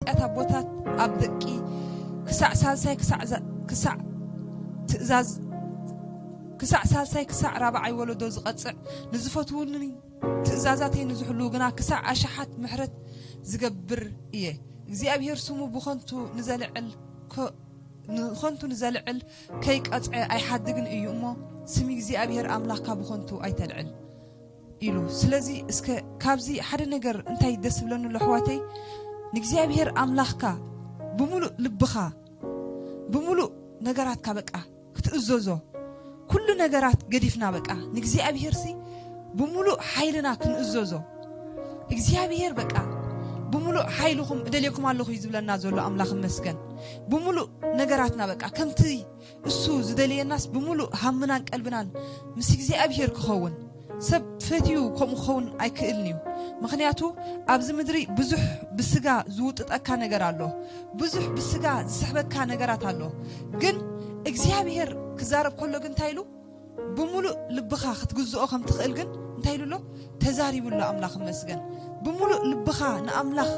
ሓጢኣት ኣቦታት ኣብ ደቂ ክሳዕ ሳልሳይ ክሳዕ ዛ- ክሳዕ ትእዛዝ ክሳዕ ሳልሳይ ክሳዕ ራብዓይ ወለዶ ዝቐጽዕ፣ ንዝፈትውኒ ትእዛዛተይ ንዝሕልዉ ግና ክሳዕ ኣሽሓት ምሕረት ዝገብር እየ። እግዚኣብሔር ስሙ ብኸንቱ ንዘልዕል ከ- ንኸንቱ ንዘልዕል ከይቀጽዐ ኣይሓድግን እዩ እሞ፣ ስሚ እግዚኣብሔር ኣምላኽካ ብኸንቱ ኣይተልዕል ኢሉ። ስለዚ እስከ ካብዚ ሓደ ነገር እንታይ ደስ ዝብለኒ ኣሎ ኣሕዋተይ፣ ንእግዚኣብሔር ኣምላኽካ ብምሉእ ልብኻ፣ ብምሉእ ነገራትካ በቃ ክትእዘዞ፣ ኩሉ ነገራት ገዲፍና በቃ ንእግዚኣብሔርሲ ብምሉእ ሓይልና ክንእዘዞ። እግዚኣብሔር በቃ ብምሉእ ሓይልኹም እደልየኩም ኣለኹ እዩ ዝብለና ዘሎ። ኣምላኽ ይመስገን። ብምሉእ ነገራትና በቃ ከምቲ እሱ ዝደልየናስ ብምሉእ ሃምናን ቀልብናን ምስ እግዚኣብሔር ክኸውን። ሰብ ፈትዩ ከምኡ ክኸውን ኣይክእልን እዩ። ምኽንያቱ ኣብዚ ምድሪ ብዙሕ ብስጋ ዝውጥጠካ ነገር ኣሎ፣ ብዙሕ ብስጋ ዝስሕበካ ነገራት ኣሎ። ግን እግዚኣብሔር ክዛረብ ከሎ ግን እንታይ ኢሉ? ብምሉእ ልብኻ ክትግዝኦ ከም ትኽእል ግን እንታይ ኢሉ ኣሎ? ተዛሪቡ ኣሎ። ኣምላኽ ይመስገን። ብምሉእ ልብኻ ንኣምላኽ፣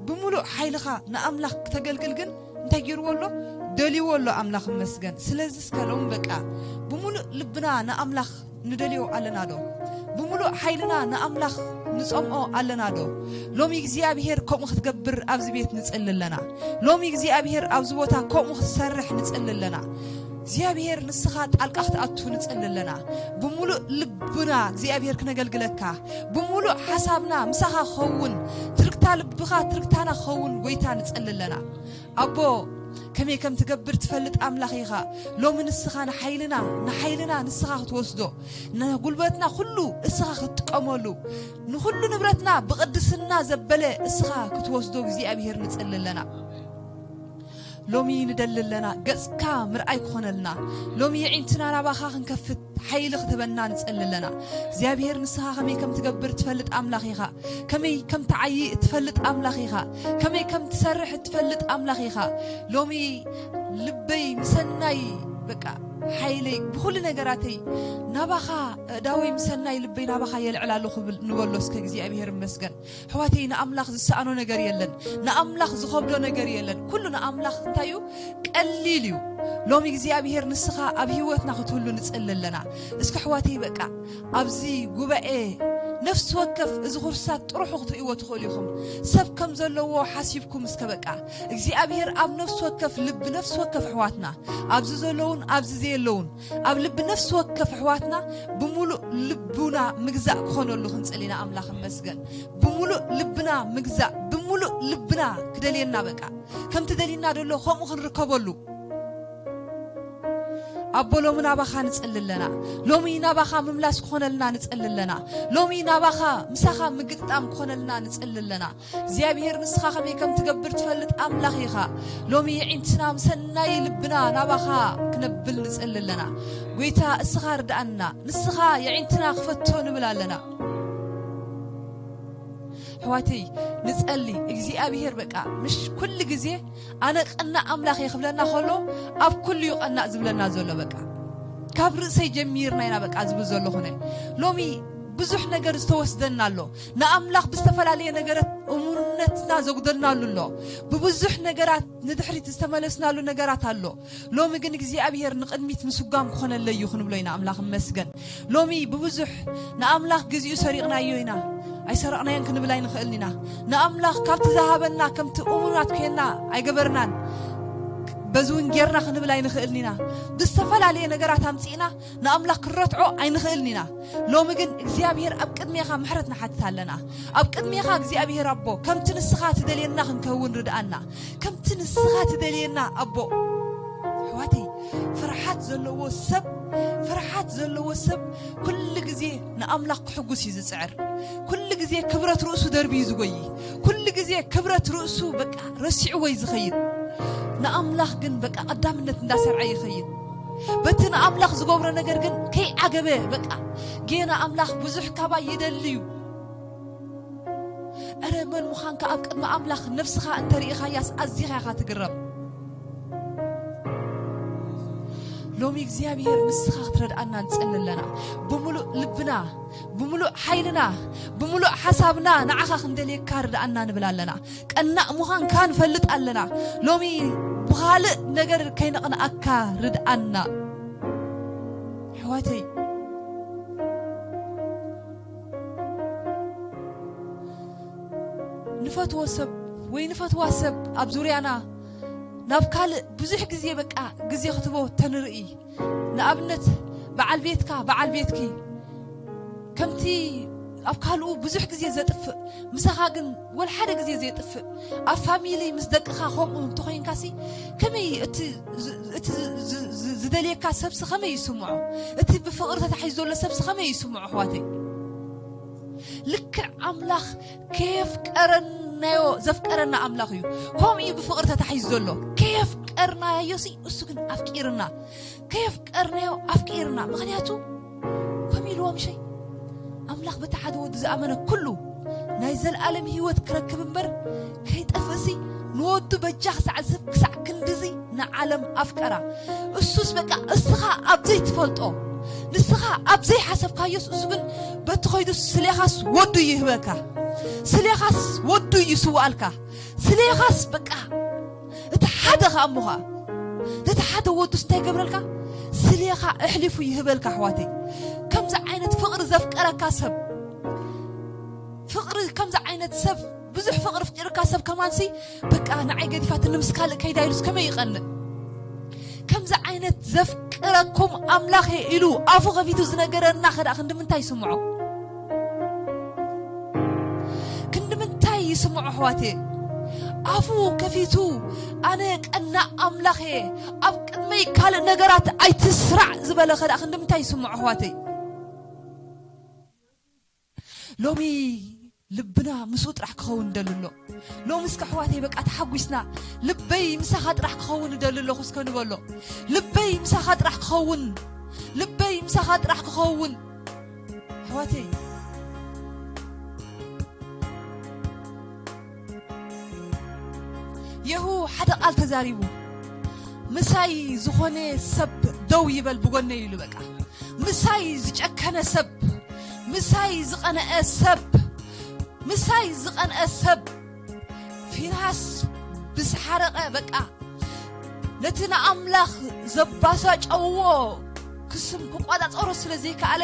ብምሉእ ሓይልኻ ንኣምላኽ ክተገልግል ግን እንታይ ገይርዎ ኣሎ? ደልይዎ ኣሎ። ኣምላኽ ይመስገን። ስለዚ እስከ ሎም በቃ ብምሉእ ልብና ንኣምላኽ ንደልዮ ኣለና ዶ? ብምሉእ ሓይልና ንኣምላኽ ንጸምኦ ኣለና ዶ? ሎሚ እግዚኣብሔር ከምኡ ክትገብር ኣብዚ ቤት ንጽሊ ኣለና። ሎሚ እግዚኣብሔር ኣብዚ ቦታ ከምኡ ክትሰርሕ ንጽሊ ኣለና። እግዚኣብሔር ንስኻ ጣልቃ ክትኣቱ ንጽሊ ኣለና። ብምሉእ ልብና እግዚኣብሔር ክነገልግለካ፣ ብምሉእ ሓሳብና ምሳኻ ክኸውን፣ ትርግታ ልብኻ ትርግታና ክኸውን ጎይታ ንጽሊ ኣለና። ኣቦ፣ ከመይ ከም ትገብር ትፈልጥ ኣምላኽ ኢኻ። ሎሚ ንስኻ ንሓይልና፣ ንሓይልና ንስኻ ክትወስዶ፣ ንጉልበትና ኩሉ እስኻ ክትጥቀመሉ፣ ንኹሉ ንብረትና ብቕድስና ዘበለ እስኻ ክትወስዶ እግዚኣብሔር ንጽሊ ኣለና። ሎሚ ንደሊ ኣለና፣ ገጽካ ምርኣይ ክኾነልና። ሎሚ የዒንትና ናባኻ ክንከፍት ሓይሊ ክትበና ንጸሊ ኣለና። እግዚኣብሔር ንስኻ ከመይ ከም ትገብር ትፈልጥ ኣምላኽ ኢኻ። ከመይ ከም ትዓዪ እትፈልጥ ኣምላኽ ኢኻ። ከመይ ከም ትሰርሕ እትፈልጥ ኣምላኽ ኢኻ። ሎሚ ልበይ ምሰናይ በቃ ሓይለይ ብኹሉ ነገራተይ ናባኻ፣ ኣእዳወይ ምሰናይ ልበይ ናባኻ የልዕል ኣለኹ ብል-፣ ንበሎ እስከ እግዚኣብሔር ይመስገን። ኣሕዋተይ፣ ንኣምላኽ ዝሰኣኖ ነገር የለን። ንኣምላኽ ዝኸብዶ ነገር የለን። ኩሉ ንኣምላኽ እንታይ እዩ? ቀሊል እዩ። ሎሚ እግዚኣብሔር ንስኻ ኣብ ህይወትና ክትህሉ ንጽሊ ኣለና። እስኪ ኣሕዋተይ በቃ ኣብዚ ጉባኤ ነፍሲ ወከፍ እዚ ኩርሳት ጥርሑ ክትርእይዎ ትኽእሉ ኢኹም። ሰብ ከም ዘለዎ ሓሲብኩም እስከ በቃ እግዚኣብሔር ኣብ ነፍሲ ወከፍ ልቢ ነፍሲ ወከፍ ኣሕዋትና ኣብዚ ዘለውን ኣብዚ ዘየለውን ኣብ ልቢ ነፍሲ ወከፍ ኣሕዋትና ብምሉእ ልቡና ምግዛእ ክኾነሉ ክንጽል ኢና። ኣምላኽ ይመስገን። ብምሉእ ልብና ምግዛእ፣ ብምሉእ ልብና ክደልየና በቃ ከምቲ ደሊና ደሎ ከምኡ ክንርከበሉ። ኣቦ ሎሚ ናባኻ ንጽሊ ኣለና። ሎሚ ናባኻ ምምላስ ክኾነልና ንጽሊ ኣለና። ሎሚ ናባኻ ምሳኻ ምግጥጣም ክኾነልና ንጽሊ ኣለና። እግዚኣብሔር ንስኻ ከመይ ከም ትገብር ትፈልጥ ኣምላኽ ኢኻ። ሎሚ የዒንትና ምሰናይ ልብና ናባኻ ክነብል ንጽሊ ኣለና። ጎይታ እስኻ ርድኣና፣ ንስኻ የዒንትና ክፈቶ ንብል ኣለና። ኣሕዋተይ ንጸሊ እግዚኣብሔር በቃ ምሽ ኩሉ ግዜ ኣነ ቀናእ ኣምላኽ እየ ክብለና ከሎ ኣብ ኩሉ እዩ ቀናእ ዝብለና ዘሎ። በቃ ካብ ርእሰይ ጀሚርና ኢና በቃ ዝብል ዘለኹነ። ሎሚ ብዙሕ ነገር ዝተወስደና ኣሎ። ንኣምላኽ ብዝተፈላለየ ነገራት እሙንነትና ዘጉደልናሉ ኣሎ። ብብዙሕ ነገራት ንድሕሪት ዝተመለስናሉ ነገራት ኣሎ። ሎሚ ግን እግዚኣብሔር ንቕድሚት ምስጓም ክኾነለይ እዩ ክንብሎ ኢና። ኣምላኽ እመስገን። ሎሚ ብብዙሕ ንኣምላኽ ግዜኡ ሰሪቕናዮ ኢና። ኣይሰረቕናዮን ክንብል ኣይንኽእልን ኢና። ንኣምላኽ ካብቲ ዝሃበና ከምቲ እሙናት ኮይንና ኣይገበርናን። በዚ እውን ጌርና ክንብል ኣይንኽእልን ኢና። ብዝተፈላለየ ነገራት ኣምጺእና ንኣምላኽ ክንረትዖ ኣይንኽእልን ኢና። ሎሚ ግን እግዚኣብሔር ኣብ ቅድሜኻ ምሕረት ንሓትት ኣለና። ኣብ ቅድሜኻ እግዚኣብሔር ኣቦ ከምቲ ንስኻ ትደልየና ክንከውን ርድኣና። ከምቲ ንስኻ ትደልየና ኣቦ። ኣሕዋተይ፣ ፍርሓት ዘለዎ ሰብ፣ ፍርሓት ዘለዎ ሰብ ኩሉ ግዜ ንኣምላኽ ክሕጉስ እዩ ዝጽዕር። ኩሉ ግዜ ክብረት ርእሱ ደርብዩ ዝጎይ፣ ኩሉ ግዜ ክብረት ርእሱ በቃ ረሲዕዎ እዩ ዝኸይድ። ንኣምላኽ ግን በቃ ቀዳምነት እንዳሰርዐ ይኸይድ። በቲ ንኣምላኽ ዝገብሮ ነገር ግን ከይዓገበ በቃ ጌና ኣምላኽ ብዙሕ ካባይ ይደሊ እዩ። እረ መን ምዃንካ ኣብ ቅድሚ ኣምላኽ ነብስኻ እንተርኢኻያስ ኣዚኻ ኢኻ ትግረም። ሎሚ እግዚኣብሔር ንስኻ ክትረድኣና ንጸሊ ኣለና። ብምሉእ ልብና፣ ብምሉእ ሓይልና፣ ብምሉእ ሓሳብና ንዓኻ ክንደልየካ ርድኣና ንብል ኣለና። ቀናእ ምዃንካ ንፈልጥ ኣለና። ሎሚ ብኻልእ ነገር ከይነቕንኣካ ርድኣና። ኣሕዋተይ፣ ንፈትዎ ሰብ ወይ ንፈትዋ ሰብ ኣብ ዙርያና ናብ ካልእ ብዙሕ ግዜ በቃ ግዜ ክትቦ ተንርኢ። ንኣብነት በዓል ቤትካ፣ በዓል ቤትኪ ከምቲ ኣብ ካልኡ ብዙሕ ግዜ ዘጥፍእ፣ ምሳኻ ግን ወላ ሓደ ግዜ ዘየጥፍእ፣ ኣብ ፋሚሊ ምስ ደቅኻ ከምኡ እንተኾይንካሲ፣ ከመይ እቲ ዝ-፣ እቲ ዝ-፣ ዝ-፣ ዝ-፣ ዝደልየካ ሰብሲ ከመይ ይስምዖ? እቲ ብፍቕሪ ተታሒዙ ዘሎ ሰብሲ ከመይ ይስምዖ ኣሕዋተይ? ልክዕ ኣምላኽ ከየፍቀረናዮ ዘፍቀረና ኣምላኽ እዩ። ከምኡ እዩ ብፍቕሪ ተታሒዙ ዘሎ። ከየፍቀርናዮሲ እሱ ግን ኣፍቂርና። ከየፍቀርናዮ ኣፍቂርና። ምኽንያቱ ከምኡ ኢልዎ ምሸይ፣ ኣምላኽ በቲ ሓደ ወዱ ዝኣመነ ኩሉ ናይ ዘልኣለም ህይወት ክረክብ እምበር ከይጠፍእሲ ንወዱ በጃ ክሳዕ ዝህብ ክሳዕ ክንድዚ ንዓለም ኣፍቀራ። እሱስ በቃ እስኻ ኣብ ዘይትፈልጦ፣ ንስኻ ኣብ ዘይሓሰብካዮስ እሱ ግን በቲ ኸይዱ ስሌኻስ ወዱ ይህበካ። ስሌኻስ ወዱ ይስውኣልካ። ስሌኻስ በቃ እቲ ሓደ ኸኣ እሞ ኸኣ ነቲ ሓደ ወዱስ እንታይ ይገብረልካ? ስሌኻ ኣሕሊፉ ይህበልካ ኣሕዋተይ። ከምዚ ዓይነት ፍቕሪ ዘፍቀረካ ሰብ፣ ፍቕሪ ከምዚ ዓይነት ሰብ፣ ብዙሕ ፍቕሪ ኣፍቂርካ ሰብ ከማንሲ በቃ ንዓይ ገዲፋትኒ ምስ ካልእ ከይዳ ኢሉስ ከመይ ይቐንእ? ከምዚ ዓይነት ዘፍቅረኩም ኣምላኽ እየ ኢሉ ኣፉ ከፊቱ ዝነገረና ኸ ደኣ ክንዲ ምንታይ ይስምዖ? ክንዲ ምንታይ ይስምዖ ኣሕዋተይ? ኣፉ ከፊቱ ኣነ ቀናእ ኣምላኽ እየ፣ ኣብ ቅድመይ ካልእ ነገራት ኣይትስራዕ ዝበለ ኸ ደኣ ክንዲ ምንታይ ይስምዖ ኣሕዋተይ? ሎሚ ልብና ምስኡ ጥራሕ ክኸውን ይደሊ ኣሎ። ሎሚ እስከ ኣሕዋተይ በቃ ተሓጒስና፣ ልበይ ምሳኻ ጥራሕ ክኸውን ይደሊ ኣለኹ እስከ ንበሎ። ልበይ ምሳኻ ጥራሕ ክኸውን፣ ልበይ ምሳኻ ጥራሕ ክኸውን። ኣሕዋተይ፣ የሁ ሓደ ቃል ተዛሪቡ፣ ምሳይ ዝኾነ ሰብ ደው ይበል ብጎነይ ኢሉ በቃ። ምሳይ ዝጨከነ ሰብ፣ ምሳይ ዝቐንአ ሰብ፣ ምሳይ ዝቐንአ ሰብ፣ ፊንሃስ ብዝሓረቐ በቃ ነቲ ንኣምላኽ ዘባሳጨውዎ ክስም ክቆጻጸሮ ስለ ዘይከኣለ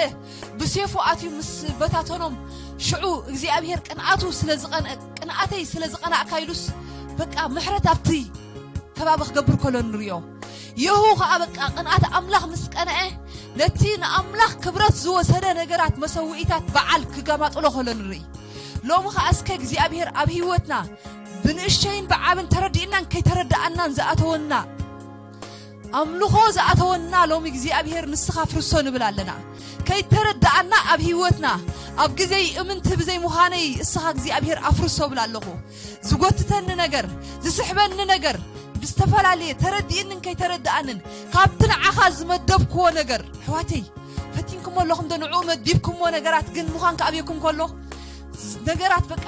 ብሴፉ ኣትዩ ምስ በታተኖም። ሽዑ እግዚኣብሔር ቅንኣቱ ስለ ዝቐንአ፣ ቅንኣተይ ስለ ዝቐናእካ ኢሉስ በቃ ምሕረት ኣብቲ ከባቢ ክገብር ከሎ ንርእዮ። የሁ ኸኣ በቃ ቅንኣት ኣምላኽ ምስ ቀንአ፣ ነቲ ንኣምላኽ ክብረት ዝወሰደ ነገራት መሰውኢታት በዓል ክገማጥሎ ከሎ ንርኢ። ሎሚ ኸኣ እስከ እግዚኣብሔር ኣብ ህይወትና ብንእሽተይን ብዓብን ተረዲእናን ከይተረድኣናን ዝኣተወና ኣምልኾ ዝኣተወና ሎሚ እግዚኣብሔር ንስኻ ኣፍርሶ ንብል ኣለና። ከይተረድኣና ኣብ ህይወትና ኣብ ግዜይ እምንቲ ብዘይ ምዃነይ እስኻ እግዚኣብሔር ኣፍርሶ ብል ኣለኹ። ዝጎትተኒ ነገር፣ ዝስሕበኒ ነገር ብዝተፈላለየ ተረዲእንን ከይተረድኣንን ካብቲ ንዓኻ ዝመደብክዎ ነገር ኣሕዋተይ ፈቲንኩሞ ኣለኹም ዶ ንዕኡ መዲብኩሞ ነገራት ግን ምዃን ክኣብየኩም ከሎ ነገራት በቃ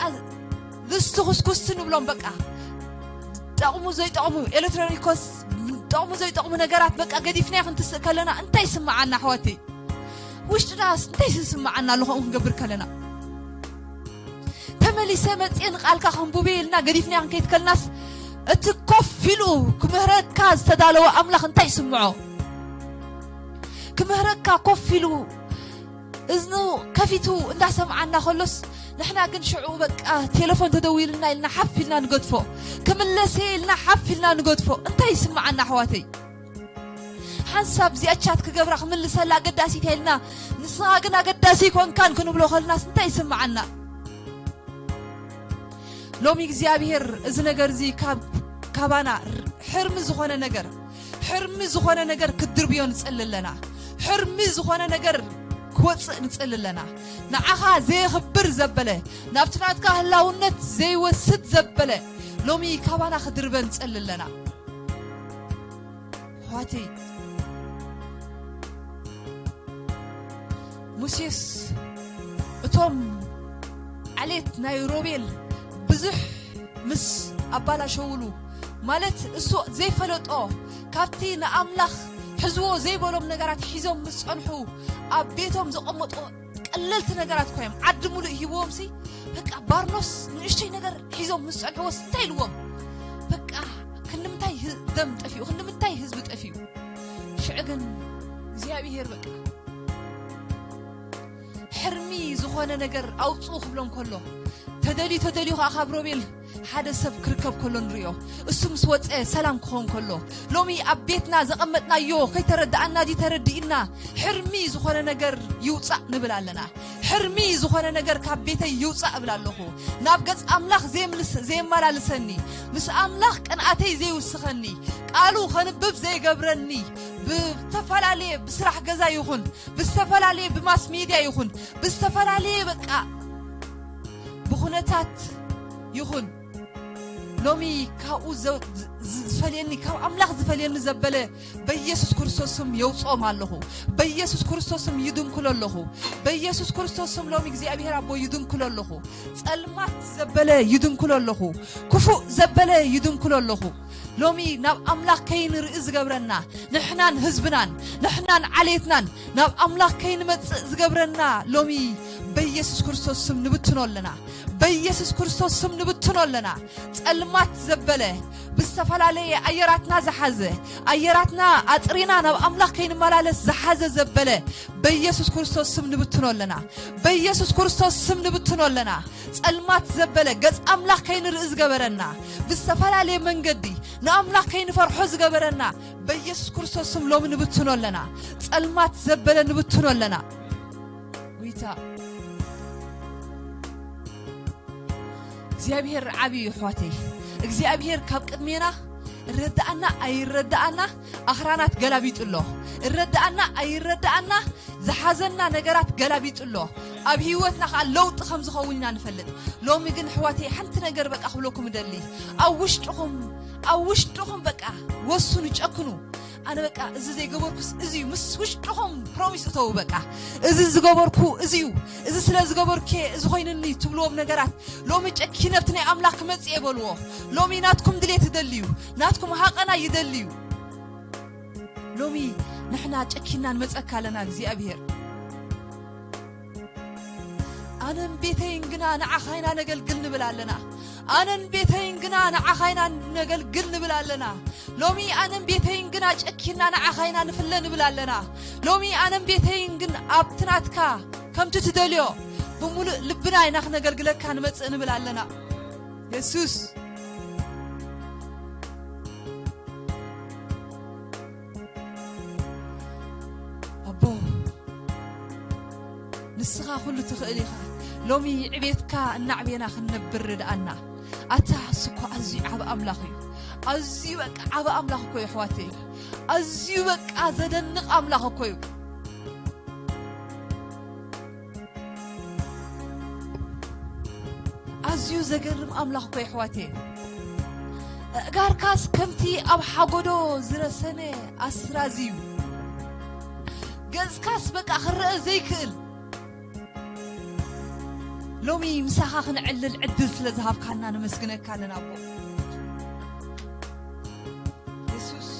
ልስቲ ኩስኩስቲ ንብሎም በቃ ጠቕሙ ዘይጠቕሙ ኤሌክትሮኒኮስ ጠቕሙ ዘይጠቕሙ ነገራት በቃ ገዲፍናዮ ክንትስእ ከለና እንታይ ይስምዓና ኣሕዋተይ? ውሽጥናስ እንታይ ይስምዓና ኣሎ ከምኡ ክንገብር ከለና? ተመሊሰ መጽየ ንቃልካ ከንቡብ ኢልና ገዲፍናዮ ክንከይድ ከለናስ እቲ ኮፍ ኢሉ ክምህረካ ዝተዳለወ ኣምላኽ እንታይ ይስምዖ? ክምህረካ ኮፍ ኢሉ እዝኑ ከፊቱ እንዳሰምዓና ከሎስ ንሕና ግን ሽዑ በቃ ቴሌፎን ተደዊልና ኢልና ሓፍ ኢልና ንገድፎ። ክምለስ እየ ኢልና ሓፍ ኢልና ንገድፎ። እንታይ ይስምዓና ኣሕዋተይ? ሓንሳብ እዚኣ ቻት ክገብራ ክምልሰላ ኣገዳሲት እያ ኢልና ንስኻ ግን ኣገዳሲ ኣይኮንካን ክንብሎ ከለናስ እንታይ ይስምዓና? ሎሚ እግዚኣብሔር እዚ ነገር እዚ ካብ ካባና ሕርሚ ዝኾነ ነገር ሕርሚ ዝኾነ ነገር ክትድርብዮ ንጽሊ ኣለና። ሕርሚ ዝኾነ ነገር ክወጽእ ንጽሊ ኣለና። ንዓኻ ዘየኽብር ዘበለ ናብቲ ናትካ ህላውነት ዘይወስድ ዘበለ ሎሚ ካባና ክድርበ ንጽሊ ኣለና። ኣሕዋተይ ሙሴስ እቶም ዓሌት ናይ ሮቤል ብዙሕ ምስ ኣባላሸውሉ ማለት እሱ ዘይፈለጦ ካብቲ ንኣምላኽ ሕዝዎ ዘይበሎም ነገራት ሒዞም ምስ ጸንሑ፣ ኣብ ቤቶም ዘቐመጡ ቀለልቲ ነገራት እኮ እዮም። ዓዲ ሙሉእ ሂብዎም ሲ፣ በቃ ባርኖስ ንእሽተይ ነገር ሒዞም ምስ ጸንሕዎስ እንታይ ኢልዎም? በቃ ክንድምታይ ህ-፣ ደም ጠፊኡ፣ ክንድምታይ ህዝቢ ጠፊኡ። ሽዑ ግን እግዚኣብሄር በቃ ሕርሚ ዝኾነ ነገር ኣውጽኡ ክብሎም ከሎ፣ ተደልዩ ተደልዩ ከኣ ካብ ሮቤል ሓደ ሰብ ክርከብ ከሎ ንርእዮ። እሱ ምስ ወጸ ሰላም ክኸውን ከሎ፣ ሎሚ ኣብ ቤትና ዘቐመጥናዮ ከይተረድኣና ድዩ ተረዲእና፣ ሕርሚ ዝኾነ ነገር ይውጻእ ንብል ኣለና። ሕርሚ ዝኾነ ነገር ካብ ቤተይ ይውጻእ እብል ኣለኹ። ናብ ገጽ ኣምላኽ ዘየምልስ-፣ ዘየመላልሰኒ፣ ምስ ኣምላኽ ቅንኣተይ ዘይውስኸኒ፣ ቃሉ ከንብብ ዘይገብረኒ፣ ብዝተፈላለየ ብስራሕ ገዛ ይኹን፣ ብዝተፈላለየ ብማስ ሜድያ ይኹን፣ ብዝተፈላለየ በቃ ብኹነታት ይኹን፣ ሎሚ ካብኡ ዘ-፣ ዝ-፣ ዝፈልየኒ፣ ካብ ኣምላኽ ዝፈልየኒ ዘበለ በኢየሱስ ክርስቶስ ስም የውጽኦም ኣለኹ። በኢየሱስ ክርስቶስ ስም ይድንኩሎ ኣለኹ። በኢየሱስ ክርስቶስ ስም ሎሚ እግዚኣብሔር ኣቦ ይድንኩሎ ኣለኹ። ጸልማት ዘበለ ይድንኩሎ ኣለኹ። ክፉእ ዘበለ ይድንኩሎ ኣለኹ። ሎሚ ናብ ኣምላኽ ከይንርኢ ዝገብረና፣ ንሕናን ህዝብናን፣ ንሕናን ዓሌትናን ናብ ኣምላኽ ከይንመጽእ ዝገብረና፣ ሎሚ በኢየሱስ ክርስቶስ ስም ንብትኖ ኣለና። በኢየሱስ ክርስቶስ ስም ንብትኖ ኣለና። ጸልማት ዘበለ፣ ብዝተፈላለየ ኣየራትና ዝሓዘ፣ ኣየራትና ኣጽሪና ናብ ኣምላኽ ከይንመላለስ ዝሓዘ ዘበለ፣ በኢየሱስ ክርስቶስ ስም ንብትኖ ኣለና። በኢየሱስ ክርስቶስ ስም ንብትኖ ኣለና። ጸልማት ዘበለ፣ ገጽ ኣምላኽ ከይንርኢ ዝገበረና፣ ብዝተፈላለየ መንገዲ ንኣምላኽ ከይንፈርሖ ዝገበረና፣ በኢየሱስ ክርስቶስ ስም ሎሚ ንብትኖ ኣለና። ጸልማት ዘበለ ንብትኖ ኣለና። ጎይታ እግዚኣብሔር ዓቢ እዩ ኣሕዋተይ። እግዚኣብሔር ካብ ቅድሜና እረዳኣና ኣይረዳኣና ኣኽራናት ገላቢጡ ኣሎ። እረዳኣና ኣይረዳኣና ዝሓዘና ነገራት ገላቢጡ ኣሎ። ኣብ ህይወትና ኸኣ ለውጢ ከም ዝኸውን ኢና ንፈልጥ። ሎሚ ግን ኣሕዋተይ ሓንቲ ነገር በቃ ክብለኩም እደሊ። ኣብ ውሽጥኹም፣ ኣብ ውሽጥኹም በቃ ወስኑ፣ ጨክኑ። ኣነ በቃ እዚ ዘይገበርኩስ እዚ እዩ። ምስ ውሽጥኹም ፕሮሚስ እተው በቃ። እዚ ዝገበርኩ እዚ እዩ። እዚ ስለ ዝገበርኩ እዚ ኮይኑኒ ትብልዎም ነገራት ሎሚ ጨኪነ ኣብቲ ናይ ኣምላኽ ክመጽእ እየ በልዎ። ሎሚ ናትኩም ድሌት ይደሊ እዩ። ናትኩም ሃቐና ይደሊ እዩ። ሎሚ ንሕና ጨኪና ንመጸካ ኣለና እግዚኣብሔር። ኣነን ቤተይን ግና ንዓኻ ኢና ነገልግል ንብል ኣለና። ኣነን ቤተይን ግና ንዓኻ ኢና ነገልግል ንብል ኣለና። ሎሚ ኣነን ቤተይን ግና ጨኪና ንዓኻ ኢና ንፍለ ንብል ኣለና። ሎሚ ኣነን ቤተይን ግን ኣብቲ ናትካ ከምቲ ትደልዮ ብምሉእ ልብና ኢና ክነገልግለካ ንመጽእ ንብል ኣለና። የሱስ። ኣቦ፣ ንስኻ ኩሉ ትኽእል ኢኻ። ሎሚ ዕቤትካ እናዕቤና ክንነብር ርድኣና። ኣታ፣ እሱ እኮ ኣዝዩ ዓቢ ኣምላኽ እዩ። ኣዝዩ በቃ ዓቢ ኣምላኽ እኮ እዩ፣ ኣሕዋተይ። ኣዝዩ በቃ ዘደንቕ ኣምላኽ እኮ እዩ። ኣዝዩ ዘገርም ኣምላኽ እኮ የሕዋተይ። ኣእጋርካስ ከምቲ ኣብ ሓጎዶ ዝረሰነ ኣስራዚ እዩ። ገጽካስ በቃ ክረአ ዘይክእል። ሎሚ ምሳኻ ክንዕልል ዕድል ስለ ዝሃብካና ነመስግነካ ኣለና ኣቦ። የሱስ።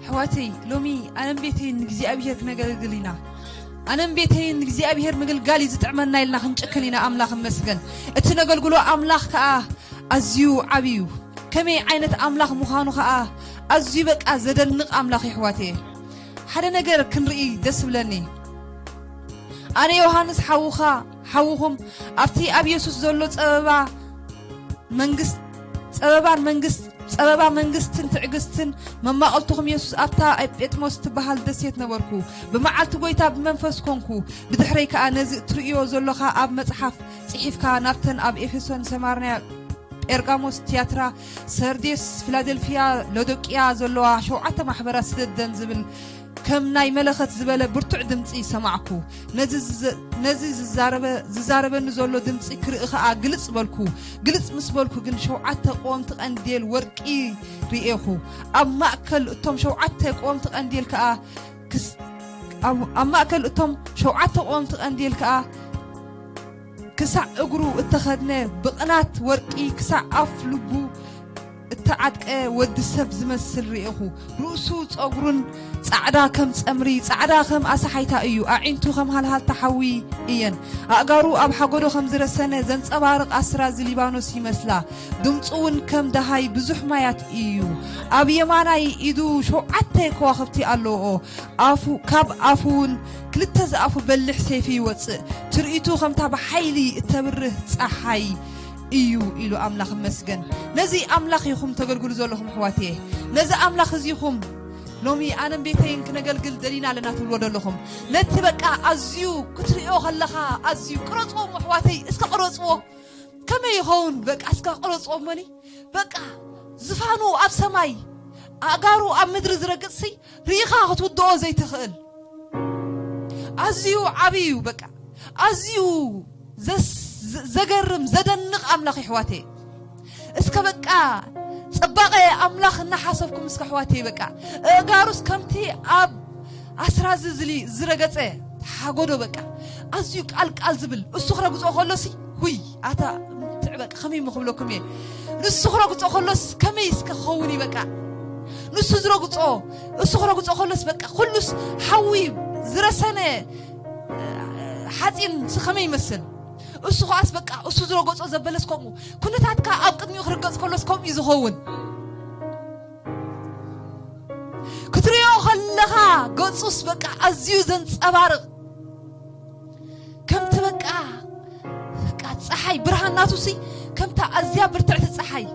ኣሕዋተይ፣ ሎሚ ኣነን ቤተይን ንእግዚኣብሄር ክነገልግል ኢና። ኣነን ቤተይን ንእግዚኣብሄር ምግልጋል እዩ ዝጥዕመና ኢልና ክንጭክን ኢና። ኣምላኽ እመስገን። እቲ ነገልግሎ ኣምላኽ ከኣ ኣዝዩ ዓቢ እዩ። ከመይ ዓይነት ኣምላኽ ምዃኑ ከኣ ኣዝዩ በቃ ዘደንቕ ኣምላኽ እዩ ኣሕዋተይ። ሓደ ነገር ክንርኢ ደስ ይብለኒ። ኣነ ዮሃንስ ሓውኻ፣ ሓውኹም ኣብቲ ኣብ የሱስ ዘሎ ጸበባ መንግስት፣ ጸበባን መንግስት ጸበባ መንግስትን ትዕግስትን መማቕልትኹም የሱስ ኣብታ ኣብ ጴጥሞስ ትበሃል ደሴት ነበርኩ። ብመዓልቲ ጐይታ ብመንፈስ ኮንኩ። ብድሕረይ ከኣ ነዚ እትርእዮ ዘሎኻ ኣብ መጽሓፍ ጽሒፍካ ናብተን ኣብ ኤፌሶን፣ ሰማርያ፣ ጴርጋሞስ፣ ትያትራ፣ ሰርዴስ፣ ፊላደልፍያ፣ ሎዶቅያ ዘለዋ ሸውዓተ ማሕበራት ስደደን ዝብል ከም ናይ መለኸት ዝበለ ብርቱዕ ድምጺ ሰማዕኩ። ነዚ ዝዘ-፣ ነዚ ዝዛረበ-፣ ዝዛረበኒ ዘሎ ድምጺ ክርኢ ኸኣ ግልጽ በልኩ። ግልጽ ምስ በልኩ ግን ሸውዓተ ቀወምቲ ቀንዴል ወርቂ ርኤኹ። ኣብ ማእከል እቶም ሸውዓተ ቀወምቲ ቀንዴል ከኣ ክስ-፣ ኣብ፣ ኣብ ማእከል እቶም ሸውዓተ ቀወምቲ ቀንዴል ከኣ ክሳዕ እግሩ እተኸድነ ብቕናት ወርቂ ክሳዕ ኣፍ ልቡ እተዓጥቀ ወዲ ሰብ ዝመስል ርኤኹ። ርእሱ ጸጉሩን ጻዕዳ ከም ጸምሪ፣ ጻዕዳ ከም ኣሳሓይታ እዩ። ኣዒንቱ ከም ሃልሃልታ ሓዊ እየን። ኣእጋሩ ኣብ ሓጎዶ ከም ዝረሰነ ዘንጸባርቕ ኣስራዚ ሊባኖስ ይመስላ። ድምጹ እውን ከም ደሃይ ብዙሕ ማያት እዩ። ኣብ የማናይ ኢዱ ሸውዓተ ከዋኽብቲ ኣለዎ። ኣፉ፣ ካብ ኣፉ እውን ክልተ ዝኣፉ በሊሕ ሰይፊ ይወጽእ። ትርኢቱ ከምታ ብሓይሊ እተብርህ ጸሓይ እዩ ኢሉ ኣምላኽ ይመስገን። ነዚ ኣምላኽ ኢኹም ተገልግሉ ዘለኹም ኣሕዋትየ። ነዚ ኣምላኽ እዚ ኢኹም ሎሚ ኣነን ቤተይን ክነገልግል ደሊና ኣለና ትብልዎ ዘለኹም። ነቲ በቃ ኣዝዩ ክትርእዮ ከለኻ ኣዝዩ ቅረጽዎም ኣሕዋተይ፣ እስከ ቅረጽዎ። ከመይ ይኸውን በቃ እስከ ቅረጽዎ እመኒ። በቃ ዝፋኑ ኣብ ሰማይ ኣእጋሩ ኣብ ምድሪ ዝረግጽሲ ርኢኻ ክትውድኦ ዘይትኽእል ኣዝዩ ዓብዪ እዩ። በቃ ኣዝዩ ዘስ-፣ ዘ-፣ ዘገርም ዘደንቕ ኣምላኽ የሕዋተይ። እስከ በቃ ጽባቐ ኣምላኽ እናሓሰብኩም እስከ ኣሕዋተይ በቃ ኣእጋሩስ ከምቲ ኣብ ኣስራዚ ዝሊ-፣ ዝረገጸ ሓጎዶ በቃ ኣዝዩ ቃል ቃል ዝብል እሱ ክረግጾ ከሎሲ ሁይ ኣታ ምትዕ በቃ ከመይ እሞ ክብለኩም እየ። ንሱ ክረግጾ ከሎስ ከመይ እስከ ክኸውን እዩ በቃ ንሱ ዝረግጾ እሱ ክረግጾ ከሎስ በቃ ኩሉስ ሓዊ ዝረሰነ ሓፂን ሲ ከመይ ይመስል? እሱ ከኣስ በቃ እሱ ዝረገጾ ዘበለስ ከምኡ ኩነታትካ ኣብ ቅድሚኡ ክርገጽ ከሎስ ከምኡ እዩ ዝኸውን። ክትሪኦ ከለኻ ገጹስ በቃ ኣዝዩ ዘንጸባርቕ ከምቲ በቃ በቃ ጸሓይ ብርሃን ናቱሲ ከምታ ኣዝያ ብርትዕቲ ጸሓይ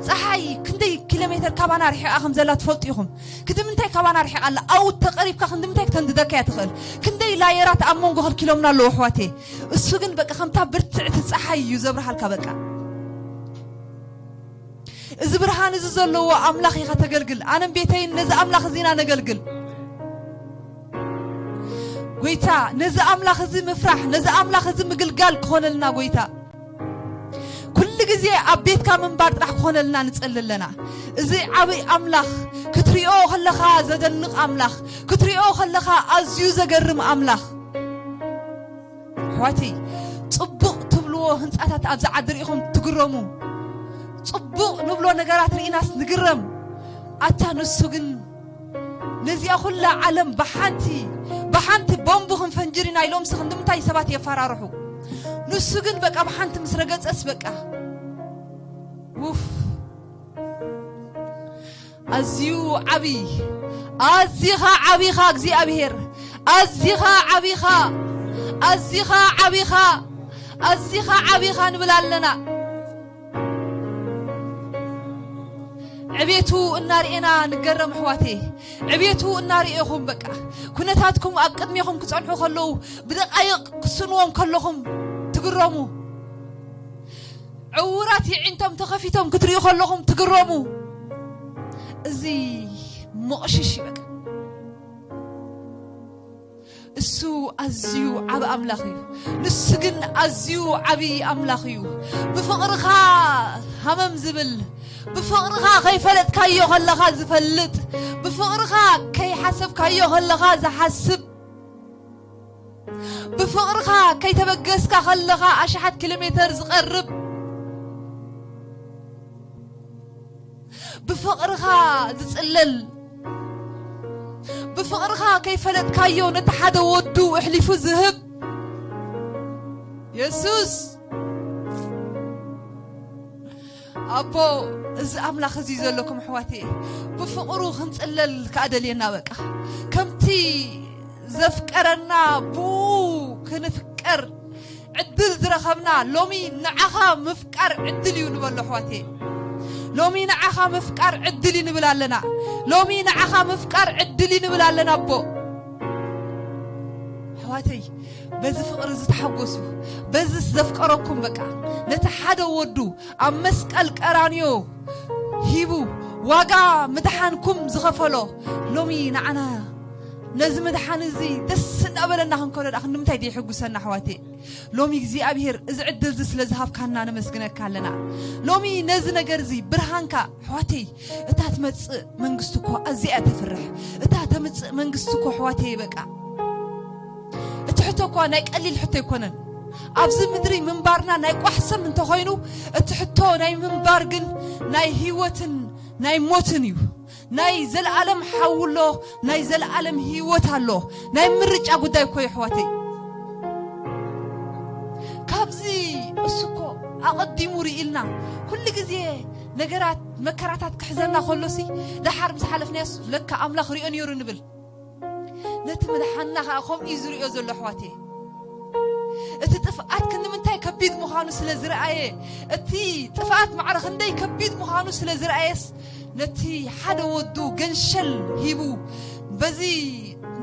ጸሓይ ክንደይ ኪሎ ሜተር ካባና ርሒቓ ከም ዘላ ትፈልጡ ኢኹም። ክንዲ ምንታይ ካባና ርሒቓ ኣላ ኣብኡ ተቐሪብካ ክንዲ ምንታይ ክተንድደካ እያ ትኽእል። ክንደይ ላየራት ኣብ መንጎ ከልኪሎምና ኣለዉ ኣሕዋቴ። እሱ ግን በቃ ከምታ ብርትዕቲ ጸሓይ እዩ ዘብርሃልካ በቃ። እዚ ብርሃን እዚ ዘለዎ ኣምላኽ ኢኻ ተገልግል። ኣነን ቤተይን ነዚ ኣምላኽ እዚ ኢና ነገልግል። ጎይታ ነዚ ኣምላኽ እዚ ምፍራሕ ነዚ ኣምላኽ እዚ ምግልጋል ክኾነልና ጎይታ ኩሉ ግዜ ኣብ ቤትካ ምንባር ጥራሕ ክኾነልና ንጸሊ ኣለና። እዚ ዓብይ ኣምላኽ ክትሪኦ ከለኻ ዘደንቕ ኣምላኽ ክትሪኦ ከለኻ ኣዝዩ ዘገርም ኣምላኽ ኣሕዋተይ፣ ጽቡቕ ትብልዎ ህንጻታት ኣብዚ ዓዲ ርኢኹም ትግረሙ። ጽቡቕ ንብሎ ነገራት ርኢናስ ንግረም። ኣታ ንሱ ግን ነዚኣ ኩላ ዓለም ብሓንቲ ብሓንቲ ቦምብ ክንፈንጅር ኢና ኢሎምስ ክንዲ ምንታይ ሰባት የፈራርሑ። ንሱ ግን በቃ ብሓንቲ ምስ ረገጸስ በቃ ውፍ ኣዝዩ ዓብዪ ኣዚኻ ዓቢኻ እግዚኣብሔር ኣዚኻ ዓቢኻ ኣዚኻ ዓቢኻ ኣዚኻ ዓቢኻ ንብል ኣለና። ዕቤቱ እናርኤና ንገረም ኣሕዋተይ። ዕቤቱ እናርኤኹም በቃ ኩነታትኩም ኣብ ቅድሜኹም ክጸንሑ ከለዉ ብደቃይቕ ክትስንዎም ከለኹም ትግረሙ። ዕውራት የዒንቶም ተኸፊቶም ክትሪኡ ከለኹም ትግረሙ። እዚ ሞቕሽሽ እዩ በቃ። እሱ ኣዝዩ ዓቢ ኣምላኽ እዩ። ንሱ ግን ኣዝዩ ዓቢ ኣምላኽ እዩ። ብፍቕርኻ ሃመም ዝብል፣ ብፍቕርኻ ከይፈለጥካዮ ከለኻ ዝፈልጥ፣ ብፍቕርኻ ከይሓሰብካዮ ከለኻ ዝሓስብ፣ ብፍቕርኻ ከይተበገስካ ከለኻ ኣሽሓት ኪሎ ሜተር ዝቐርብ፣ ብፍቕርኻ ዝጽለል፣ ብፍቕርኻ ከይፈለጥካዮ ነቲ ሓደ ወዱ ኣሕሊፉ ዝህብ የሱስ። ኣቦ፣ እዚ ኣምላኽ እዚ ዘለኩም ኣሕዋተይ፣ ብፍቕሩ ክንጽለል ከኣ ደልየና። በቃ ከምቲ ዘፍቀረና ብኡ ክንፍቀር ዕድል ዝረኸብና፣ ሎሚ ንዓኻ ምፍቃር ዕድል እዩ ንበሎ ኣሕዋተይ። ሎሚ ንዓኻ ምፍቃር ዕድል እዩ ንብል ኣለና። ሎሚ ንዓኻ ምፍቃር ዕድል እዩ ንብል ኣለና ኣቦ። ኣሕዋተይ፣ በዚ ፍቕሪ ዝተሓጎሱ፣ በዚ ዘፍቀረኩም፣ በቃ ነቲ ሓደ ወዱ ኣብ መስቀል ቀራንዮ ሂቡ ዋጋ ምድሓንኩም ዝኸፈሎ፣ ሎሚ ንዓና ነዚ ምድሓን እዚ ደስ እናበለና ክንከዶ ደኣ ክንዲ ምንታይ ድየሕጉሰና ኣሕዋተይ? ሎሚ እግዚኣብሔር እዚ ዕድል እዚ ስለ ዝሃብካና ነመስግነካ ኣለና። ሎሚ ነዚ ነገር እዚ ብርሃንካ ኣሕዋተይ፣ እታ ትመጽእ መንግስቲ እኮ ኣዝያ እያ ተፍርሕ። እታ ተምጽእ መንግስቲ እኮ ኣሕዋተይ በቃ እቲ ሕቶ እኳ ናይ ቀሊል ሕቶ ኣይኮነን። ኣብዚ ምድሪ ምንባርና ናይ ቋሕሰም እንተኾይኑ እቲ ሕቶ ናይ ምንባር ግን ናይ ህይወትን ናይ ሞትን እዩ። ናይ ዘለዓለም ሓዊ ኣሎ፣ ናይ ዘለዓለም ህይወት ኣሎ። ናይ ምርጫ ጉዳይ እኮ እዩ ኣሕዋተይ። ካብዚ እሱ እኮ ኣቐዲሙ ርኢልና። ኩሉ ግዜ ነገራት መከራታት ክሕዘና ከሎሲ ደሓር ምስ ሓለፍናዮስ ለካ ኣምላኽ ሪኦ ነይሩ ንብል። ነቲ ምድሓንና ኸዓ ከምኡ እዩ ዝሪኦ ዘሎ ኣሕዋተይ። እቲ ጥፍኣት ክንዲ ምንታይ ከቢድ ምዃኑ ስለ ዝረኣየ፣ እቲ ጥፍኣት ማዕረ ክንደይ ከቢድ ምዃኑ ስለ ዝረኣየስ ነቲ ሓደ ወዱ ገንሸል ሂቡ በዚ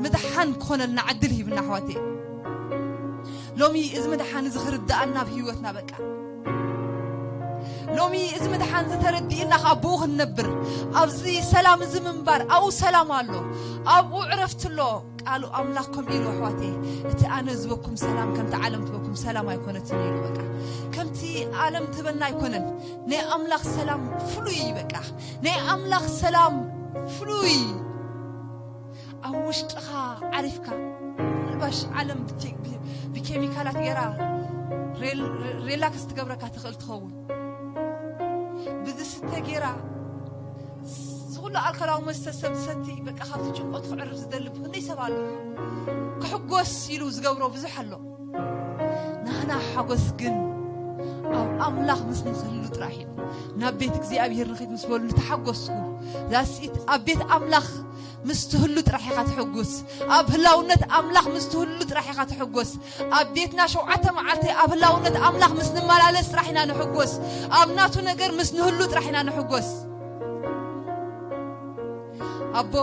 ምድሓን ክኾነልና ዕድል ሂብና ኣሕዋተይ። ሎሚ እዚ ምድሓን እዚ ክርድኣና ኣብ ህይወትና በቃ ሎሚ እዚ ምድሓን እዚ ተረዲእና ከዓ ብኡ ክንነብር ኣብዚ ሰላም እዚ ምንባር ኣብኡ ሰላም ኣሎ ኣብኡ ዕረፍቲ ኣሎ። ቃሉ ኣምላኽ ከምኡ ኢሉ ኣሕዋተይ፣ እቲ ኣነ ዝበኩም ሰላም ከምቲ ዓለም ትበኩም ሰላም ኣይኮነትን ኢሉ። በቃ ከምቲ ዓለም ትበና ኣይኮነን። ናይ ኣምላኽ ሰላም ፍሉይ እዩ። በቃ ናይ ኣምላኽ ሰላም ፍሉይ። ኣብ ውሽጥኻ ዓሪፍካ ምናልባሽ ዓለም ብቴ- ብ- ብኬሚካላት ገይራ ሬል- ሬላክስ ትገብረካ ትኽእል ትኸውን። ብዝስተ ገይራ ዝኹሉ ኣልኮላዊ መስተ ሰብ ዝሰቲ በቃ ካብቲ ጭንቆት ክዕርፍ ዝደልብ ክንደይ ሰብ ኣሎ። ክሕጎስ ኢሉ ዝገብሮ ብዙሕ ኣሎ። ናህና ሓጎስ ግን ኣብ ኣምላኽ ምስ ንክህሉ ጥራሕ እዩ። ናብ ቤት እግዚኣብሔር ንኺድ ምስ በሉ ንተሓጎስኩ ዛስኢት ኣብ ቤት ኣምላኽ ምስ ትህሉ ጥራሕ ኢኻ ትሕጉስ። ኣብ ህላውነት ኣምላኽ ምስ ትህሉ ጥራሕ ኢኻ ትሕጎስ። ኣብ ቤትና ሸውዓተ መዓልቲ ኣብ ህላውነት ኣምላኽ ምስ ንመላለስ ጥራሕ ኢና ንሕጎስ። ኣብ ናቱ ነገር ምስ ንህሉ ጥራሕ ኢና ንሕጎስ። ኣቦ፣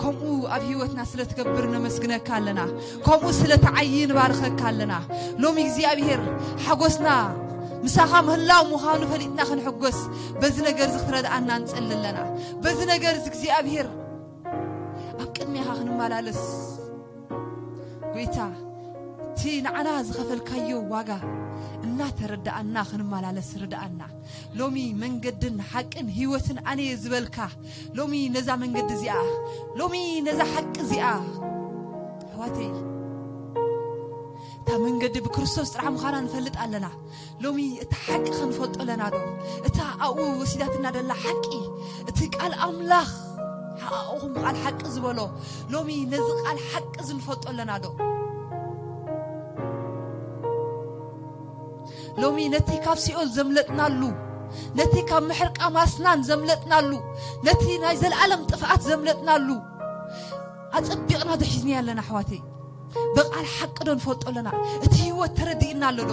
ከምኡ ኣብ ህይወትና ስለ ትገብር ነመስግነካ ኣለና። ከምኡ ስለ ትዓዪ ንባርኸካ ኣለና። ሎሚ እግዚኣብሔር ሓጎስና ምሳኻ ምህላው ምዃኑ ፈሊጥና ክንሕጎስ በዚ ነገር እዚ ክትረድኣና ንጸሊ ኣለና። በዚ ነገር እዚ እግዚኣብሔር ኣብ ቅድሜኻ ክንመላለስ ጎይታ፣ እቲ ንዓና ዝኸፈልካዮ ዋጋ እናተረዳኣና ክንመላለስ ርድኣና። ሎሚ መንገድን ሓቅን ህይወትን ኣነ እየ ዝበልካ፣ ሎሚ ነዛ መንገዲ እዚኣ፣ ሎሚ ነዛ ሓቂ እዚኣ፣ ኣሕዋተይ፣ እታ መንገዲ ብክርስቶስ ጥራሕ ምዃና ንፈልጥ ኣለና። ሎሚ እታ ሓቂ ክንፈልጦ ኣለና ዶ? እታ ኣብኡ ወሲዳትና ደላ ሓቂ፣ እቲ ቃል ኣምላኽ ሓኣኹም ቃል ሓቂ ዝበሎ፣ ሎሚ ነዚ ቃል ሓቂ ዝንፈልጦ ኣለና ዶ? ሎሚ ነቲ ካብ ሲኦል ዘምለጥናሉ፣ ነቲ ካብ ምሕርቃም ኣስናን ዘምለጥናሉ፣ ነቲ ናይ ዘለኣለም ጥፍኣት ዘምለጥናሉ ኣጸቢቕና ዶ ሒዝናዮ ኣለና ኣሕዋተይ? ብቓል ሓቂ ዶ ንፈልጦ ኣለና? እቲ ህይወት ተረዲእና ኣሎ ዶ?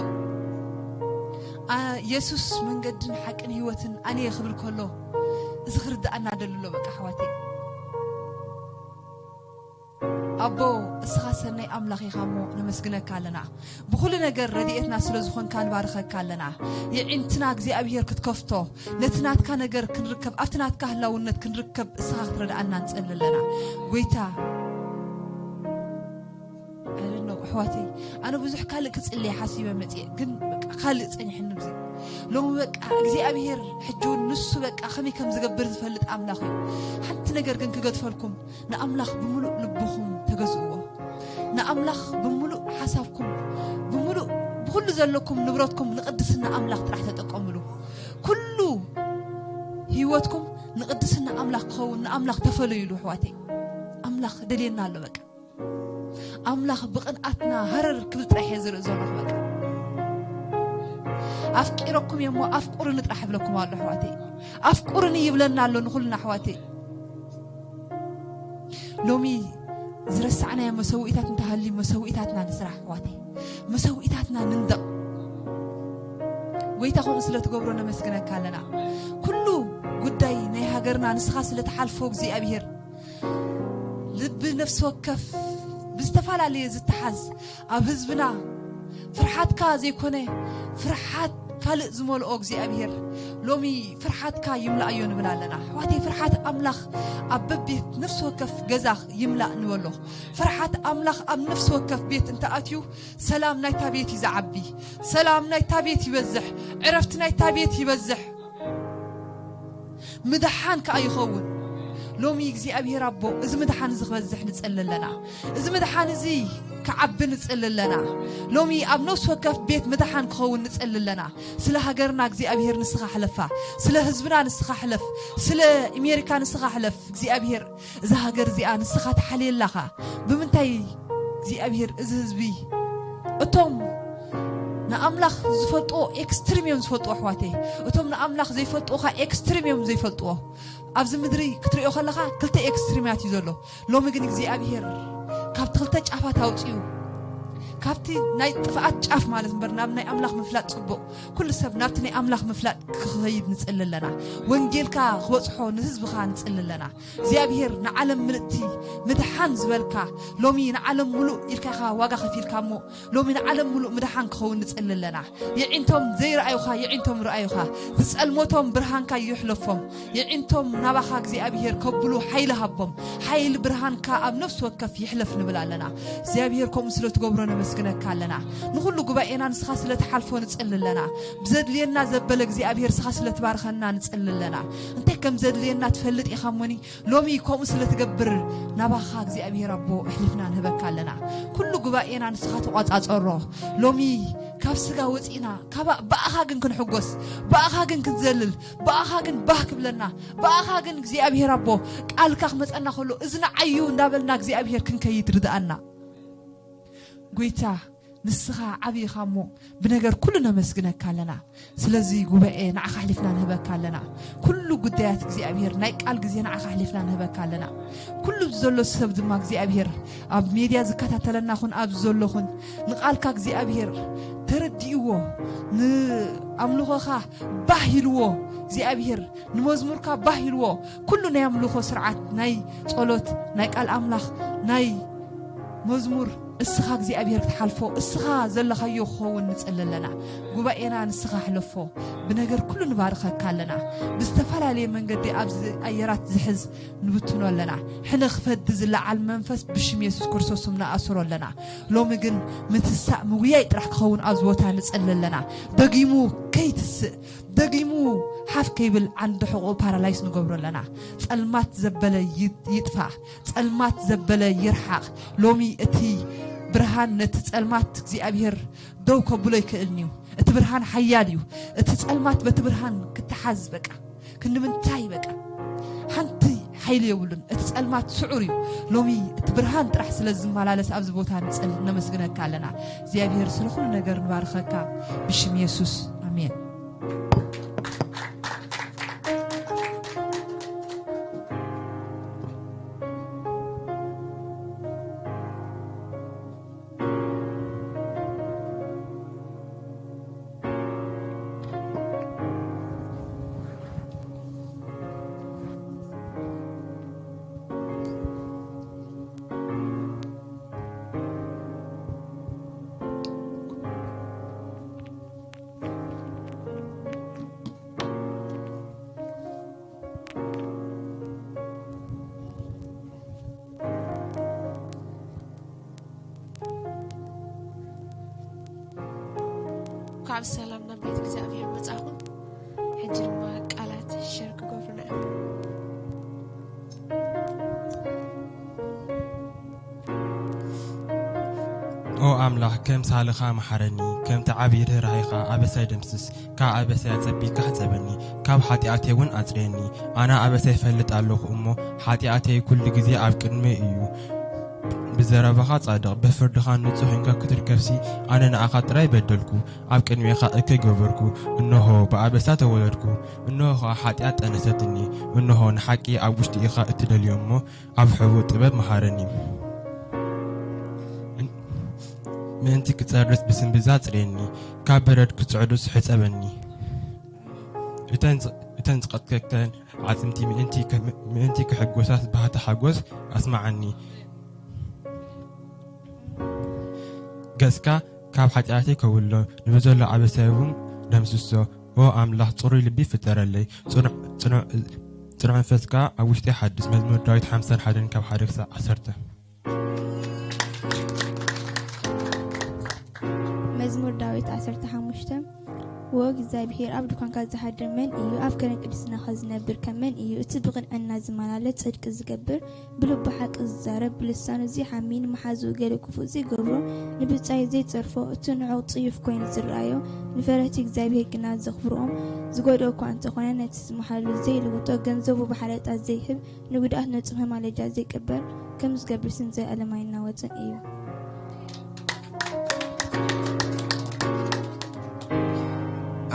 ኣ- የሱስ መንገድን ሓቅን ህይወትን ኣነ እየ ክብል ከሎ እዚ ክርድኣና ደሊ ኣሎ። በቃ ኣሕዋተይ፣ ኣቦ፣ እስኻ ሰናይ ኣምላኽ ኢኻ እሞ ነመስግነካ ኣለና። ብኹሉ ነገር ረድኤትና ስለ ዝኾንካ ንባርኸካ ኣለና። የዒንትና እግዚኣብሔር ክትከፍቶ፣ ነቲ ናትካ ነገር ክንርከብ፣ ኣብቲ ናትካ ህላውነት ክንርከብ እስኻ ክትረድኣና ንጸሊ ኣለና። ጎይታ፣ I don't know፣ ኣሕዋተይ፣ ኣነ ብዙሕ ካልእ ክጽልየ ሓሲበ መጽየ፣ ግን በቃ ካልእ ጸኒሕኒ ብዚ። ሎሚ በቃ እግዚኣብሔር ሕጂ እውን ንሱ በቃ ከመይ ከም ዝገብር ዝፈልጥ ኣምላኽ እዩ። ሓንቲ ነገር ግን ክገድፈልኩም፣ ንኣምላኽ ብምሉእ ልብኹም ተገዝእዎ። ንኣምላኽ ብምሉእ ሓሳብኩም፣ ብምሉእ፣ ብኹሉ ዘለኩም ንብረትኩም ንቅድስና ኣምላኽ ጥራሕ ተጠቀምሉ። ኩሉ ህይወትኩም ንቅድስና ኣምላኽ ክኸውን ንኣምላኽ ተፈለዩሉ ኣሕዋተይ። ኣምላኽ ደልየና ኣሎ በቃ። ኣምላኽ ብቕንኣትና ሃረር ክብል ጥራሕ እየ ዝርኢ ዘለኹ በቃ። ኣፍቂረኩም እየ እሞ ኣፍቁርኒ ጥራሕ እብለኩም ኣሎ ኣሕዋተይ። ኣፍቁርኒ ይብለና ኣሎ ንኹልና ኣሕዋተይ። ሎሚ ዝረሳዕናዮ መሰውኢታት እንተሃልዩ መሰውኢታትና ንስራሕ ኣሕዋተይ። መሰውኢታትና ንንደቕ። ጎይታ ከምኡ ስለ ትገብሮ ነመስግነካ ኣለና። ኩሉ ሃገርና ንስኻ ስለ ትሓልፎ እግዚኣብሔር፣ ልቢ ነፍሲ ወከፍ ብዝተፈላለየ ዝተሓዝ፣ ኣብ ህዝብና ፍርሓትካ ዘይኮነ ፍርሓት ካልእ ዝመልኦ እግዚኣብሔር፣ ሎሚ ፍርሓትካ ይምላእዮ ንብል ኣለና። ኣሕዋተይ፣ ፍርሓት ኣምላኽ ኣብ በቤት ነፍሲ ወከፍ ገዛ ይምላእ ንበሎ። ፍርሓት ኣምላኽ ኣብ ነፍሲ ወከፍ ቤት እንተኣትዩ፣ ሰላም ናይታ ቤት እዩ ዝዓቢ። ሰላም ናይታ ቤት ይበዝሕ። ዕረፍቲ ናይታ ቤት ይበዝሕ። ምድሓን ከኣ ይኸውን። ሎሚ እግዚኣብሔር ኣቦ፣ እዚ ምድሓን እዚ ክበዝሕ ንጽሊ ኣለና። እዚ ምድሓን እዚ ክዓቢ ንጽሊ ኣለና። ሎሚ ኣብ ነፍሲ ወከፍ ቤት ምድሓን ክኸውን ንጽሊ ኣለና። ስለ ሃገርና እግዚኣብሔር ንስኻ ሕለፋ። ስለ ህዝብና ንስኻ ሕለፍ። ስለ ኣሜሪካ ንስኻ ሕለፍ። እግዚኣብሔር፣ እዛ ሃገር እዚኣ ንስኻ ትሓልየላ ኢኻ። ብምንታይ እግዚኣብሔር፣ እዚ ህዝቢ፣ እቶም ንኣምላኽ ዝፈልጥዎ ኤክስትሪም እዮም ዝፈልጥዎ፣ ኣሕዋተይ። እቶም ንኣምላኽ ዘይፈልጥዎ ኸኣ ኤክስትሪም እዮም ዘይፈልጥዎ። ኣብዚ ምድሪ ክትሪኦ ከለኻ ክልተ ኤክስትሪማት እዩ ዘሎ። ሎሚ ግን እግዚኣብሔር ካብቲ ክልተ ጫፋት ኣውፂኡ፣ ካብቲ ናይ ጥፍኣት ጫፍ ማለት እምበር ናብ ናይ ኣምላኽ ምፍላጥ ጽቡቕ፣ ኩሉ ሰብ ናብቲ ናይ ኣምላኽ ምፍላጥ ክኸይድ ንጽሊ ኣለና። ወንጌልካ ክበጽሖ ንህዝብኻ ንጽሊ ኣለና። እግዚኣብሔር ንዓለም ምልእቲ ምድሓን ዝበልካ፣ ሎሚ ንዓለም ሙሉእ ኢልካ ኢኻ ዋጋ ከፊልካ እሞ፣ ሎሚ ንዓለም ሙሉእ ምድሓን ክኸውን ንጽሊ ኣለና። የዒንቶም ዘይረኣዩኻ፣ የዒንቶም ረኣዩኻ። ዝጸልመቶም ብርሃንካ ይሕለፎም። የዒንቶም ናባኻ እግዚኣብሔር ከብሉ ሓይሊ ሃቦም። ሓይሊ ብርሃንካ ኣብ ነፍሲ ወከፍ ይሕለፍ ንብል ኣለና። እግዚኣብሔር ከምኡ ስለ ትገብሮ ነመስግነካ ኣለና። ንኹሉ ጉባኤና ንስኻ ስለ ትሓልፎ ንጽሊ ኣለና። ብዘድልየና ዘበለ እግዚኣብሔር ንስኻ ስለ ትባርኸና ንጽሊ ኣለና። እንታይ ከም ዘድልየና ትፈልጥ ኢኻ እሞኒ፣ ሎሚ ከምኡ ስለ ትገብር ናባኻ እግዚኣብሔር ኣቦ ኣሕሊፍና ንህበካ ኣለና። ኩሉ ጉባኤና ንስኻ ተቋጻጸሮ። ሎሚ ካብ ስጋ ወጺእና፣ ካባ-፣ ብኣኻ ግን ክንሕጎስ፣ ብኣኻ ግን ክንዘልል፣ ብኣኻ ግን ባህ ክብለና፣ ብኣኻ ግን እግዚኣብሔር ኣቦ ቃልካ ክመጸና ከሎ፣ እዚ ንዓዩ እንዳበልና እግዚኣብሔር ክንከይድ ርድኣና። ጎይታ፣ ንስኻ ዓቢ ኢኻ እሞ ብነገር ኩሉ ነመስግነካ ኣለና። ስለዚ ጉባኤ ንዓኻ ኣሕሊፍና ንህበካ ኣለና። ኩሉ ጉዳያት እግዚኣብሔር ናይ ቃል ግዜ ንዓኻ ኣሕሊፍና ንህበካ ኣለና። ኩሉ ዘሎ ሰብ ድማ እግዚኣብሔር ኣብ ሜድያ ዝከታተለና ኹን ኣብዚ ዘሎ ኹን ንቃልካ እግዚኣብሔር ተረዲእዎ፣ ንኣምልኾኻ ባህ ኢልዎ እግዚኣብሔር ንመዝሙርካ ባህ ኢልዎ፣ ኩሉ ናይ ኣምልኾ ስርዓት፣ ናይ ጸሎት፣ ናይ ቃል ኣምላኽ፣ ናይ መዝሙር፣ እስኻ እግዚኣብሔር ክትሓልፎ፣ እስኻ ዘለኻዮ ክኸውን ንጽሊ ኣለና። ጉባኤና ንስኻ ሕለፎ። ብነገር ኩሉ ንባርኸካ ኣለና። ብዝተፈላለየ መንገዲ ኣብዚ ኣየራት ዝሕዝ ንብትኖ ኣለና። ሕነ ክፈዲ ዝለዓል መንፈስ ብሽም የሱስ ክርስቶስ ስም ንኣስሮ ኣለና። ሎሚ ግን ምትሳእ ምጉያይ ጥራሕ ክኸውን ኣብዚ ቦታ ንጽሊ ኣለና። ደጊሙ ከይትስእ፣ ደጊሙ ሓፍ ከይብል ዓንዲ ሕቖ ፓራላይስ ንገብሮ ኣለና። ጸልማት ዘበለ ይ-፣ ይጥፋእ፣ ጸልማት ዘበለ ይርሓቕ። ሎሚ እቲ ብርሃን ነቲ ጸልማት እግዚኣብሔር ደው ከብሎ ኣይክእልን እዩ። እቲ ብርሃን ሓያል እዩ። እቲ ጸልማት በቲ ብርሃን ክተሓዝ በቃ። ክንዲ ምንታይ በቃ። ሓንቲ ሓይሊ የብሉን። እቲ ጸልማት ስዑር እዩ። ሎሚ እቲ ብርሃን ጥራሕ ስለ ዝመላለስ ኣብዚ ቦታ ንጸል-፣ ነመስግነካ ኣለና። እግዚኣብሔር ስለ ኩሉ ነገር ንባርኸካ ብሽም የሱስ። ኣሜን። ካብ ሰላም ናብ ቤት እግዚኣብሔር መጻኹም። ሕጂ ድማ ቃላት ሸር ክገብሩና እዮም። ኦ ኣምላኽ፣ ከም ሳልኻ መሓረኒ፣ ከምቲ ዓብዪ ርህራሄኻ ኣበሳይ ደምስስ። ካብ ኣበሳይ ኣጸቢካ ሕጸበኒ፣ ካብ ሓጢኣተይ እውን ኣጽርየኒ። ኣነ ኣበሳይ እፈልጥ ኣለኹ እሞ፣ ሓጢኣተይ ኩሉ ግዜ ኣብ ቅድመይ እዩ። ብዘረባኻ ጻድቕ፣ ብፍርድኻ ንጹሕ ኮይንካ ክትርከብሲ፣ ኣነ ንኣኻ ጥራይ በደልኩ፣ ኣብ ቅድሜኻ እከይ ገበርኩ። እንሆ፣ ብኣበሳ ተወለድኩ፣ እንሆ ኸኣ ሓጢኣት ጠነሰትኒ። እንሆ፣ ንሓቂ ኣብ ውሽጢ ኢኻ እትደልዮ እሞ፣ ኣብ ሕቡእ ጥበብ መሃረኒ። ምእንቲ ክጸርስ ብስምብዛ ኣጽርየኒ፣ ካብ በረድ ክጽዕዱስ ሕጸበኒ። እተን ዝ-፣ እተን ዝቐትከተን ዓጽምቲ ምእንቲ ከ-፣ ምእንቲ ክሕጎሳስ ባህታ ሓጎስ ኣስምዓኒ። ገጽካ ካብ ሓጢኣተይ ከውሎ፣ ንብዘሎ ኣበሳይ እውን ደምስሶ። ኦ ኣምላኽ፣ ጽሩይ ልቢ ፍጠረለይ፣ ጽኑዕ፣ ጽኑዕ፣ ጽኑዕ መንፈስ ከኣ ኣብ ውሽጠይ ሓድስ። መዝሙር ዳዊት ሓምሳን ሓደን ካብ ሓደ ክሳብ ዓሰርተ። መዝሙር ዳዊት ዓሰርተ ሓሙሽተ። ዎ እግዚኣብሄር፣ ኣብ ድኳንካ ዝሓድር መን እዩ? ኣብ ከረን ቅድስናኻ ዝነብር ከ መን እዩ? እቲ ብቕንዕና ዝመላለስ፣ ጽድቂ ዝገብር፣ ብልቡ ሓቂ ዝዛረብ፣ ብልሳኑ ዘይሓሚ፣ ንመሓዝኡ ገለ ክፉእ ዘይገብሮ፣ ንብጻዩ ዘይጸርፎ፣ እቲ ንዑቕ ጽዩፍ ኮይኑ ዝረኣዮ፣ ንፈረህቲ እግዚኣብሄር ግና ዘኽብርኦም፣ ዝጎድኦ እኳ እንተኾነ፣ ነቲ ዝመሓለሉ ዘይልውጦ፣ ገንዘቡ ብሓለጣ ዘይህብ፣ ንጉድኣት ነጹ መማለጃ ዘይቅበል፣ ከም ዝገብር ስም ዘለኣለም ኣይናወጽን እዩ።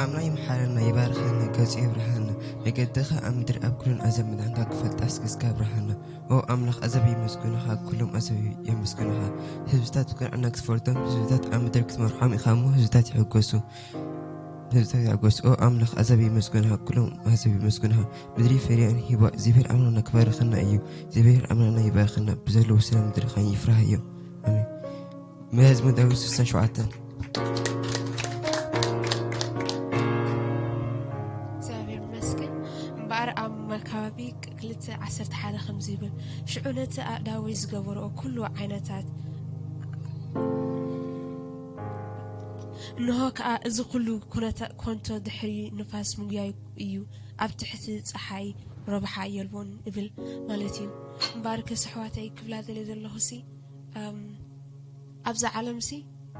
ኣምላኽ ይምሓረና፣ ይባርኸና፣ ገጹ የብርሃና፣ መገድኻ ኣብ ምድሪ ኣብ ኩለን ኣዘብ ምድሓንካ ክፈልጣ ስግስካ ኣብርሃና። ኦ ኣምላኽ ኣዘብ የመስግኑኻ፣ ኩሎም ኣዘብ የመስግኑኻ። ህዝብታት ብቅንዕና ክትፈልጦም፣ ህዝብታት ኣብ ምድሪ ክትመርሖም ኢኻ እሞ ህዝብታት ይሕጎሱ። ህዝብታት ይሕጎሱ። ኦ ኣምላኽ ኣዘብ የመስግኑኻ፣ ኩሎም ኣዘብ የመስግኑኻ። ምድሪ ፍሬኣን ሂባ እግዚኣብሔር ኣምላኽና ክባርኸና እዩ። እግዚኣብሔር ኣምላኽና ይባርኸና፣ ብዘለዎ ሰላም ምድርኻን ይፍራሃዮ። ኣሜን። መዝሙር ዳዊት ስሳን ሸውዓተን። እግዚኣብሔር ይመስገን። እምበኣር ኣብ መካብቢ ክልተ ዓሰርተ ሓደ ከምዚ ይብል፣ ሽዑ ነቲ ኣእዳወይ ዝገበርኦ ኩሉ ዓይነታት፣ እንሆ ከኣ እዚ ኩሉ ኩነታ ኮንቶ ድሕሪ ንፋስ ምጉያይ እዩ፣ ኣብ ትሕቲ ጸሓይ ረብሓ የልቦን እብል ማለት እዩ። እምበኣርከስ ኣሕዋተይ ክብላ ደልየ ዘለኹሲ፣ እም፣ ኣብዛ ዓለምሲ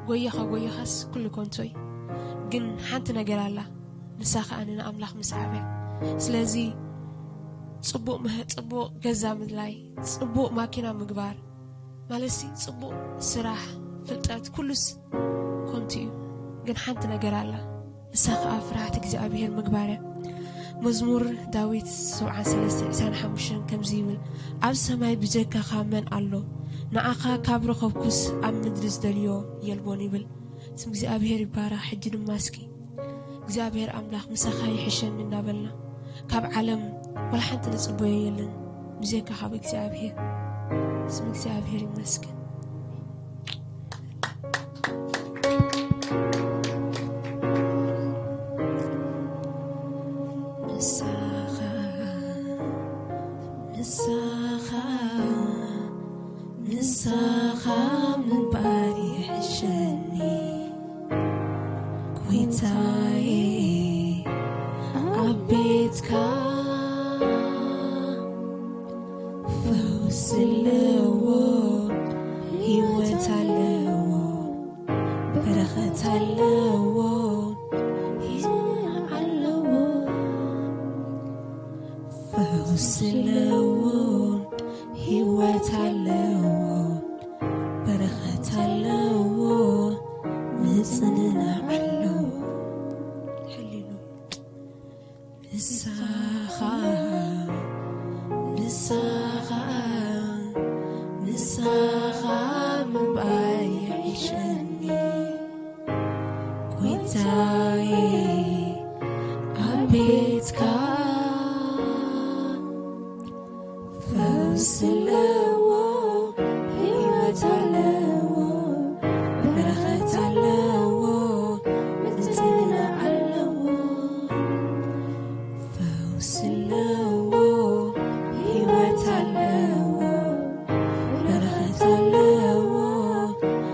ጎየኻ ጎየኻስ ኩሉ ኮንቶ እዩ። ግን ሓንቲ ነገር ኣላ፣ ንሳ ከኣ ንኣምላኽ ምስዓብ እያ። ስለዚ ጽቡቕ ምህር፣ ጽቡቕ ገዛ ምድላይ፣ ጽቡቕ ማኪና ምግባር፣ ማለትሲ ጽቡቕ ስራሕ፣ ፍልጠት፣ ኩሉስ ኮንቱ እዩ። ግን ሓንቲ ነገር ኣላ፣ ንሳ ኸኣ ፍርሃት እግዚኣብሔር ምግባር እያ። መዝሙር ዳዊት ሰብዓን ሰለስተ ዕስራን ሓሙሽተን ከምዚ ይብል፣ ኣብ ሰማይ ብጀካኻ መን ኣሎ? ንዓኻ ካብ ረኸብኩስ ኣብ ምድሪ ዝደልዮ የልቦን ይብል። ስም እግዚኣብሔር ይባረኽ። ሕጂ ድማ እስኪ እግዚኣብሔር ኣምላኽ ምሳኻ ይሕሸኒ እናበልና ካብ ዓለም ወላ ሓንቲ ንጽበዮ የለን ብጀካ ካብ እግዚኣብሔር። ስም እግዚኣብሔር ይመስገን። ምሳኻ ምሳኻ ምሳኻ ምንባር ይሕሸኒ ጎይታዬ፣ ኣብ ቤትካ ፈውስ ኣለዎ፣ ህይወት ኣለዎ፣ በረኸት ኣለዎ፣ ኣለዎ፣ ፈውስ ኣለዎ፣ ህይወት ኣለዎ፣ በረኸት ኣለዎ፣ ምጽንናዕ ኣለዎ። ንሳኻ ንሳኻ ንሳኻ ምንባይ ይሕሸኒ ጎይታዬ ኣብ ቤትካ ፈውስ ኣለዎ ህይወት ኣለዎ በረኸት ኣለዎ ምጽንናዕ ኣለዎ ፈውስ ኣለዎ ህይወት ኣለዎ በረኸት ኣለዎ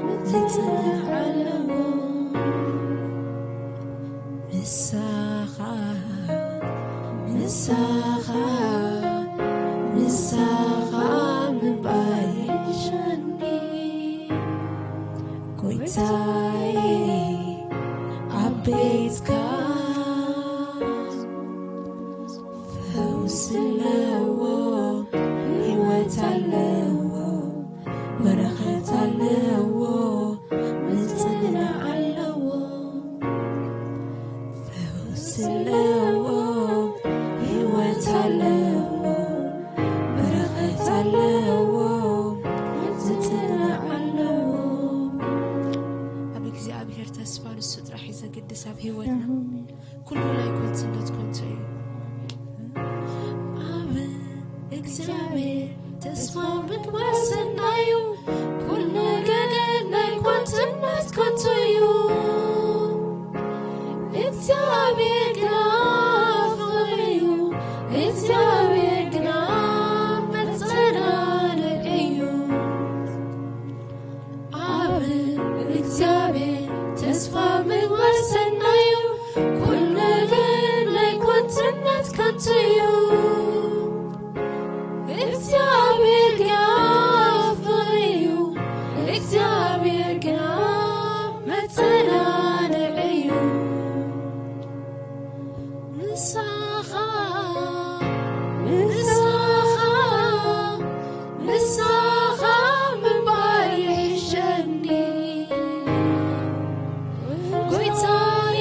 ምጽንናዕ ኣለዎ። ምሳኻ ምሳኻ ምሳኻ ምንባይ ይሕሸኒ ጎይታዬ ኣብ ቤትካ ፈውስ ኣለዎ ህይወት ኣለዎ በረኸት ኣለዎ ምጽንናዕ ኣለዎ ፈውስ ኣለዎ ህይወት ኣለዎ በረኸት ኣለዎ ምጽንናዕ ኣለዎ። ኣብ እግዚኣብሔር ተስፋ ንሱ ጥራሕ እዩ ዘገድስ ኣብ ህይወትና ኩሉ ናይ ኮንትነት ኮንቶ እዩ። እግዚኣብሔር ተስፋ ምግባር ሰናዩ፣ ኩሉ ነገር ናይ ጓንትነት ከንቱ እዩ። እግዚኣብሔር ግና ፍቕሪ እዩ፣ እግዚኣብሔር ግና መጸናንዒ እዩ። ኣብ እግዚኣብሔር ተስፋ ምግባር ሰናዩ፣ ኩሉ ነገር ናይ ጓንትነት ከንቱ እዩ። እግዚኣብሔር ግና ፍቕሪ እዩ፣ እግዚኣብሔር ግና መጸናንዒ እዩ። ምሳኻ፣ ምሳኻ፣ ምሳኻ ምንባር ይሕሸኒ። ጎይታዬ፣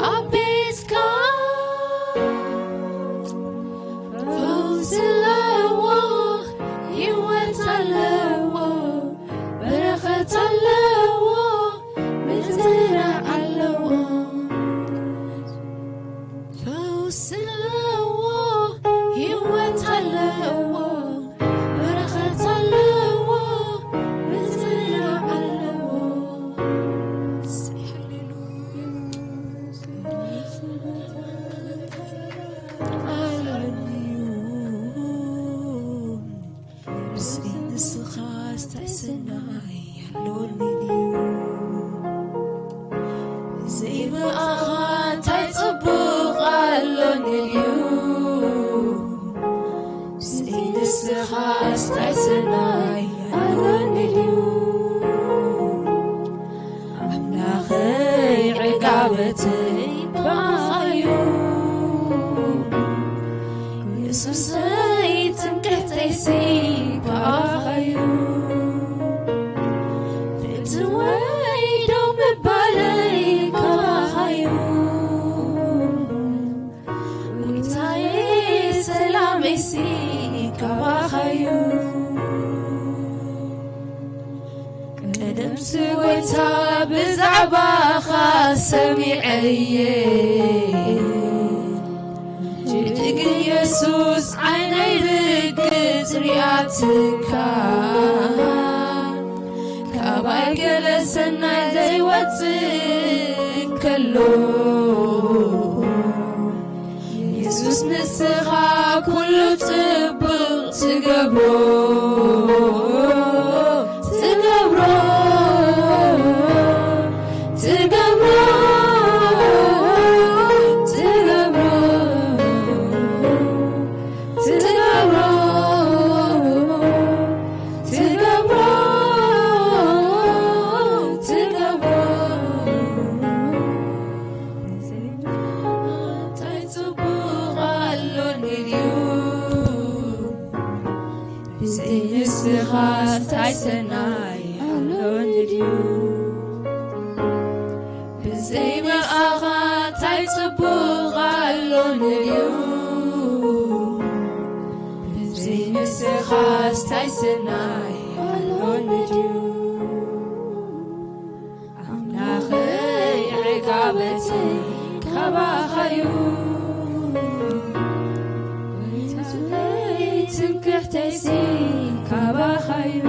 ኣብ ቤትካ ፈውሲ ኣለዎ፣ ህይወት ኣለዎ፣ በረኸት ኣለዎ፣ ምጽንናዕ ኣለዎ። ፈውሲ ኣለዎ፣ ህይወት ኣለዎ፣ በረኸት ኣለዎ፣ ምጽንናዕ ኣለዎ። ብዘይ ንስኻስ ታይ ሰናይ ኣሎኒ ድዩ? ብዘይ ብኣኻ ታይ ጽቡቕ ኣሎኒ ድዩ? ብዘይ ንስኻስ ታይ ሰናይ ኣሎኒ ድዩ? ኣምላኸይ ዕጋበተይ ብኣኻዩ፣ የሱሰይ ትምክሕተይሲ ብኣኻዩ፣ ፍትወይ ደው ምባለይ ካባኻዩ፣ ጎይታየ ሰላመይሲ ካባኻዩ። ቀደምሲ ጎይታ ብዛዕባኻ ሰሚዐየ፣ ሕጂ ግን የሱስ ዓይነይ ርግጽ ሪኣትካ፣ ካባይ ገለ ሰናይ ዘይወጽእ ከሎ፣ የሱስ ንስኻ ኩሉ ጽቡቕ ትገብሮ፣ ትገብሮ፣ ትገብሮ፣ ትገብሮ፣ ትገብሮ፣ ትገብሮ፣ ትገብሮ። እንታይ ጽቡቕ ኣሎኒ ድዩ? ብዘይ ንስኻስ ታይ ሰናይ ኣሎኒ ድዩ? ብዘይ ብኣኻ ታይ ጽቡቕ ኣሎኒ ድዩ? ብዘይ ንስኻስ ታይ ሰናይ ኣሎኒ ድዩ? ኣምላኸይ ዕጋበተይ ካባኻዩ፣ ጎይታተይ ትምክሕተይሲ ካባኻዩ፣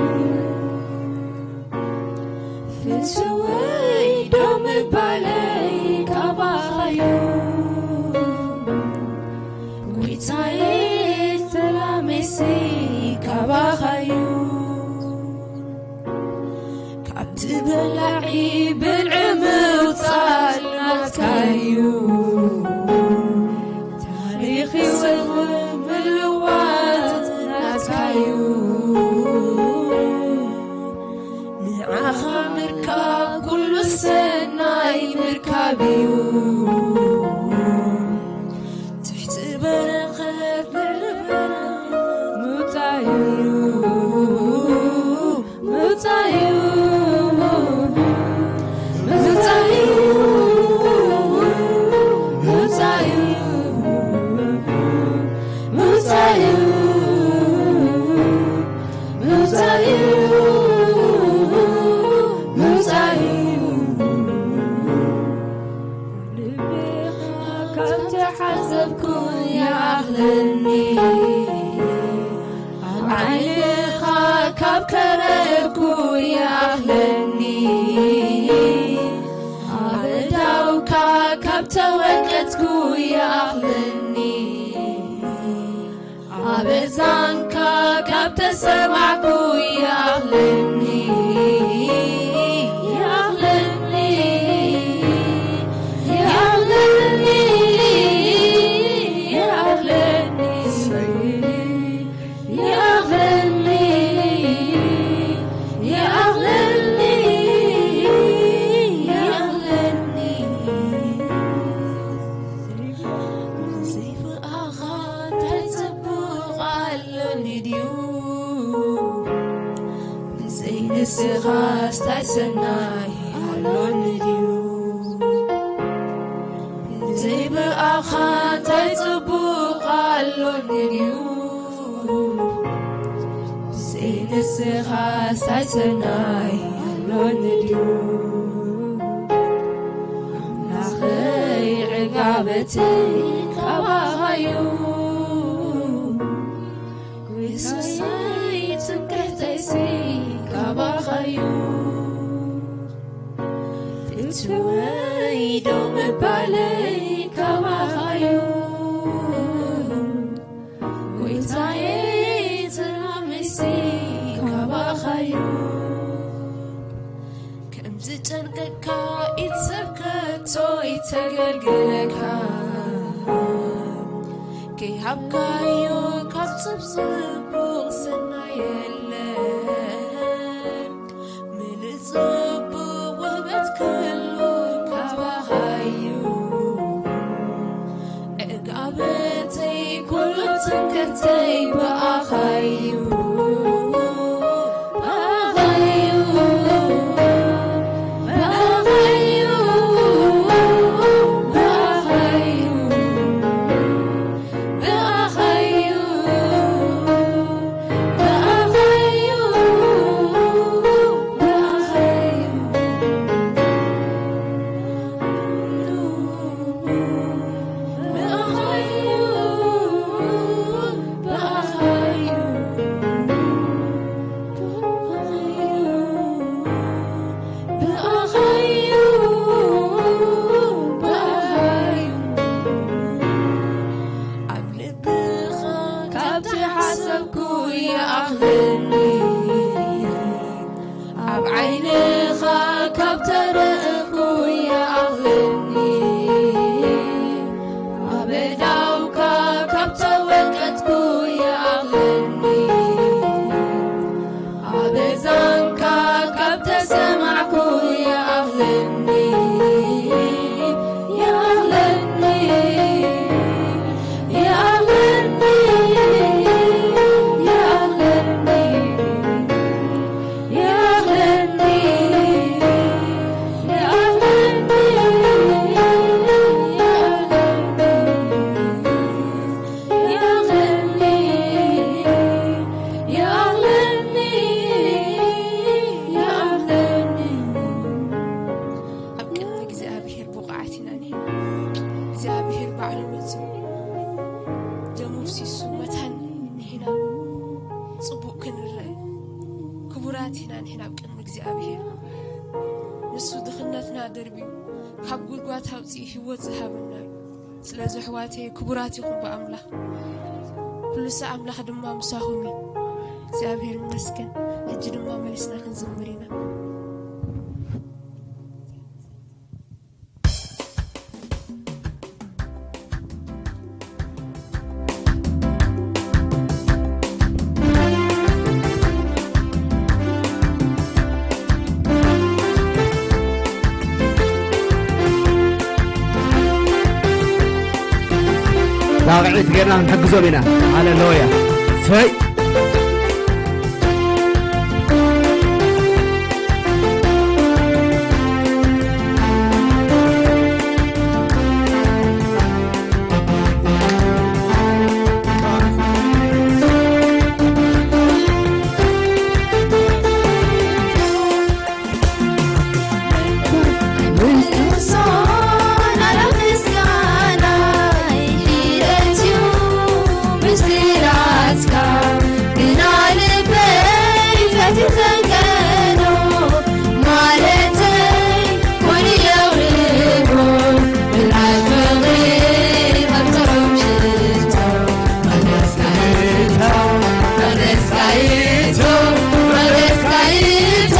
ፍትወይ ደው ምባለይ ካባኻዩ፣ ጎይታየ ሰላመይሲ ካባኻዩ። ካብቲ በላዒ ብልዒ ምውጻእ ናትካዩ፣ ታሪኽ ህይወት ምልዋጥ ናትካዩ። ንዓኻ ምርካብ ኩሉ ሰናይ ምርካብ እዩ። ትሕቲ በረኸት ልዕሊ በረኸት ምውጻእ እዩ፣ ምውጻእ እዩ፣ ምውጻእ እዩ፣ ምውጻእ እዩ፣ ምውጻእ እዩ፣ ምውጻእ እዩ፣ ምውጻእ እዩ። ኣብ ዓይንኻ ካብ ከረእኩ ይኣኽለኒ፣ ኣብ ኣእዳውካ ካብ ተወቀጥኩ ይኣኽለኒ፣ ኣብ እዛንካ ካብ ተሰማዕኩ ይኣኽለኒ፣ ይኣኽለኒ፣ ይኣኽለኒ፣ ይኣኽለኒ። ይኣኽለኒ፣ ይኣኽለኒ፣ ይኣኽለኒ። ዘይብኣኻ እንታይ ጽቡቕ ኣሎኒ ድዩ? ብዘይ ንስኻስ እንታይ ሰናይ ኣሎኒ ድዩ? ዘይብኣኻ እንታይ ጽቡቕ ኣሎኒ ድዩ? ዘይንስኻስ እንታይ ሰናይ ኣሎኒ ድዩ? ኣምላኸይ ዕጋበተይ ካባኻዩ፣ ጎይታየይ ትምክሕተይሲ ካባኻዩ። ፍትወይ ደው ምባለይ ካባኻዩ፣ ጎይታየ ሰላመይሲ ካባኻዩ። ከም ዝጨንቀካ ኢድ ሰብ ከቶ ይተገልግለካ፣ ከይሃብካዮ ካብ ጽቡቕ ሰናይ የለን። ምሉእ ጽቡቕ ውህበት ኩሉ ካባኻዩ፣ ዕጋበተይ ኩሉ ትምክሕተይ ብኣኻዩ፣ ብኣኻዩ፣ ብኣኻዩ፣ ብኣኻዩ። ብኣኻዩ፣ ብኣኻዩ፣ ብኣኻዩ፣ ብኣኻዩ፣ ብኣኻዩ። ብኣኻዩ፣ ብኣኻዩ። ኣብ ልብኻ ካብ ተሓሰብኩ ይኣኽለኒ፣ ኣብ ዓይንኻ ካብ ተረእኹ ይኣኽለኒ። ኣብ ኣእዳውካ ካብ ተወቀጥኩ ይኣኽለኒ፣ ኣብ እዛንካ ካብ ተሰማዕኩ ይኣኽለኒ፣ ይኣኽለኒ፣ ይኣኽለኒ፣ ይኣኽለኒ። ይኣኽለኒ፣ ይኣኽለኒ፣ ይኣኽለኒ፣ ይኣኽለኒ፣ ይኣኽለኒ፣ ይኣኽለኒ። ኣብ ቅድሚ እግዚኣብሔር ብቑዓት ኢና ንሕና። እግዚኣብሔር ባዕሉ መጺኡ ደሙ ኣፍሲሱ መታን ንሕና ጽቡቕ ክንረአ ክቡራት ኢና ንሕና ኣብ ቅድሚ እግዚኣብሔር። ንሱ ድኽነትና ደርብዩ ካብ ጉድጓድ ኣውጺኡ ህይወት ዝሃበና እዩ። ስለዚ ኣሕዋተይ ክቡራት ኢኹም ብኣምላኽ። ኩሉ ሳዕ ኣምላኽ ድማ ምሳኹም እዩ። እግዚኣብሔር ይመስገን። ሕጂ ድማ መሊስና ክንዝምር ኢና። ዳቕዒት ጌርና ክንሕግዞም ኢና። ሃሌሉያ። ሰይ። ሞገስካይቶ፣ ሞገስካይቶ፣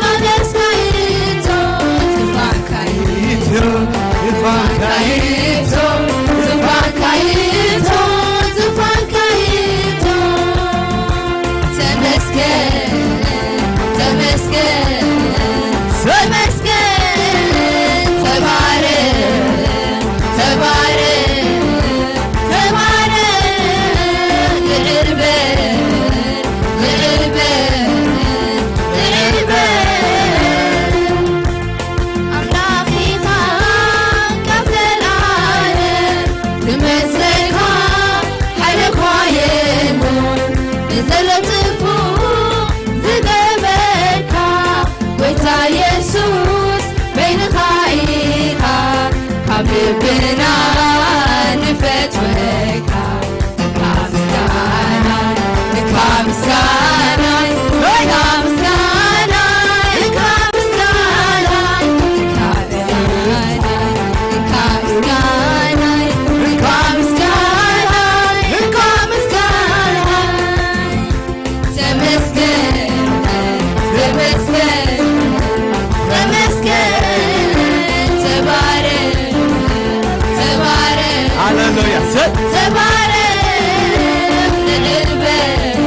ሞገስካይቶ፣ ዝፋንካይቶ፣ ዝፋንካይቶ፣ ዝፋንካይቶ፣ ዝፋንካይቶ። ተመስገን፣ ተመስገን፣ ተመስገን። ተባረክ፣ ተባረክ፣ ተባረክ። ልዕል በል፣ ልዕል በል፣ ልዕል በል። ኣምላኽ ኢኻ ካብ ዘልኣለም፣ ክመስለካ ሓደ እኳ የሎን። ንዘሎ ጽቡቕ ዝገበርካ፣ ጎይታ የሱስ በይንኻ ኢኻ፣ ካብ ልብና ንፈትወካ። እንካ ምስጋና፣ እንካ ምስጋና፣ እንካ ምስጋና፣ እንካ ምስጋና፣ እንካ ምስጋና፣ እንካ ምስጋና፣ እንካ ምስጋና። ተመስገን፣ ተመስገን፣ ተመስገን። ተባረክ፣ ተባረክ፣ ሃሌሉያ። ሰ- ተባረክ፣ ልዕል በል።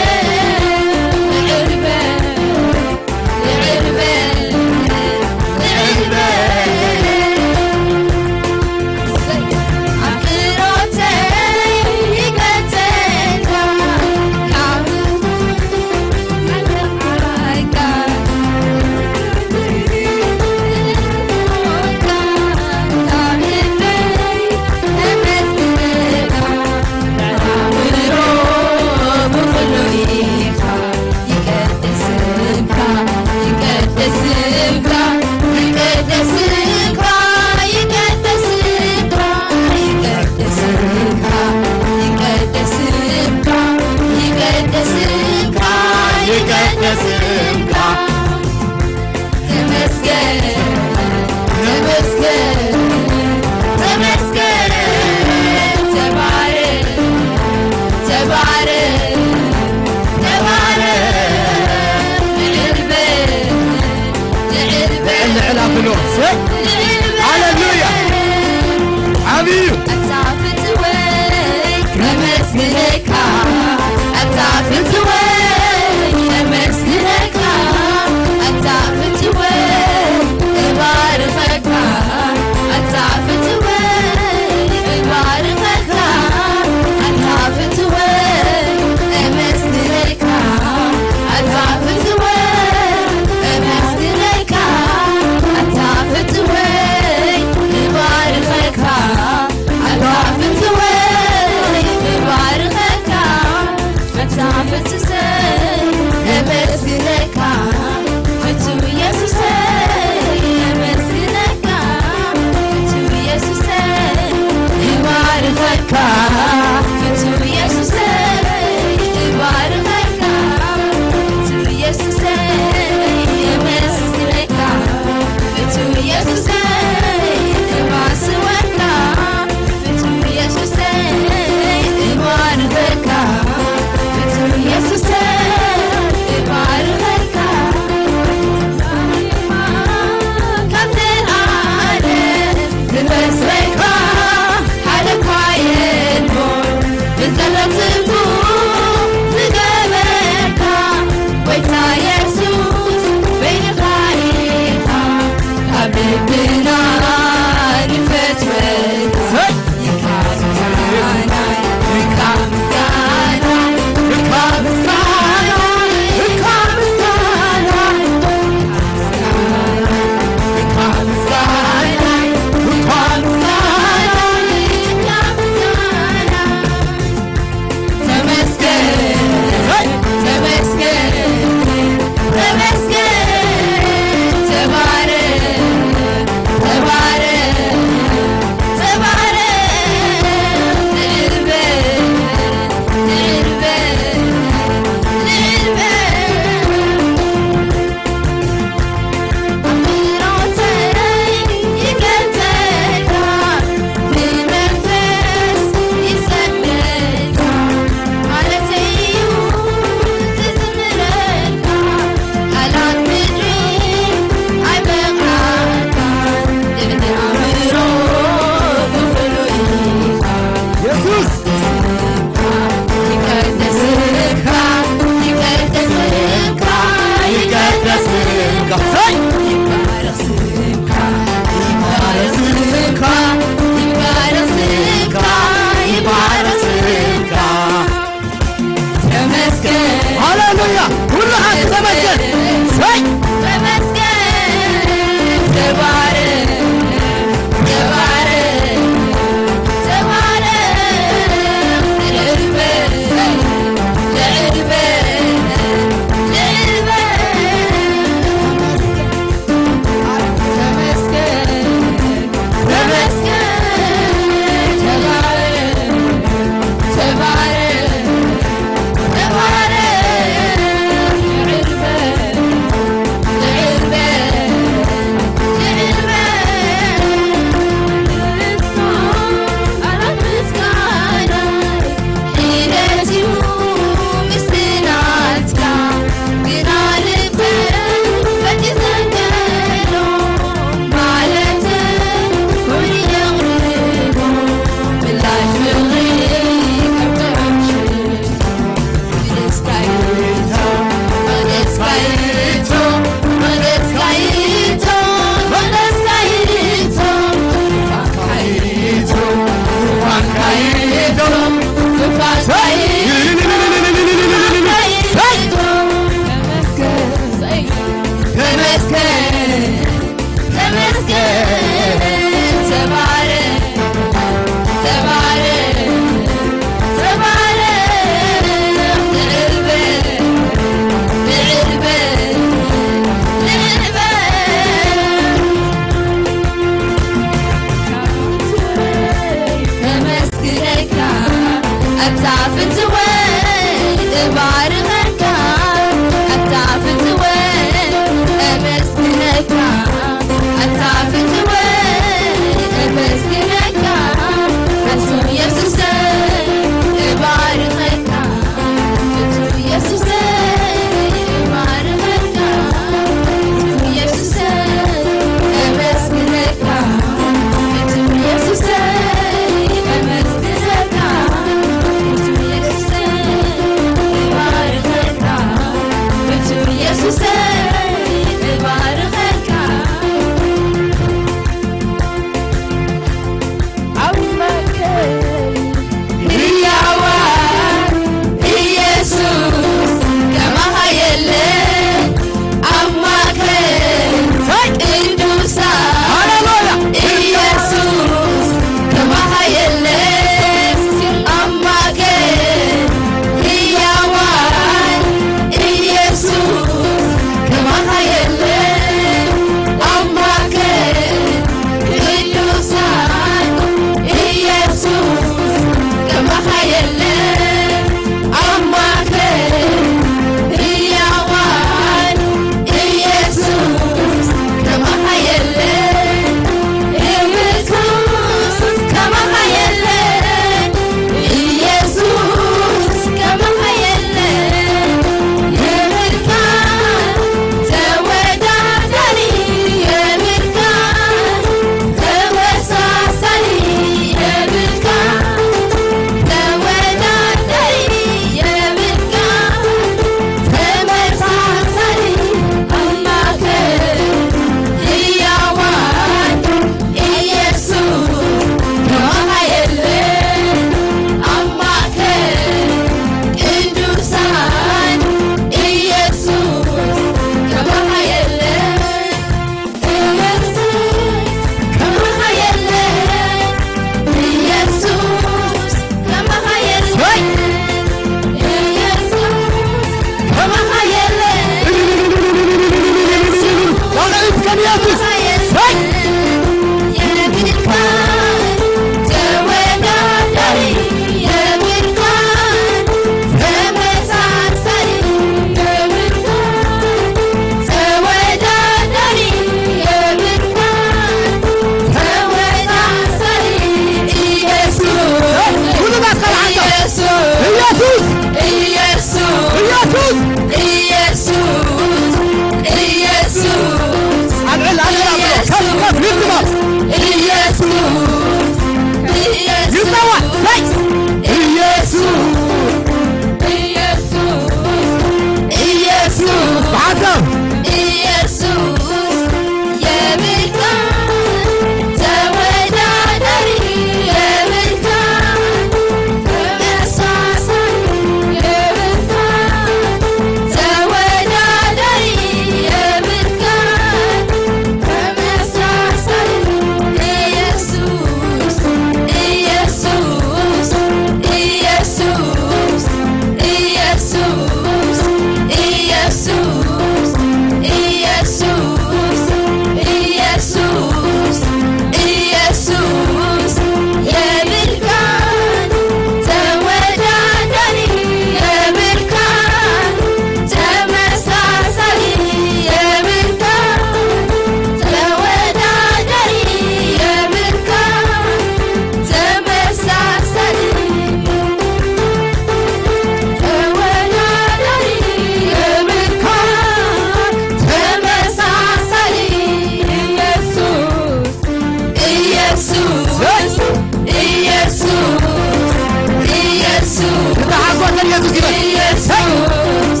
ኢየሱስ፣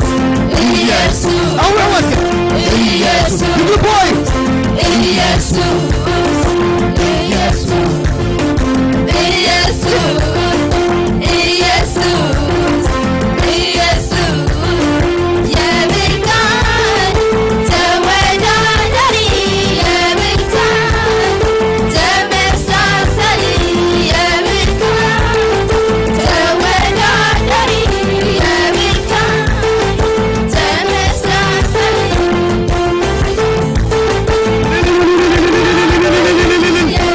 ኢየሱስ፣ ጸውዕዎ እስከ። ኢየሱስ፣ ኢየሱስ፣ ይግባዋል። ኢየሱስ፣ ኢየሱስ፣ ኢየሱስ፣ ኢየሱስ፣ ኢየሱስ፣ የብርሃን ተወዳዳሪ፣ የብርሃን ተመሳሳይ፣ የብርሃን ተወዳዳሪ፣ የብርሃን ተመሳሳይ።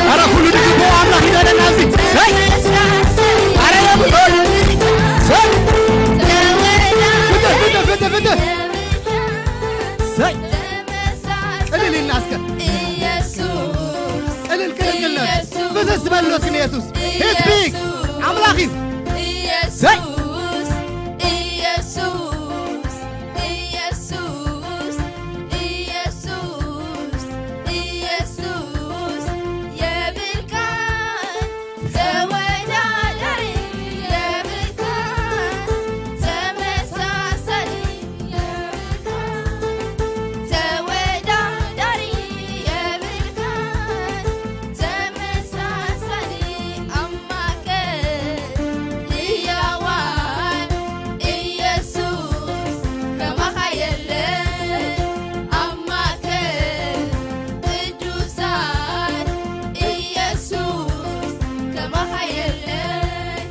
ኧረ ኩሉ ድግሞ ኣምላኽ ይበለና ኣብዚ። ሰይ! ኧረ የብሉን። ሰይ! ፍትህ፣ ፍትህ፣ ፍትህ፣ ፍትህ። ሰይ! ቅልል ኢልና እስከ። ቅልል፣ ቅልል፣ ቅልል። ፍስስ በሉት ግን ኢየሱስ። He's big። ኣምላኽ እዩ። ሰይ! ኢየሱስ፣ ኢየሱስ፣ ኢየሱስ፣ ኢየሱስ፣ የብርሃን ተወዳዳሪ፣ የብርሃን ተመሳሳሊ፣ የብርሃን ተወዳዳሪ፣ የብርሃን ተመሳሳሊ፣ ኣብ ማእከል ህያዋን ኢየሱስ ከማኻ የለን፣ ኣብ ማእከል ቅዱሳን ኢየሱስ ከማኻ የለን፣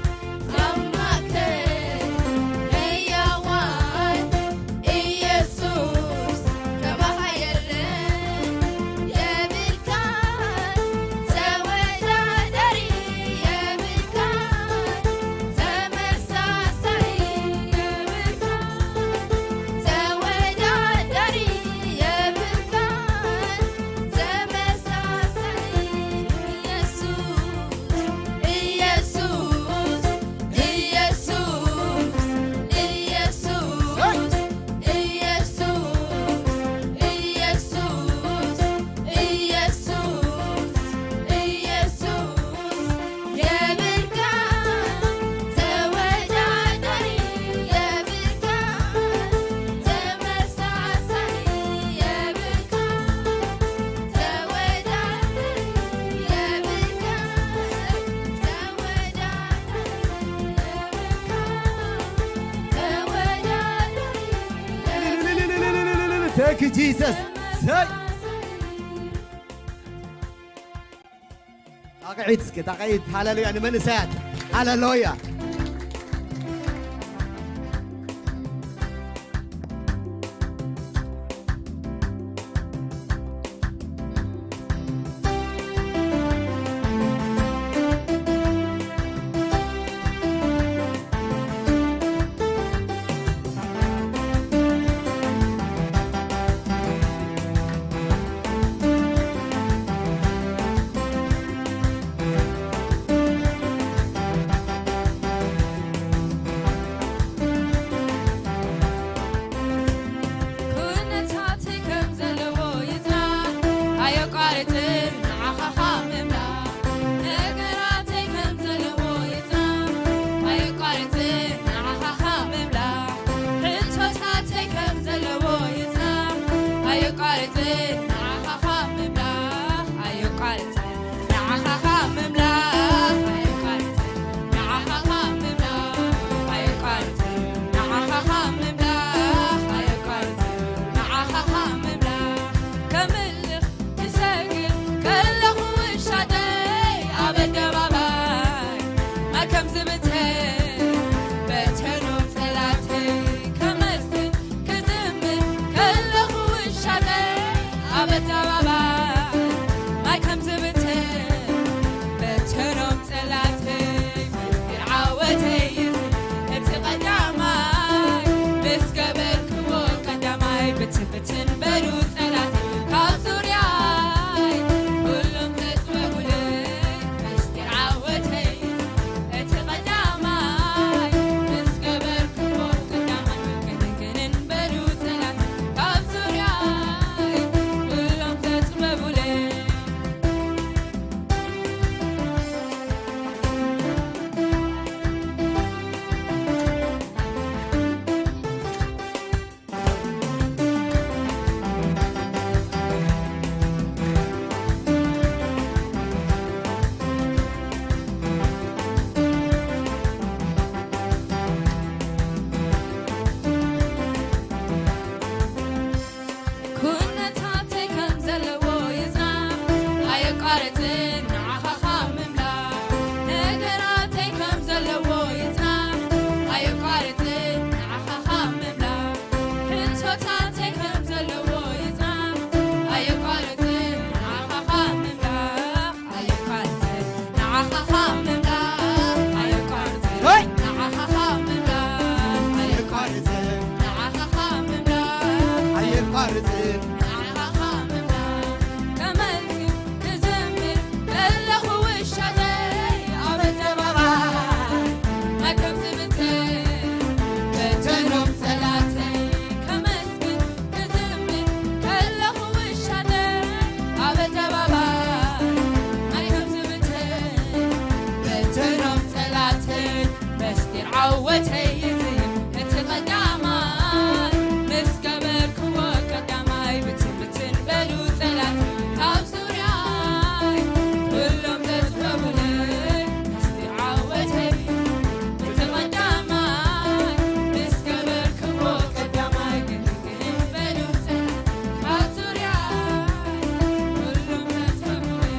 ኣብ ማእከል ህያዋን ኢየሱስ ከማኻ የለን፣ የብልካን ተወዳዳሪ፣ የብልካን ተመሳሳሊ፣ የብልካን ተወዳዳሪ፣ የብልካን ተመሳሳሊ። ኢየሱስ፣ ኢየሱስ፣ ኢየሱስ፣ ኢየሱስ፣ ኢየሱስ፣ ኢየሱስ፣ ኢየሱስ፣ የብርሃን ተወዳዳሪ፣ የብርሃን ተመሳሳሊ፣ የብርሃን ተወዳዳሪ፣ የብርሃን ተወዳዳሪ፣ የብርሃን ተወዳዳሪ። Thank you, Jesus. ሰይ! ጣቕዒት እስኪ፣ ጣቕዒት። ሃሌሉያ ንመንእሰያት። ሃሌሉያ። ኣየቋርጽን ንዓኻ ካብ ምምላኽ፣ ነገራተይ ከም ዘለዎ ይጽናሕ። ኣየቋርጽን ንዓኻ ካብ ምምላኽ፣ ሕቶታተይ ከም ዘለዎ ይጽናሕ። ኣየቋርጽን ንዓኻ ካብ ምምላኽ፣ ኣየቋርጽን ንዓኻ ካብ ምምላኽ፣ ኣየቋርጽን ሄይ! ንዓኻ ካብ ምምላኽ፣ ኣየቋርጽን ኣየቋርጽን ንዓኻ ካብ ምምላኽ፣ ኣየቋርጽን ኣየቋርጽን ንዓኻ ካብ ምምላኽ፣ ከመልክ ክዝምር ከለኹ ውሻተይ ኣብ ኣደባባይ ማይ ከም ዝብትን በተኖም ጸላተይ፣ ከመስግን ክዝምር ከለኹ ውሻተይ ኣብ ኣደባባይ ማይ ከም ዝብትን በተኖም ጸላተይ፣ ምስጢር ዓወተይ እዚ እቲ ቀዳማይ ምስ ገበርክዎ ቀዳማይ ብትን ብትን በሉ ጸላተይ ካብ ዙርያይ ኩሎም ዘጥበቡለይ ምስጢር ዓወተይ እቲ ቀዳማይ ምስ ገበርክዎ ቀዳማይ ግንግን በሉ ጸላተይ ካብ ዙርያይ ኩሎም ዘጥበቡለይ።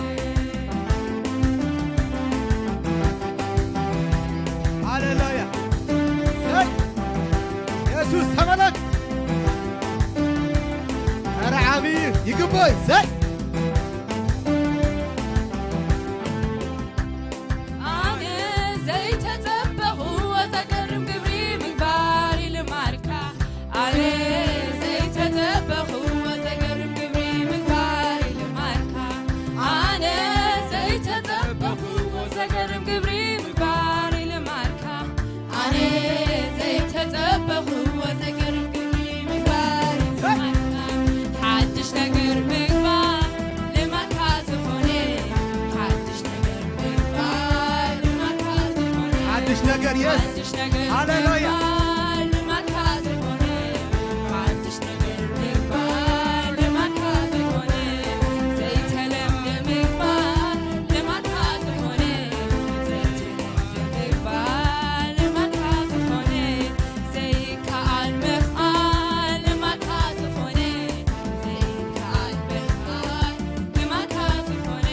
ሃሌሉያ። ሰይ! የሱስ ተመለክ። ኧረ ዓብዪ ይግባይ። ሰይ! ኣነ ዘይተጸበኹዎ ዘገርም ግብሪ ምግባር እዩ ልማድካ። ኣነ ዘይተጸበኹዎ ዘገርም ግብሪ ምግባር እዩ ልማድካ። ኣነ ዘይተጸበኹዎ ዘገርም ግብሪ ምግባር እዩ ልማድካ። ኣነ ዘይተጸበኹዎ ዘገርም ግብሪ ምግባር እዩ ልማድካ። ሓድሽ ነገር ምግባር ልማድካ ዝኾነ፣ ሓድሽ ነገር ምግባር ልማድካ ዝኾነ፣ ሓድሽ ነገር፣ የስ። ሓድሽ ነገር ሃሌሉያ። ምግባር ልማድካ ዝኾነ፣ ሓድሽ ነገር ምግባር ልማድካ ዝኾነ፣ ዘይተለምደ ምግባር ልማድካ ዝኾነ፣ ዘይተለምደ ምግባር ልማድካ ዝኾነ፣ ዘይከኣል ምኽኣል ልማድካ ዝኾነ፣ ዘይከኣል ምኽኣል ልማድካ ዝኾነ።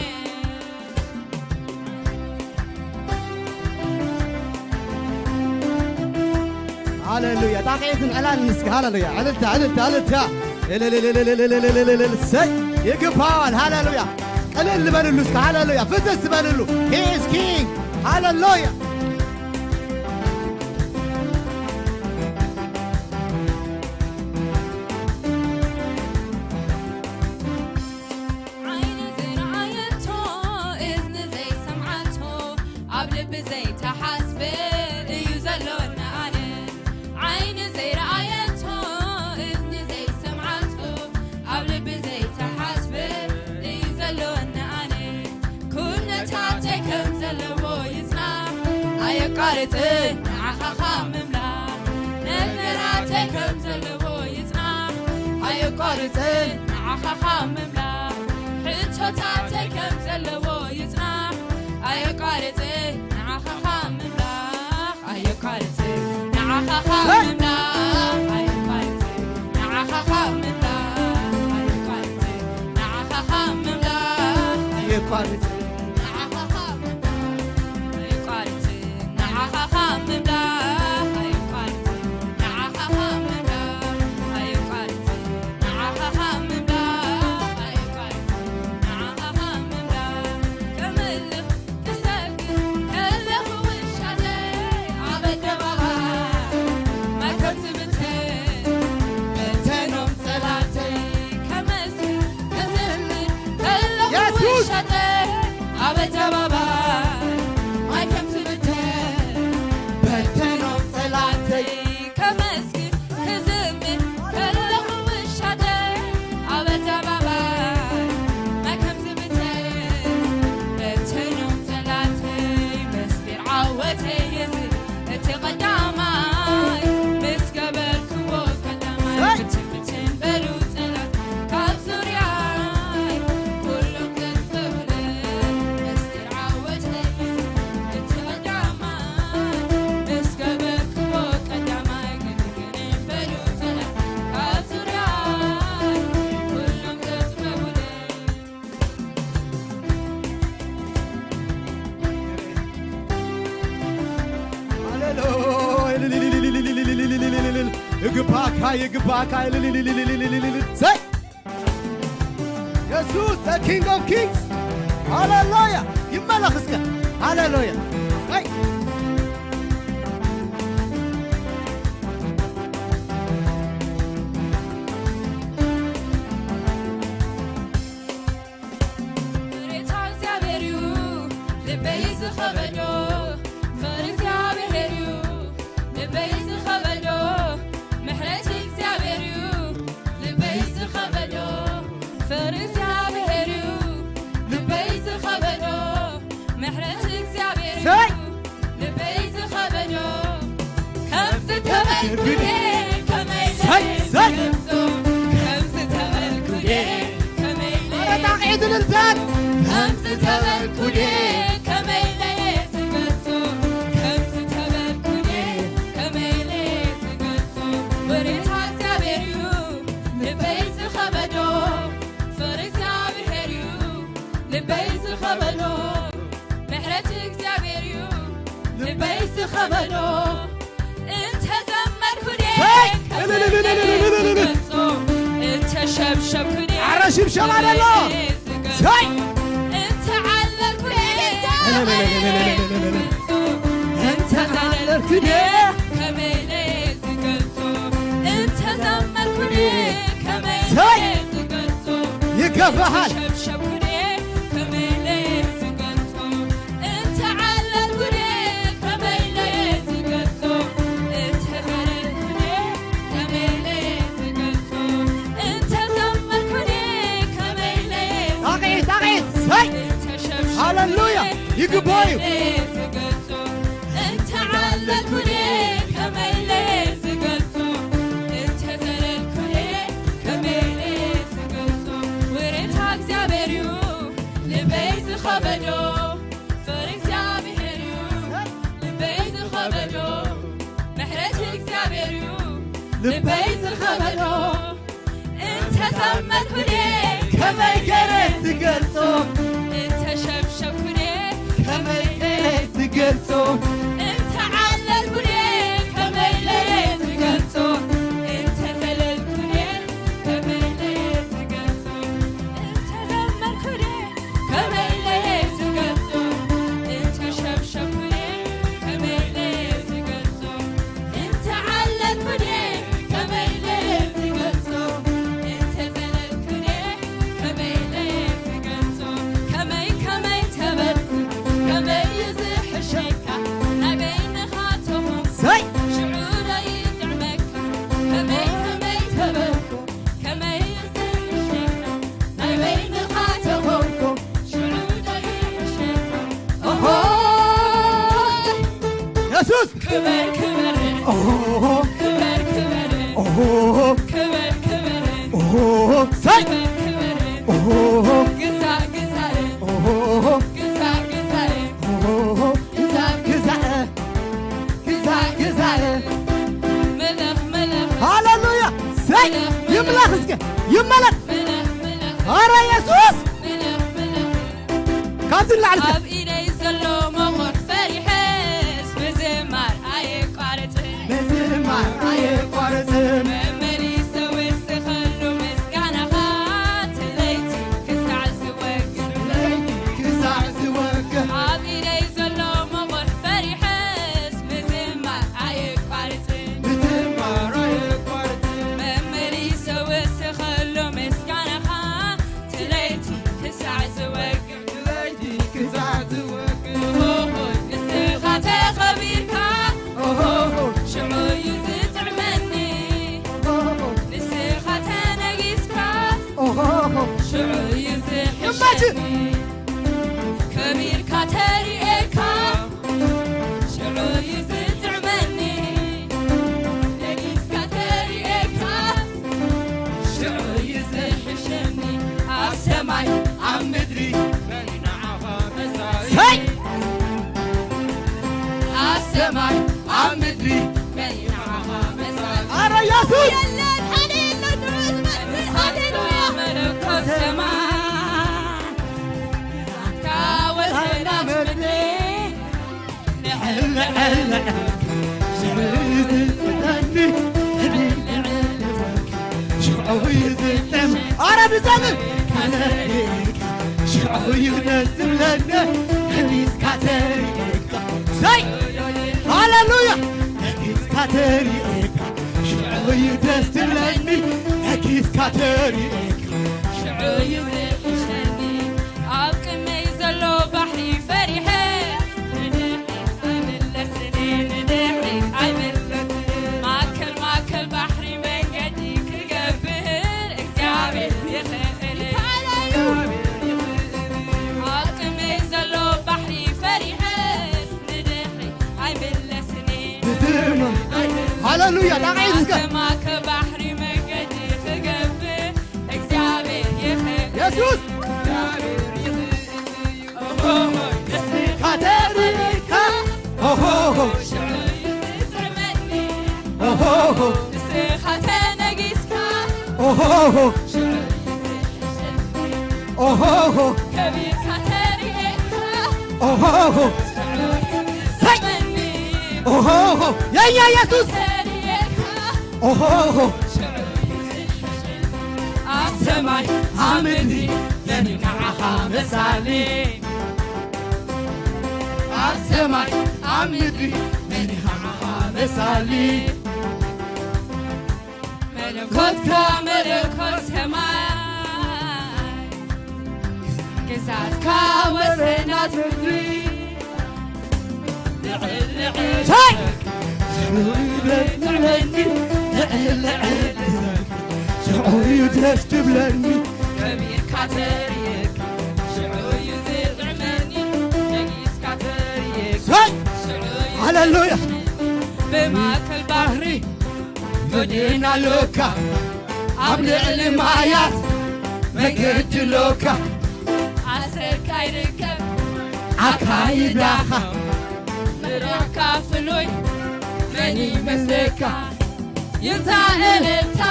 ሃሌሉያ። ጣቕዒትን ዕላልን እስኪ ሃሌሉያ። ዕልልታ፣ ዕልልታ፣ ዕልልታ። እልልልልልልልልልልልል። ሰይ ይግባዋል። ሃሌሉያ። ቅልል በልሉ እስኪ ሃሌሉያ። ፍትስ በልሉ። He is King። ሃሌሉያ። ዓይኒ ዘይረኣየቶ፣ እዝኒ ዘይሰምዓቶ፣ ኣብ ልቢ ዘይተሓስበ እዩ ዘሎ እናኣነ። ዓይኒ ዘይረኣየቶ፣ እዝኒ ዘይሰምዓቶ፣ ኣብ ልቢ ዘይተሓስበ እዩ ዘሎ እናኣነ። ኩነታተይ ከም ዘለዎ ይጽናሕ፣ ኣየቋርጽን ንዓኻ ካብ ምምላኽ። ነገራተይ ከም ዘለዎ ይጽናሕ፣ ኣየቋርጽን ንዓኻ ካብ ምምላኽ። ሕቶታተይ ከም ዘለዎ ይጽናሕ፣ ኣየቋርጽን ንዓኻ ካብ ምምላኽ። ኣየቋርጽን ንዓኻ ካብ ምምላኽ። ኣየቋርጽን ንዓኻ ካብ ምምላኽ። ኣየቋርጽን ንዓኻ ካብ ምምላኽ። ኣየቋርጽን ንዓኻ ካብ ምምላኽ። ኣየቋርጽን ንዓኻ ካብ ምምላኽ። ኣየቋርጽን ንዓኻ ካብ ምምላኽ። ኣየቋርጽን ንዓኻ ካብ ምምላኽ። ኣየቋርጽን ንዓኻ ካብ ምምላኽ። ከምልኽ ክሰግድ ከለኹ ውሻተይ ኣብ ኣደባባይ ማይ ከም ዝብተን በተኖም ጸላተይ ከመስግን ክዝምር ከለኹ የሱስ! ውሻተይ ኣብ ኣደባባይ ማይ ከም ዝብተን በተኖም ጸላተይ ከመስግን ክዝምር ከለኹ ውሻተይ ኣብ ኣደባባይ ማይ ከም ዝብተን በተኖም ጸላተይ ምስጢር ዓወተይ እዚ እቲ ቀዳማይ ምስ ገበርክዎ ቀዳማይ ሰይ! ብትን ብትን በሉ ጸላእተይ ካብ ዙርያይ ኩሎም ከጥፍኡለይ ምስጢር ዓወተይ ይግባካ፣ ይግባካ። እልልልልልልልልልል። ሰይ! የሱስ፣ the King of Kings። ሃሌሉያ! ይመለኽ እስከ። ሃሌሉያ! ሰይ! ምሬታ እግዚኣብሔር እዩ ልበይ ዝኸበዶ፣ ፍቕሪ እግዚኣብሔር እዩ ልበይ ዝኸበዶ፣ ምሕረት እግዚኣብሔር እዩ ልበይ ዝኸበዶ፣ ፍቕሪ እግዚኣብሔር እዩ ልበይ ዝኸበዶ፣ ምሕረት እግዚኣብሔር እዩ ሰይ! ልበይ ዝኸበዶ፣ ከም ዝተበልኩ እየ፣ ከመይ ሰይ፣ ሰይ! ዝገልጾ፣ ከም ዝተበልኩ እየ፣ ከመይ ኧረ ጣቕዒት እልልታን! ከም ዝተበልኩ እየ፣ ከመይ ኢለ ዝገልጾ፣ ከም ዝተበልኩ እየ፣ ከመይ ኢለ ዝገልጾ፣ ወሬታ እግዚኣብሔር እዩ ልበይ ዝኸበዶ፣ ፍቕሪ እግዚኣብሔር እዩ ልበይ ዝኸበዶ፣ ምሕረት እግዚኣብሔር እዩ ልበይ ዝኸበዶ። እንተዘመርኩ ድየ ሰይ! ከመይ ኢለ ዝገልጾ፣ እንተሸብሸብኩ ድየ ኣረ ሽብሸባ ከመይ ኣሎ። ኢለ ዝገልጾ፣ ሰይ! እንተዓለልኩ ድየ ከመይ ኢለ ዝገልጾ፣ እንተዘለልኩ ድየ ከመይ ኢለ ዝገልጾ፣ እንተዘመርኩ ድየ ከመይ ኢለ ሰይ! ዝገልጾ፣ ይገባሃል። እንተሸብሸብኩ ድየ ከመይ ኢለ ዝገልጾ፣ እንተዓለልኩ ድየ ከመይ ኢለ ዝገልጾ፣ እንተዘለልኩ ድየ ከመይ ኢለ ዝገልጾ፣ እንተዘመርኩ ድየ ከመይ ኢለ ጣቕዒት፣ ጣቕዒት፣ ሰይ! እንተሸብሸብኩ ሃሌሉያ! ድየ ይግባው እዩ። ከመይ ኢለ ዝገልጾ፣ እንተዓለልኩ ድየ ከመይ ኢለ ዝገልጾ፣ እንተዘለልኩ ድየ ከመይ ኢለ ዝገልጾ፣ ውሬታ እግዚኣብሔር እዩ ልበይ ዝኸበዶ፣ ፍቕሪ እግዚኣብሔር እዩ ልበይ ዝኸበዶ፣ ምሕረት እግዚኣብሔር እዩ ልበይ ዝኸበዶ፣ እንተዘመርኩ ድየ ከመይ ገይረ ዝገልጾ፣ እንተሸብሸብኩ ድየ ከመይ ገይረ ዝገልጾ፣ እንተዓለልኩ ድየ ከመይ ኢለ ዝገልጾ፣ እንተዘለልኩ ድየ ከመይ ኢለ ዝገልጾ፣ እንተዘመርኩ ድየ ከመይ ኢለ ዝገልጾ፣ እንተሸብሸብኩ ድየ ከመይ ኢለ ዝገልጾ፣ እንተዓለልኩ ድየ ከመይ ኢለ ዝገልጾ፣ እንተዘለልኩ ድየ ከመይ ኢለ ዝገልጾ፣ ከመይ ከመይ ተበልኩ ከመይ እዩ ዝሕሸካ፣ ናይ በይንኻ ተኾንኩ ሰይ! ሽዑ ዶ ይጥዕመካ፣ ከመይ ከመይ ተበልኩ ከመይ እዩ ዝሕሸካ፣ ናይ በይንኻ ተኾንኩ ሽዑ ዶ ይሕሸካ፣ ኦሆ! የሱስ! ክበር ክበር ኦሆ! ክበር ክበር ኦሆ! ክበር ክበር ኦሆ! ሰይ! ክበር ክበር ኦሆ! ግዛእ ግዛእ ኦሆ! ግዛእ ግዛእ ኦሆ! ግዛእ ግዛእ ግዛእ ግዛእ ምለኽ ምለኽ ሃሌሉያ! ሰይ! ምለኽ ምለኽ ይምለኽ እስከ! ይመለኽ! ምለኽ ምለኽ ኣረ የሱስ! ምለኽ ምለኽ ካብቲ ንላዕሊ እስከ! ኣብ ኢደይ ዘሎ መቑር ፈሪሐስ ምዝማር ኣየቋርጽን። ምዝማር ኣየቋርጽን። መመሊሰ ወስኸሉ ምስጋናኻ ትለይቲ ክሳዕ ዝወግሕ። ለይቲ ክሳዕ ዝወግሕ። ኣብ ኢደይ ዘሎ መቑር ፈሪሐስ ምዝማር ኣየቋርጽን። ምዝማር ኣየቋርጽን። መመሊሰ ወስኸሉ ምስጋናኻ ትለይቲ ክሳዕ ዝወግሕ። ትለይቲ ክሳዕ ዝወግሕ። ኦሆሆ፣ ንስኻ ተኸቢርካ፣ ኦሆሆ፣ ሽዑ እዩ ዝጥዕመኒ። ኦሆሆ፣ ንስኻ ተነጊስካ፣ ኦሆሆ፣ ሽዑ እዩ ዝሕሸኒ። እማች! ከቢርካ ተሪኤካ፣ ሽዑ እዩ ዝጥዕመኒ። ነጊስካ ተሪኤካ፣ ሽዑ እዩ ዝሕሸኒ። ኣብ ሰማይ ኣብ ምድሪ መን እዩ ንዓኻ መሳሊ? ሰይ! ኣብ ሰማይ ኣብ ምድሪ መን እዩ ንዓኻ መሳሊ? ኣረ የሱስ! የለን፣ ሓደ የለን፣ ንዑ ዝመስል። ሃሌሉያ! መለኮት ሰማይ፣ ግዛትካ ወሰናት ምድሪ። ንዕል፣ ንዕል፣ ንዕል። ሽዑ እዩ ዝጥዕመኒ። እዩ ዝጥም። ኣረ ብዛምን ካለካ ሽዑ እዩ ደስ ዝብለኒ። ከቢስካ ተሪእካ። ሰይ! ሃሌሉያ! ነኪስካ ተሪእካ ሽዑ እዩ ደስ ዝብለኒ። ነኪስካ ተሪእካ ሽዑ እዩ ዝሕሸኒ። ኣብ ቅድመይ ዘሎ ባሕሪ ፈሪሐ ንድሕሪት ኣይምለስን፣ ንድሕሪት ኣይምለስን። ማእከል ማእከል ባሕሪ መንገዲ ክገብር እግዚኣብሔር ይኽእል። ኣብ ቅድመይ ዘሎ ባሕሪ ፈሪሐ ንድሕሪት ኣይምለስን። ብትእምር። ሃሌሉያ፣ ጣቕዒት እስከ። ማእከል ማእከል ባሕሪ መንገዲ ክገብር እግዚኣብሔር ይኽእል። የሱስ። ካተሪካ ኦሆሆ ኦሆሆ ንስኻ ተነጊስካ ኦሆሆ ኦሆሆ ከቢርካ ተሪኤካ ኦሆሆ ሰይ ኦሆሆ የኛ ኢየሱስ ተሪኤካ ኦሆሆ ኣብ ሰማይ ኣብ ምድሪ መን እዩ ንዓኻ መሳሊ? ኣብ ሰማይ ኣብ ምድሪ መን እዩ ንዓኻ መሳሊ? መለኮትካ መለኮት ሰማይ፣ ግዛትካ ወሰናት ምድሪ። ታይ ሽዑ እዩ ደስ ትብለኒ። ሽዑ እዩ ደስ ትብለኒ። ከቢርካ ተርእየካ ሽዑ እዩ ዝጥዕመኒ። ነጊስካ ተርእየካ ታይ ሽዑ እዩ ሃሌሉያ። ብማእከል ባሕሪ ጎዴና ኣሎካ። ኣብ ልዕሊ ማያት መገዲ ኣሎካ። ኣሰርካ ይርከብ ኣካይዳኻ። ምራቕካ ፍሉይ መን ይመስለካ? ይምጻእ እልልታ።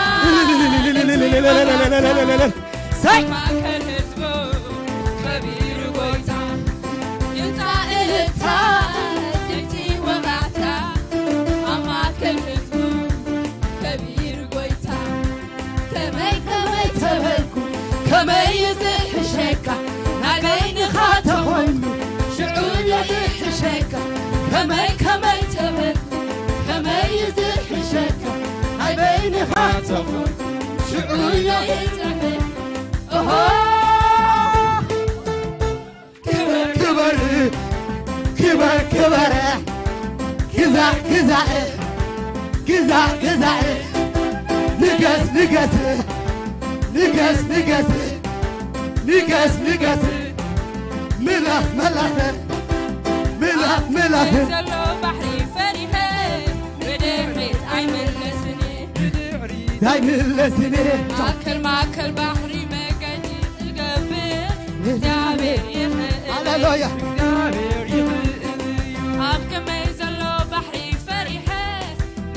ሰይ! ማእከል ህዝቡ ከቢሩ ጎይታ። ይምጻእ እልልታ፣ ድምጺ ወጋሕታ። ኣብ ማእከል ህዝቡ ከቢሩ ጎይታ። ከመይ ከመይ ተበልኩ፣ ከመይ እዩ ዝሕሸካ? ናይ በይንኻ ተኾይኑ፣ ሽዑ እዩ ዝሕሸካ። ከመይ ከመይ ተበልኩ፣ ከመይ እዩ ዝሕሸካ? ናይ በይንኻ ተኾይኑ፣ ሽዑ እዩ ዝጥዕመካ። ኦሆ! ክበር ክበር ክበር ክበር ግዛእ ግዛእ ግዛእ ግዛእ ንገስ ንገስ ንገስ ንገስ ንገስ ንገስ ምላኽ ምላኽ ምላኽ ምላኽ ዘሎ ባሕሪ ፈሪሐ ብድሕሪት ኣይምለስን እየ። ኣይምለስን እየ። ማእከል ማእከል ባሕሪ መገዲ ዝገብር እግዚኣብሔር ይኽእል። ሃሌሉያ። ኣብ ቅድመይ ዘሎ ባሕሪ ፈሪሐ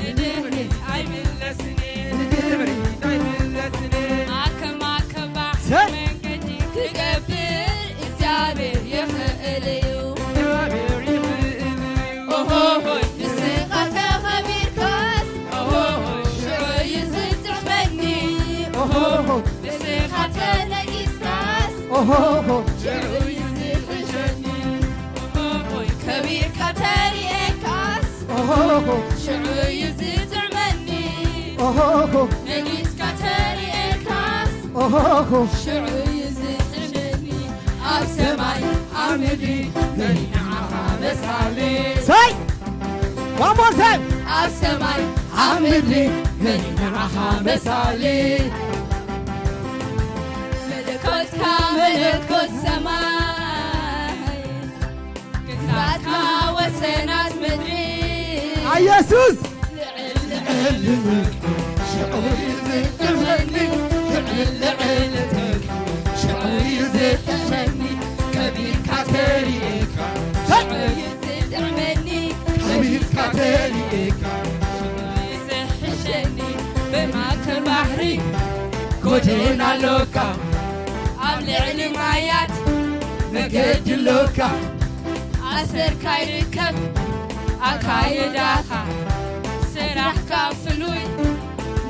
ንድሕሪት ኣይምለስን እየ። ንድሕሪት ኣይምለስን እየ። ማእከል ማእከል ባሕሪ ሰ- መንገዲ ክገብር እግዚኣብሔር ይኽእል እዩ። ኦሆሆይ ንስኻ ተኸቢርካስ ኦሆሆይ ሽዑ እዩ ዝጥዕመኒ። ኦሆሆ ንስኻ ተነጊስካስ ኦሆሆ ሽዑ እዩ ዝሕሸኒ። ኦሆሆይ ከቢርካ ተሪኤካስ ኦሆሆ ሽዑ እዩ ዝጥዕመኒ። ኦሆሆ ነጊስካ ተሪኤካስ ኦሆሆ ሽዑ እዩ ዝጥዕመኒ። ኣብ ሰማይ ኣብ ምድሪ መን እዩ ንዓኻ መሳሊ? ሰይ! One more time! ኣብ ሰማይ ኣብ ምድሪ መን እዩ ንዓኻ መሳሊ? መለኮትካ መለኮት ሰማይ፣ ግዛትካ ወሰናት ምድሪ። ኣየሱስ! ልዕል ልዕል ዝብል ሽዑ እዩ ዝጥዕመኒ፣ ልዕል ልዕል ዝብል ሽዑ እዩ ዝጥዕመኒ። ከቢርካ ተሪኤካ ሽዑ እዩ ዝጥዕመኒ። ከቢርካ ተሪኤካ ሽዑ እዩ ዝሕሸኒ። ብማእከል ባሕሪ ጎዴና ኣሎካ። ኣብ ልዕሊ ማያት መገዲ ኣሎካ። ኣሰርካ ይርከብ ኣካይዳኻ። ስራሕካ ፍሉይ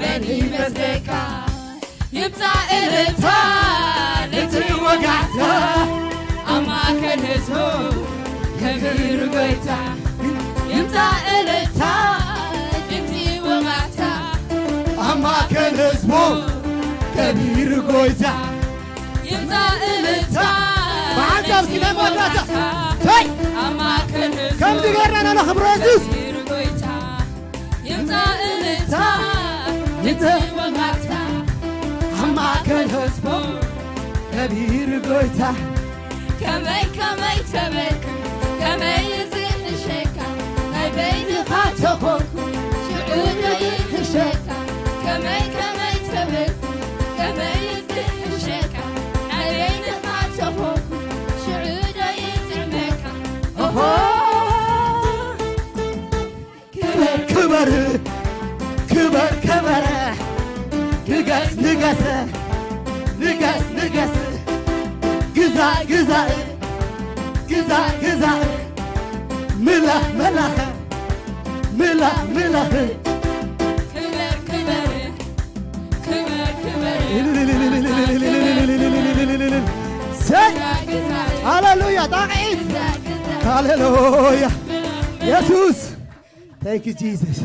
መን ይመስለካ? ይምጻእ እልልታ ነቲ ወጋሕታ ኣብ ማእከል ህዝቡ ከቢሩ ጎይታ። ይምጻእ እልልታ ነቲ ወጋሕታ ኣብ ማእከል ህዝቡ ከቢሩ ጎይታ። ይምጻእ እልልታ ብሓንሳብ እስኪ ናይ መወዳእታ። ነቲ ወጋሕታ። ሄይ! ኣብ ማእከል ህዝቡ ከምዚ ጌርና ነነኽብሮ የሱስ። ከቢሩ ጎይታ። ይምጻእ እልልታ፣ ይምጻእ ወጋሕታ፣ ኣብ ማእከል ህዝቡ ከቢሩ ጎይታ። ከመይ፣ ከመይ ተበልካ፣ ከመይ እዚ ሕሸካ፣ ናይ በይንኻ ተኾንኩ፣ ሽዑ ዶ ይሕሸካ? ከመይ፣ ከመይ ተበልካ፣ ከመይ እዚ ሕሸካ፣ ናይ በይንኻ ተኾንኩ፣ ሽዑ ዶ ይጥዕመካ? ኦሆ! ክበር፣ ክበር፣ ክበር፣ ክበር። ንገስ፣ ንገስ፣ ንገስ፣ ንገስ። ግዛእ፣ ግዛእ፣ ግዛእ፣ ግዛእ። ምላኽ፣ ምላኽ፣ ምላኽ፣ ምላኽ። ክበር፣ ክበር፣ ክበር፣ ክበር። ሰይ! ሃሌሉያ፣ ጣቕዒት። ሃሌሉያ። የሱስ። Thank you, Jesus.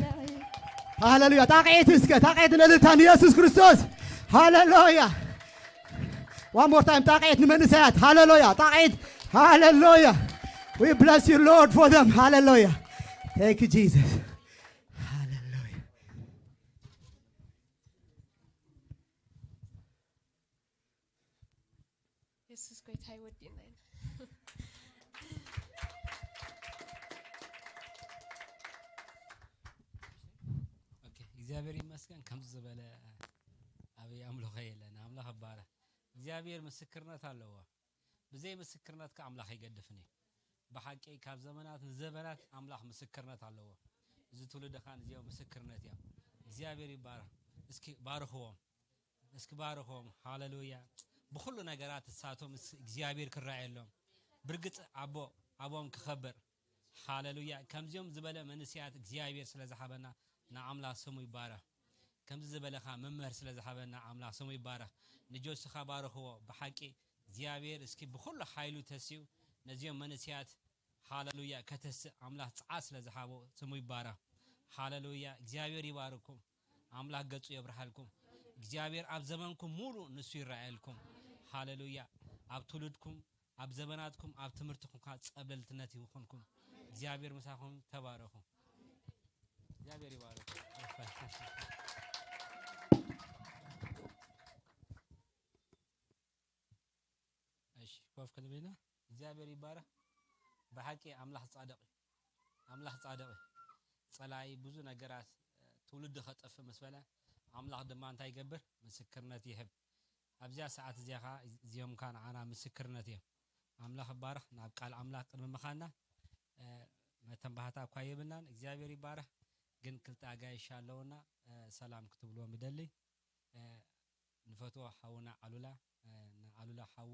ሃሌሉያ። ጣቕዒት እስከ፣ ጣቕዒት ንእልልታ ንየሱስ ክርስቶስ። ሃሌሉያ። One more time፣ ጣቕዒት ንመንእሰያት። ሃሌሉያ። ጣቕዒት። ሃሌሉያ። We bless you, Lord, for them. ሃሌሉያ። Thank you, Jesus. ሃሌሉያ። የሱስ ጎይታ ይወድና ኢና። ኦኬ፣ እግዚኣብሔር ይመስገን። ከምዚ ዝበለ ዓብይ ኣምልኾ የለን። ኣምላኽ ይባረክ። እግዚኣብሔር ምስክርነት ኣለዎ። ብዘይ ምስክርነት ከ ኣምላኽ ኣይገድፍን እዩ። ብሓቂ ካብ ዘመናት ንዘመናት ኣምላኽ ምስክርነት ኣለዎ። እዚ ትውልዲ ኸዓ ንዚኦም ምስክርነት እዮም። እግዚኣብሔር ይባረክ። እስኪ ባርኽዎም። እስኪ ባርኾም። ሃሌሉያ። ብኹሉ ነገራት እሳቶም ምስ እግዚኣብሔር ክረኣየሎም። ብርግጽ ኣቦ፣ ኣቦም ክኸብር። ሃሌሉያ። ከምዚኦም ዝበለ መንእሰያት እግዚኣብሔር ስለ ዝሃበና ንኣምላኽ ስሙ ይባረኽ። ከምዚ ዝበለኻ መምህር ስለ ዝሃበና ኣምላኽ ስሙ ይባረኽ። ንጆስኻ ባርኽዎ። ብሓቂ እግዚኣብሔር እስኪ ብኹሉ ሓይሉ ተሲኡ ነዚኦም መንእሰያት ሃሌሉያ ከተስእ ኣምላኽ ጸዓት ስለ ዝሃቦ ስሙ ይባረኽ። ሃሌሉያ። እግዚኣብሔር ይባርኩም። ኣምላኽ ገጹ የብርሃልኩም። እግዚኣብሔር ኣብ ዘመንኩም ሙሉ ንሱ ይረኣየልኩም። ሃሌሉያ። ኣብ ትውልድኩም፣ ኣብ ዘመናትኩም፣ ኣብ ትምህርትኩም ከኣ ጸብለልትነት ይኹንኩም። እግዚኣብሔር ምሳኹም። ተባረኹ። እግዚኣብሔር ይባርኩም። እሺ፣ ኮፍ ክንብል ኢና። እግዚኣብሔር ይባረኽ። ብሓቂ ኣምላኽ ጻድቕ እዩ። ኣምላኽ ጻድቕ እዩ። ጸላኢ ብዙ ነገራት፣ እ፣ ትውልዲ ከጠፍእ ምስ በለ፣ ኣምላኽ ድማ እንታይ ይገብር? ምስክርነት ይህብ። ኣብዚኣ ሰዓት እዚኣ ኸዓ እዚኦም ከኣ ንዓና ምስክርነት እዮም። ኣምላኽ ይባረኽ። ናብ ቃል ኣምላኽ ቅድሚ ምኻድና፣ እ፣ መተንባህታ እኳ የብልናን። እግዚኣብሔር ይባረኽ። ግን ክልተ ኣጋይሽ ኣለውና፣ እ፣ ሰላም ክትብልዎም ይደሊ። እ፣ ንፈትዎ ሓውና ኣሉላ፣ እ፣ ንኣሉላ ሓዉ፣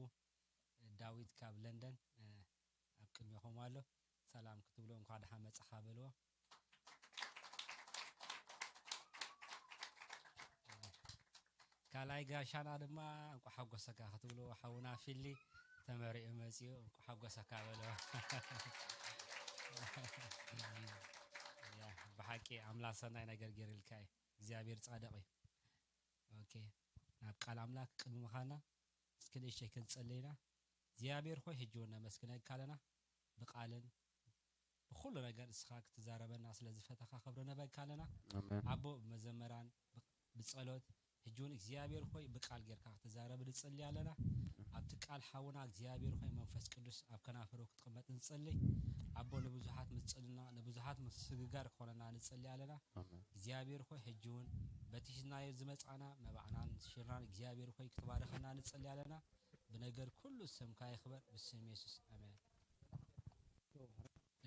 እ፣ ዳዊት ካብ ለንደን፣ እ፣ ኣብ ቅድሜኹም ኣሎ። ሰላም ክትብሎ እንኳዕ ደሓን መጻኻ በልዎ። ካልኣይ ጋሻና ድማ እንኳዕ ሓጎሰካ ክትብሎ ሓውና ፊሊ ተመሪዑ መጺኡ እንኳዕ ሓጎሰካ በልዎ። ያ፣ ብሓቂ ኣምላኽ ሰናይ ነገር ገይሩልካ እዩ። እግዚኣብሔር ጻድቕ እዩ። ኦኬ፣ ናብ ቃል ኣምላኽ ቅድሚ ምኻድና እስኪ ንእሽተይ ክንጸሊ ኢና። እግዚኣብሔር ሆይ፣ ሕጂ እውን ነመስግነካ ኣለና። ብቃልን ብኹሉ ነገር እስኻ ክትዛረበና ስለ ዝፈተኻ ክብሪ ንህበካ ኣለና። ኣሜን። ኣቦ፣ ብመዘመራን ብ-፣ ብጸሎት፣ ሕጂ እውን እግዚኣብሔር ሆይ፣ ብቃል ጌርካ ክትዛረብ ንጽሊ ኣለና። ኣብቲ ቃል ሓውና እግዚኣብሔር ሆይ፣ መንፈስ ቅዱስ ኣብ ከናፍሩ ክትቕመጥ ንጽሊ። ኣቦ፣ ንብዙሓት ምጽልና፣ ንብዙሓት ምስግጋር ክኾነና ንጽሊ ኣለና። ኣሜን። እግዚኣብሔር ሆይ፣ ሕጂ እውን በቲ ሒዝናዮ ዝመጻና መባዕናን ሽርናን እግዚኣብሔር ሆይ፣ ክትባርኸና ንጽሊ ኣለና። ብነገር ኩሉ ስምካ ይኽበር፣ ብስም የሱስ፣ ኣሜን።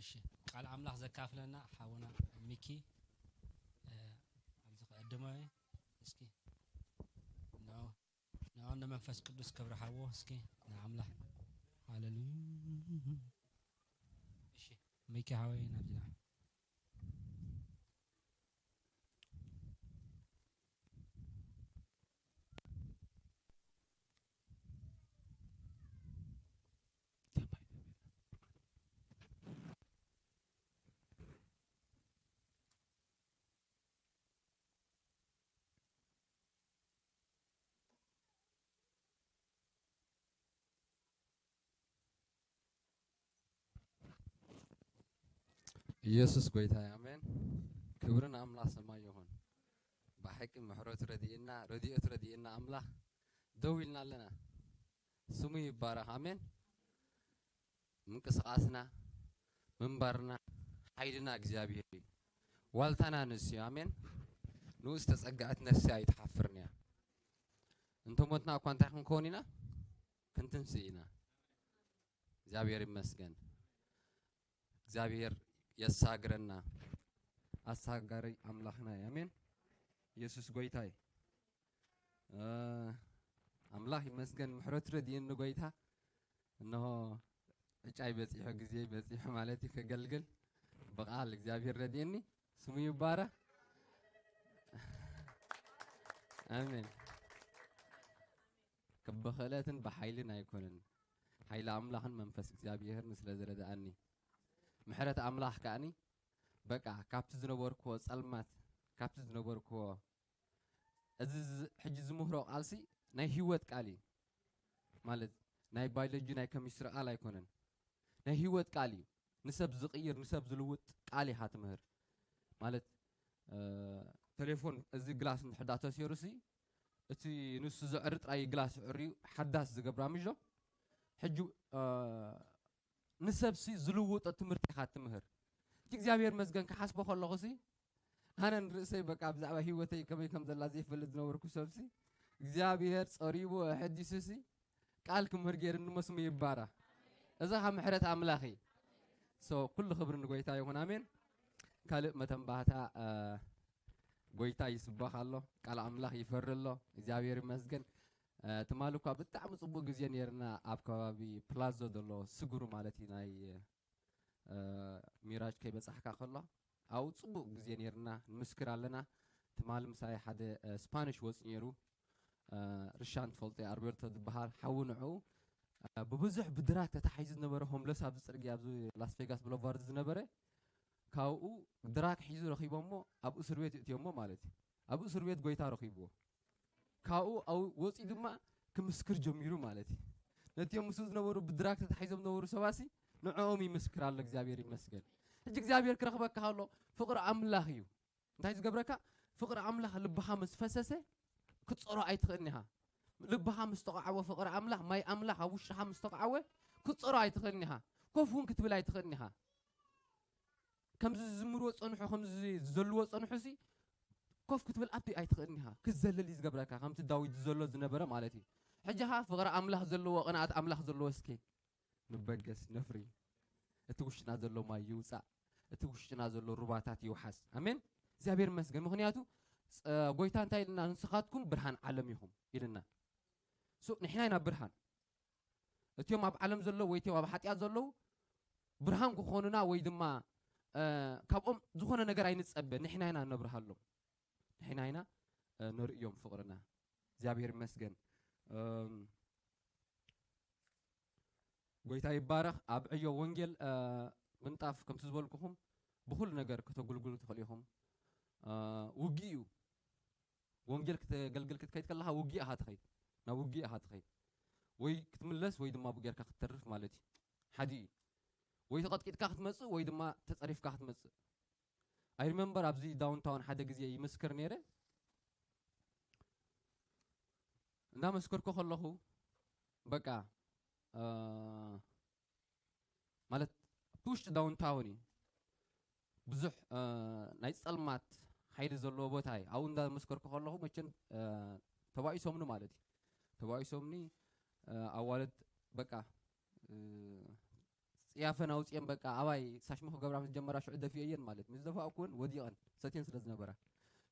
እሺ፣ ቃል ኣምላኽ ዘካፍለና ሓውና ሚኪ፣ እ፣ ኣብዚ ክዕድሞ እየ። እስኪ፣ ንዑ፣ ንዑ ንመንፈስ ቅዱስ ክብሪ ሃቦ። እስኪ፣ ንኣምላኽ። ሃሌሉያ። እሺ፣ ሚኪ ሓወይ፣ ናብዚኣ። ኢየሱስ ጎይታ እዩ። ኣሜን። ክብርን ኣምላኽ ሰማይ ይኹን። ብሓቂ ምሕረቱ ረድኤና፣ ረድኤቱ ረድኤና ኣምላኽ ደው ኢልና ኣለና። ስሙ ይባረኽ። ኣሜን። ምንቅስቓስና፣ ምንባርና፣ ሓይልና እግዚኣብሔር እዩ። ዋልታና ንሱ እዩ። ኣሜን። ንኡ ዝተጸግዐት ነፍሲ ኣይትሓፍርን እያ። እንተ ሞትና እኳ እንታይ ክንከውን ኢና? ክንትንስእ ኢና። እግዚኣብሔር ይመስገን። እግዚኣብሔር የሳግረና። ኣሳጋሪ ኣምላኽና እዩ። ኣሜን። ኢየሱስ ጎይታ እዩ። እ፣ ኣምላኽ ይመስገን፣ ምሕረቱ ረድኤኒ ጎይታ። እነሆ ዕጫይ በጺሑ፣ ግዜ በጺሑ ማለት እዩ፣ ከገልግል ብቓል እግዚኣብሔር ረድኤኒ። ስሙ ይባረኽ። ኣሜን። ብኽእለትን ብሓይልን ኣይኮነን፣ ሓይሊ ኣምላኽን መንፈስ እግዚኣብሔርን ስለ ዝረድኣኒ፣ ምሕረት ኣምላኽ ከኣኒ በቃ ካብቲ ዝነበርክዎ ጸልማት፣ ካብቲ ዝነበርክዎ፣ እዚ ዝ-፣ ሕጂ ዝምህሮ ቃልሲ ናይ ህይወት ቃል እዩ። ማለት ናይ ባዮሎጂ፣ ናይ ኬሚስትሪ ቃል ኣይኮነን። ናይ ህይወት ቃል እዩ። ንሰብ ዝቕይር፣ ንሰብ ዝልውጥ ቃል ኢኻ ትምህር። ማለት፣ እ፣ ቴሌፎን እዚ ግላስ እንድሕር ዳ ተሰይሩሲ፣ እቲ ንሱ ዘዕሪ ጥራይ ግላስ ኣዕርዩ ሓዳስ ዝገብራ ምጆ። ሕጂ፣ እ፣ ንሰብሲ ዝልውጦ ትምህርቲ ኢኻ ትምህር። እቲ እግዚኣብሔር መስገን ክሓስቦ ከለኹሲ፣ ኣነ ንርእሰይ በቃ ብዛዕባ ህይወተይ ከመይ ከም ዘላ ዘይፈልጥ ዝነበርኩ ሰብሲ፣ እግዚኣብሔር ጸሪቡ ኣሐዲሱሲ፣ ቃል ክምህር ገይሩኒ እሞ ስሙ ይባረኽ። እዛ ኸኣ ምሕረት ኣምላኽ እዩ። So፣ ኩሉ ክብሪ ንጎይታ ይኹን። ኣሜን። ካልእ መተንባህታ፣ እ፣ ጎይታ ይስባኽ ኣሎ። ቃል ኣምላኽ ይፈሪ ኣሎ። እግዚኣብሔር ይመስገን። እ፣ ትማሊ እኳ ብጣዕሚ ጽቡቕ ግዜ ነይርና ኣብ ከባቢ ፕላዞ ዘሎ ስጉሩ ማለት እዩ፣ ናይ፣ እ፣ ሚራጅ ከይበጻሕካ ከሎ ኣብኡ ጽቡቕ ግዜ ነይርና፣ ንምስክር ኣለና። ትማሊ ምሳይ ሓደ፣ እ፣ ስፓኒሽ ወጽ ነይሩ። እ፣ ርሻን ትፈልጦ እያ፣ ኣርቤርቶ ዝበሃል ሓዊ ንዕኡ፣ እ፣ ብብዙሕ ብድራግ ተታሒዙ ዝነበረ ሆምለስ ኣብዚ ጽርግያ ኣብዚ ላስ ቬጋስ ብሎቫርድ ዝነበረ፣ ካብኡ ድራግ ሒዙ ረኺቦሞ ኣብ እስር ቤት የእትዮሞ ማለት እዩ። ኣብ እስር ቤት ጎይታ ረኺብዎ። ካብኡ ኣብ ወጺኡ ድማ ክምስክር ጀሚሩ ማለት እዩ። ነቲኦም ምስኡ ዝነበሩ ብድራግ ተታሒዞም ዝነበሩ ሰባሲ ንዕኦም ይምስክር ኣሎ። እግዚኣብሔር ይመስገን። ሕጂ እግዚኣብሔር ክረኽበካ ከሎ ፍቕሪ ኣምላኽ እዩ። እንታይ ዝገብረካ? ፍቕሪ ኣምላኽ ልብኻ ምስ ፈሰሰ ክትጸሮ ኣይትኽእልን ኢኻ። ልብኻ ምስ ተቐዓወ ፍቕሪ ኣምላኽ፣ ማይ ኣምላኽ ኣብ ውሽጥኻ ምስ ተቐዓወ ክትጸሮ ኣይትኽእልን ኢኻ። ኮፍ እውን ክትብል ኣይትኽእልን ኢኻ። ከምዚ ዝዝምርዎ ጸንሑ፣ ከምዚ ዝዘልዎ ጸንሑሲ ኮፍ ክትብል ኣብቲ ኣይትኽእልን ኢኻ። ክትዘልል እዩ ዝገብረካ፣ ከምቲ ዳዊት ዝዘሎ ዝነበረ ማለት እዩ። ሕጂ ኸኣ ፍቕሪ ኣምላኽ ዘለዎ፣ ቅንኣት ኣምላኽ ዘለዎ እስኪ ንበገስ፣ ነፍሪ። እቲ ውሽጥና ዘሎ ማይ ይውጻእ። እቲ ውሽጥና ዘሎ ሩባታት ይውሓስ። ኣሜን። እግዚኣብሔር ይመስገን። ምኽንያቱ፣ ጸ-፣ ጎይታ እንታይ ኢልና? "ንስኻትኩም ብርሃን ዓለም ኢኹም" ኢልና። ሶ፣ ንሕና ኢና ብርሃን። እቲኦም ኣብ ዓለም ዘለዉ ወይ እቲኦም ኣብ ሓጢኣት ዘለዉ ብርሃን ክኾኑና ወይ ድማ፣ እ፣ ካብኦም ዝኾነ ነገር ኣይንጸበ። ንሕና ኢና ነብርሃሎም። ንሕና ኢና፣ እ፣ ነርእዮም ፍቕርና። እግዚኣብሔር ይመስገን። እም፣ ጎይታ ይባረኽ። ኣብ ዕዮ ወንጌል፣ እ፣ ምንጣፍ ከምቲ ዝበልኩኹም ብኹሉ ነገር ከተጉልግሉ ትኽእሉ ኢኹም። እ፣ ውግእ እዩ። ወንጌል ክተገልግል ክትከይድ ከለኻ ውግእ ኢኻ ትኸይድ። ናብ ውግእ ኢኻ ትኸይድ። ወይ ክትምለስ ወይ ድማ ብኡ ጌርካ ክትተርፍ ማለት እዩ። ሓደ እዩ። ወይ ተቐጥቂጥካ ክትመጽእ ወይ ድማ ተጸሪፍካ ክትመጽእ። I remember ኣብዚ ዳውንታውን ሓደ ግዜ ይምስክር ነይረ። እንዳመስከርኩ ከለኹ በቃ፣ እ፣ ማለት ኣብቲ ውሽጢ ዳውንታውን እዩ። ብዙሕ፣ እ፣ ናይ ጸልማት ሓይሊ ዘለዎ ቦታ እዩ። ኣብኡ እንዳመስከርኩ ከለኹ መቸም፣ እ፣ ተባኢሶምኒ ማለት እዩ። ተባኢሶምኒ፣ እ፣ ኣዋልድ በቃ፣ እ፣ ጽያፈን ኣውጽኤን በቃ ኣባይ ሳሽሞ ክገብራ ምስ ጀመራ ሽዑ ደፊኤየን ማለት እዩ። ምስ ደፋእኩወን ወዲቐን ሰትየን ስለ ዝነበራ።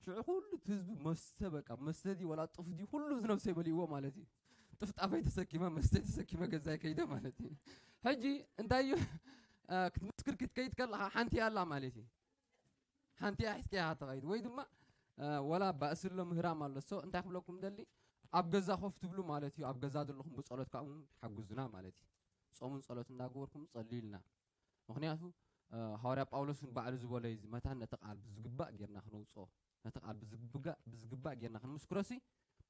ሽዑ ኩሉ እቲ ህዝቢ መስተ በቃ መስተ ድዩ ወላ ጡፍ ድዩ ኩሉ ዝነብሰይ በሊእዎ ማለት እዩ። ጥፍጣፈይ ተሰኪመ መስተ ተሰኪመ ገዛይ ከይደ ማለት እዩ። ሕጂ እንታይ እዩ፣ እ፣ ክትምስክር ክትከይድ ከለኻ ሓንቲ እያ ኣላ ማለት እዩ። ሓንቲ እያ ሒዝካያ ትኸይድ ወይ ድማ፣ እ፣ ወላ ባእሲ ኣሎ ምህራም ኣሎ። ሶ እንታይ ክብለኩም ደሊ ኣብ ገዛ ኮፍ ትብሉ ማለት እዩ። ኣብ ገዛ ዘለኹም ብጸሎት ካብኡ ሓጉዝና ማለት እዩ። ጾምን ጸሎት እንዳገበርኩም ጸልዩልና። ምኽንያቱ፣ እ፣ ሃዋርያ ጳውሎስ እውን ባዕሉ ዝበሎ እዩ፣ እዚ መታን ነቲ ቃል ብዝግባእ ጌርና ክነውጽኦ፣ ነቲ ቃል ብዝግባእ፣ ብዝግባእ ጌርና ክንምስክሮሲ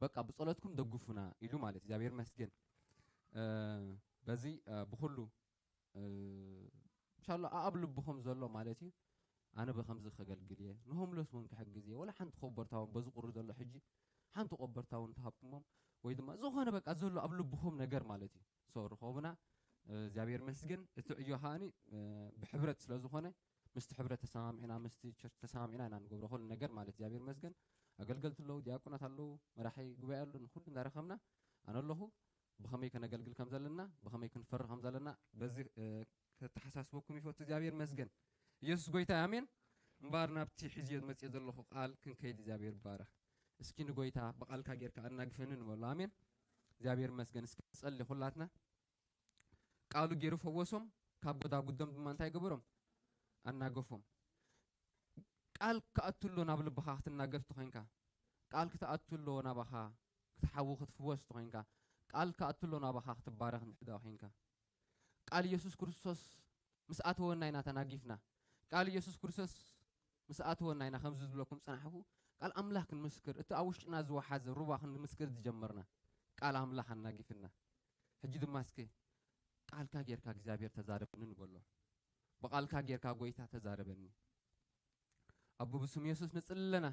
በቃ ብጸሎትኩም ደግፉና ኢሉ ማለት እዩ። እግዚኣብሔር ይመስገን። እ፣ በዚ፣ እ፣ ብኹሉ፣ እ፣ ኢንሻላህ ኣብ ልብኹም ዘሎ ማለት እዩ። ኣነ ብከምዚ ከገልግል እየ፣ ንሆምለስ እውን ክሕግዝ እየ፣ ወላ ሓንቲ ኮበርታ እውን በዚ ቁሪ ዘሎ ሕጂ ሓንቲ ኮበርታ እውን ተሃብኩሞም፣ ወይ ድማ ዝኾነ በቃ ዘሎ ኣብ ልብኹም ነገር ማለት እዩ። ሶ ርኸቡና። እግዚኣብሔር መስገን። እቲ ዕዮ ከዓኒ ብሕብረት ስለ ዝኾነ ምስቲ ሕብረት ተሰማሚዕና ምስቲ ቸርች ተሰማሚዕና ኢና ንገብሮ ኩሉ ነገር ማለት እግዚኣብሔር መስገን። ኣገልገልቲ ኣለዉ፣ ዲያቆናት ኣለዉ፣ መራሒ ጉባኤ ኣሎ፣ ንኩሉ እንዳረኸብና ኣነ ኣለኹ። ብኸመይ ከነገልግል ከም ዘለና፣ ብኸመይ ክንፈሪ ከም ዘለና በዚ ከተሓሳስበኩም ይፈቱ። እግዚኣብሔር መስገን። ኢየሱስ ጎይታ ኣሜን። እምበኣር ናብቲ ሒዝዮ መጽዮ ዘለኹ ቃል ክንከይድ እግዚኣብሔር ይባረኽ። እስኪ ንጎይታ ብቃልካ ጌርካ ኣናግፈኒ ንበሎ። ኣሜን። እግዚኣብሔር መስገን። እስኪ ንጸሊ ኩላትና። ቃሉ ገይሩ ፈወሶም፣ ካብ ጎዳጉዶም ድማ እንታይ ገበሮም? ኣናገፎም። ቃል ክኣቱ ኣሎ ናብ ልብኻ ክትናገፍ ተኾይንካ፣ ቃል ክትኣቱ ኣሎ ናባኻ ክትሓዊ ክትፍወስ ተኾይንካ፣ ቃል ክኣቱ ኣሎ ናባኻ ክትባረኽ እንድሕዳ ኮይንካ፣ ቃል ኢየሱስ ክርስቶስ ምስ ኣተወና ኢና ተናጊፍና። ቃል ኢየሱስ ክርስቶስ ምስ ኣተወና ኢና ከምዚ ዝብለኩም ጽናሕኹ፣ ቃል ኣምላኽ ክንምስክር፣ እቲ ኣብ ውሽጥና ዝወሓዘ ሩባ ክንምስክር ዝጀመርና፣ ቃል ኣምላኽ ኣናጊፍና። ሕጂ ድማ እስኪ ቃልካ ጌርካ እግዚኣብሔር ተዛረበኒ ንበሎ። ብቃልካ ጌርካ ጎይታ ተዛረበኒ። ኣቦ ብስም የሱስ ንጽሊ ኣለና።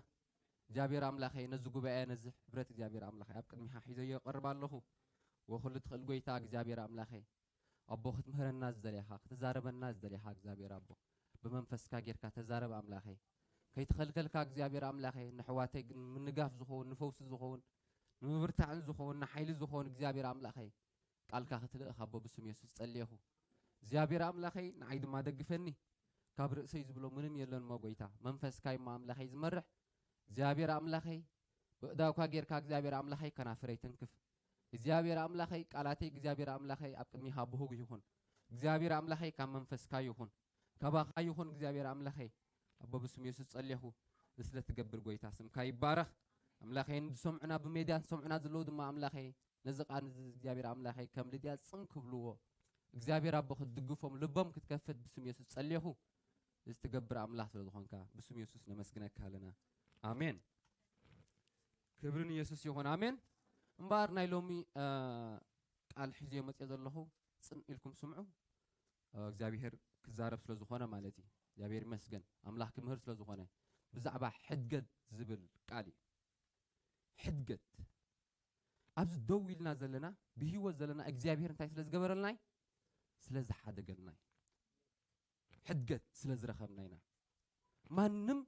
እግዚኣብሔር ኣምላኸይ ነዚ ጉባኤ ነዚ ሕብረት እግዚኣብሔር ኣምላኸይ ኣብ ቅድሚኻ ሒዘዮ እቐርብ ኣለኹ። ወኩሉ ትኽእል ጎይታ እግዚኣብሔር ኣምላኸይ ኣቦ ክትምህረና ዝደሌኻ ክትዛረበና ዝደሌኻ እግዚኣብሔር ኣቦ ብመንፈስካ ጌርካ ተዛረብ ኣምላኸይ። ከይተኸልከልካ እግዚኣብሔር ኣምላኸይ ንሕዋተይ ግን ምንጋፍ ዝኸውን ንፈውሲ ዝኸውን ንምብርታዕን ዝኸውን ንሓይሊ ዝኸውን እግዚኣብሔር ኣምላኸይ ቃልካ ክትልእኽ ኣቦ ብስም የሱስ ጸልየኹ። እግዚኣብሔር ኣምላኸይ ንዓይ ድማ ደግፈኒ። ካብ ርእሰይ ዝብሎ ምንም የለን እሞ ጎይታ መንፈስካ እሞ ኣምላኸይ ዝመርሕ እግዚኣብሔር ኣምላኸይ ብእዳውካ ጌርካ እግዚኣብሔር ኣምላኸይ ከናፍረይ ተንክፍ። እግዚኣብሔር ኣምላኸይ ቃላተይ እግዚኣብሔር ኣምላኸይ ኣብ ቅድሚኻ ብሁግ ይኹን። እግዚኣብሔር ኣምላኸይ ካብ መንፈስካ ይኹን ካባኻ ይኹን እግዚኣብሔር ኣምላኸይ ኣቦ ብስም የሱስ ጸልየኹ። ስለ ትገብር ጎይታ ስምካ ይባረኽ። ኣምላኸይ ንዝሰምዑና ብሜድያ ዝሰምዑና ዘለዉ ድማ ኣምላኸይ ነዚ ቃል እዚ እግዚኣብሔር ኣምላኸይ ከም ልድያ ጽን ክብልዎ እግዚኣብሔር ኣቦ ክትድግፎም ልቦም ክትከፍት ብስም የሱስ ጸልየኹ። እዚ ትገብር ኣምላኽ ስለ ዝኾንካ ብስም የሱስ ነመስግነካ ኣለና። ኣሜን። ክብሪ ንየሱስ ይኹን። ኣሜን። እምበኣር ናይ ሎሚ ቃል ሒዘዮ መፅዮ ዘለኹ ጽን ኢልኩም ስምዑ። እግዚኣብሔር ክዛረብ ስለ ዝኾነ ማለት እዩ። እግዚኣብሔር ይመስገን። ኣምላኽ ክምህር ስለ ዝኾነ ብዛዕባ ሕድገት ዝብል ቃል እዩ። ሕድገት ኣብዚ ደው ኢልና ዘለና ብህይወት ዘለና እግዚኣብሔር እንታይ ስለ ዝገበረልና እዩ? ስለ ዝሓደገልና እዩ። ሕድገት ስለ ዝረኸብና ኢና። ማንም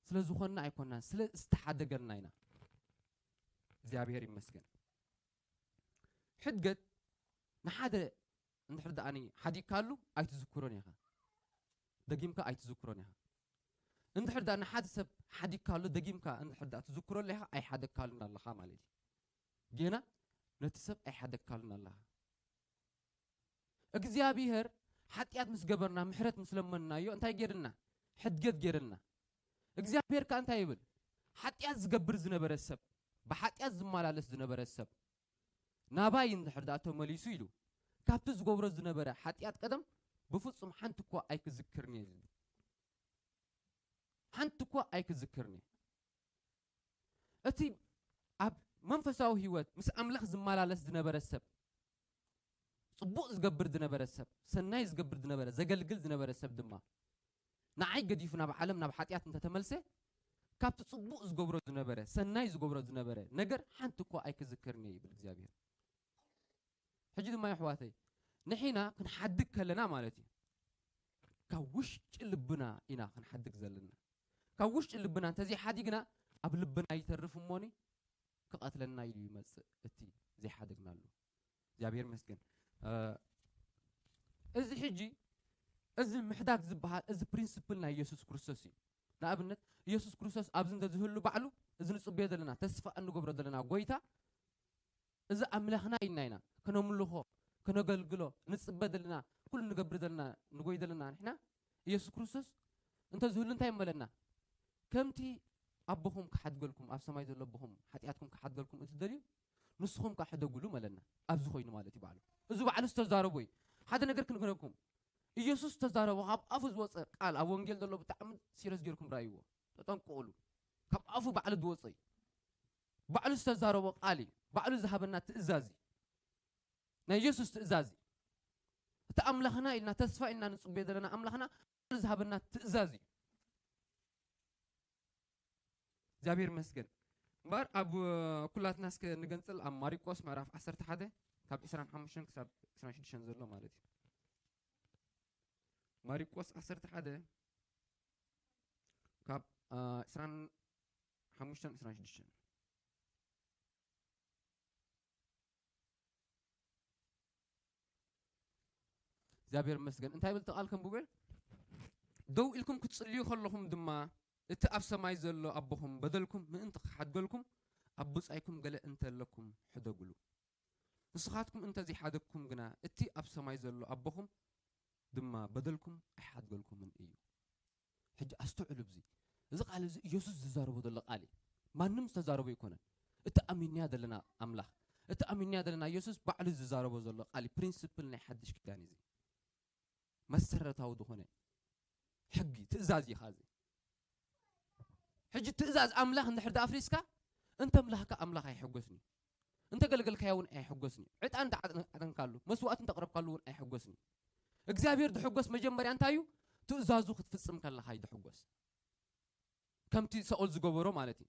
ስለ ዝኾንና ኣይኮንናን፣ ስለ ዝተሓደገልና ኢና። እግዚኣብሔር ይመስገን። ሕድገት ንሓደ እንድሕር ደኣኒ ሓዲግካሉ ኣይትዝክሮን ኢኻ፣ ደጊምካ ኣይትዝክሮን ኢኻ። እንድሕር ደኣ ንሓደ ሰብ ሓዲግካሉ ደጊምካ እንድሕር ደኣ ትዝክሮ ኣለኻ ኣይሓደግካሉን ኣለኻ ማለት እዩ። ጌና ነቲ ሰብ ኣይሓደግካሉን ኣለኻ። እግዚኣብሔር ሓጢኣት ምስ ገበርና ምሕረት ምስ ለመንናዮ እንታይ ጌርና? ሕድገት ጌርና። እግዚኣብሔር ከኣ እንታይ ይብል? ሓጢኣት ዝገብር ዝነበረ ሰብ፣ ብሓጢኣት ዝመላለስ ዝነበረ ሰብ ናባይ እንድሕር ደኣ ተመሊሱ ኢሉ ካብቲ ዝገብሮ ዝነበረ ሓጢኣት ቀደም ብፍጹም ሓንቲ እኳ ኣይክዝክርን እየ ዝብል። ሓንቲ እኳ ኣይክዝክርን እየ። እቲ ኣብ መንፈሳዊ ህይወት ምስ ኣምላኽ ዝመላለስ ዝነበረ ሰብ፣ ጽቡቕ ዝገብር ዝነበረ ሰብ፣ ሰናይ ዝገብር ዝነበረ፣ ዘገልግል ዝነበረ ሰብ ድማ ንዓይ ገዲፉ ናብ ዓለም ናብ ሓጢኣት እንተተመልሰ ካብቲ ጽቡቕ ዝገብሮ ዝነበረ ሰናይ ዝገብሮ ዝነበረ ነገር ሓንቲ እኳ ኣይክዝክርን እየ ይብል እግዚኣብሔር። ሕጂ ድማ የሕዋተይ ንሒና ክንሓድግ ከለና ማለት እዩ ካብ ውሽጢ ልብና ኢና ክንሓድግ ዘለና። ካብ ውሽጢ ልብና እንተዘይሓዲግና ኣብ ልብና ይተርፍ እሞኒ ክቐትለና ኢሉ ይመጽእ እቲ ዘይሓደግናሉ። እግዚኣብሔር ይመስገን። እዚ ሕጂ እዚ ምሕዳግ ዝበሃል እዚ ፕሪንስፕል ናይ ኢየሱስ ክርስቶስ እዩ። ንኣብነት ኢየሱስ ክርስቶስ ኣብዚ እንተዝህሉ ባዕሉ እዚ ንጽበዮ ዘለና ተስፋ እንገብሮ ዘለና ጎይታ እዚ ኣምላኽና ኢልና ኢና ክነምልኾ ክነገልግሎ ንጽበ ዘለና ኩሉ ንገብር ዘለና ንጎይ ዘለና ንሕና ኢየሱስ ክርስቶስ እንተዝህሉ እንታይ መለና? ከምቲ ኣቦኹም ክሓድገልኩም ኣብ ሰማይ ዘሎ ኣቦኹም ሓጢኣትኩም ክሓድገልኩም እትደልዩ ንስኹም ከዓ ሕደጉሉ መለና። ኣብዚ ኮይኑ ማለት እዩ ባዕሉ። እዚ ባዕሉ ዝተዛረቦ እዩ። ሓደ ነገር ክንገረኩም። ኢየሱስ ዝተዛረቦ ካብ ኣፉ ዝወፀ ቃል ኣብ ወንጌል ዘሎ ብጣዕሚ ሲረስ ጌርኩም ራእይዎ። ተጠንቀቑሉ። ካብ ኣፉ ባዕሉ ዝወፀ እዩ። ባዕሉ ዝተዛረቦ ቃል እዩ። ባዕሉ ዝሃበና ትእዛዝ እዩ። ናይ ኢየሱስ ትእዛዝ እዩ። እቲ ኣምላኽና ኢልና ተስፋ ኢልና ንጽበዮ ዘለና ኣምላኽና ባዕሉ ዝሃበና ትእዛዝ እዩ። እግዚኣብሔር ይመስገን። እምበኣር ኣብ ኩላትና እስከ ንገንጽል፣ ኣብ ማሪቆስ ምዕራፍ ዓሰርተ ሓደ ካብ ዕስራን ሓሙሽተን ክሳብ ዕስራን ሽዱሽተን ዘሎ ማለት እዩ። ማሪቆስ ዓሰርተ ሓደ ካብ ዕስራን ሓሙሽተን ዕስራን ሽዱሽተን። እግዚኣብሔር ይመስገን። እንታይ ይብል እቲ ቃል ከንብበ? ደው ኢልኩም ክትጽልዩ ከለኹም ድማ፣ እቲ ኣብ ሰማይ ዘሎ ኣቦኹም በደልኩም ምእንቲ ክሓድገልኩም፣ ኣብ ብጻይኩም ገለ እንተለኩም ሕደጉሉ። ንስኻትኩም እንተ ዘይሓደግኩም ግና፣ እቲ ኣብ ሰማይ ዘሎ ኣቦኹም ድማ በደልኩም ኣይሓድገልኩምን እዩ። ሕጂ ኣስተውዕሉ፣ እዚ፣ እዚ ቃል እዚ ኢየሱስ ዝዛረቦ ዘሎ ቃል እዩ። ማንም ዝተዛረቦ ኣይኮነን። እቲ ኣሚንያ ዘለና ኣምላኽ፣ እቲ ኣሚንያ ዘለና ኢየሱስ ባዕሉ ዝዛረቦ ዘሎ ቃል እዩ። ፕሪንሲፕል ናይ ሓድሽ ኪዳን እዩ። መሰረታዊ ዝኾነ ሕጊ፣ ትእዛዝ እዩ። ኻዚ ሕጂ ትእዛዝ ኣምላኽ እንድሕር ደኣ ኣፍሪስካ፣ እንተ ኣምላኽካ ኣምላኽ ኣይሕጎስን እዩ። እንተ ገልገልካዮ እውን ኣይሕጎስን እዩ። ዕጣን እንተ ዓጠንካሉ፣ መስዋእቲ እንተ ኣቕረብካሉ እውን ኣይሕጎስን እዩ። እግዚኣብሔር ዝሕጎስ መጀመርያ እንታይ እዩ? ትእዛዙ ክትፍጽም ከለኻ እዩ ዝሕጎስ። ከምቲ ሳኦል ዝገበሮ ማለት እዩ።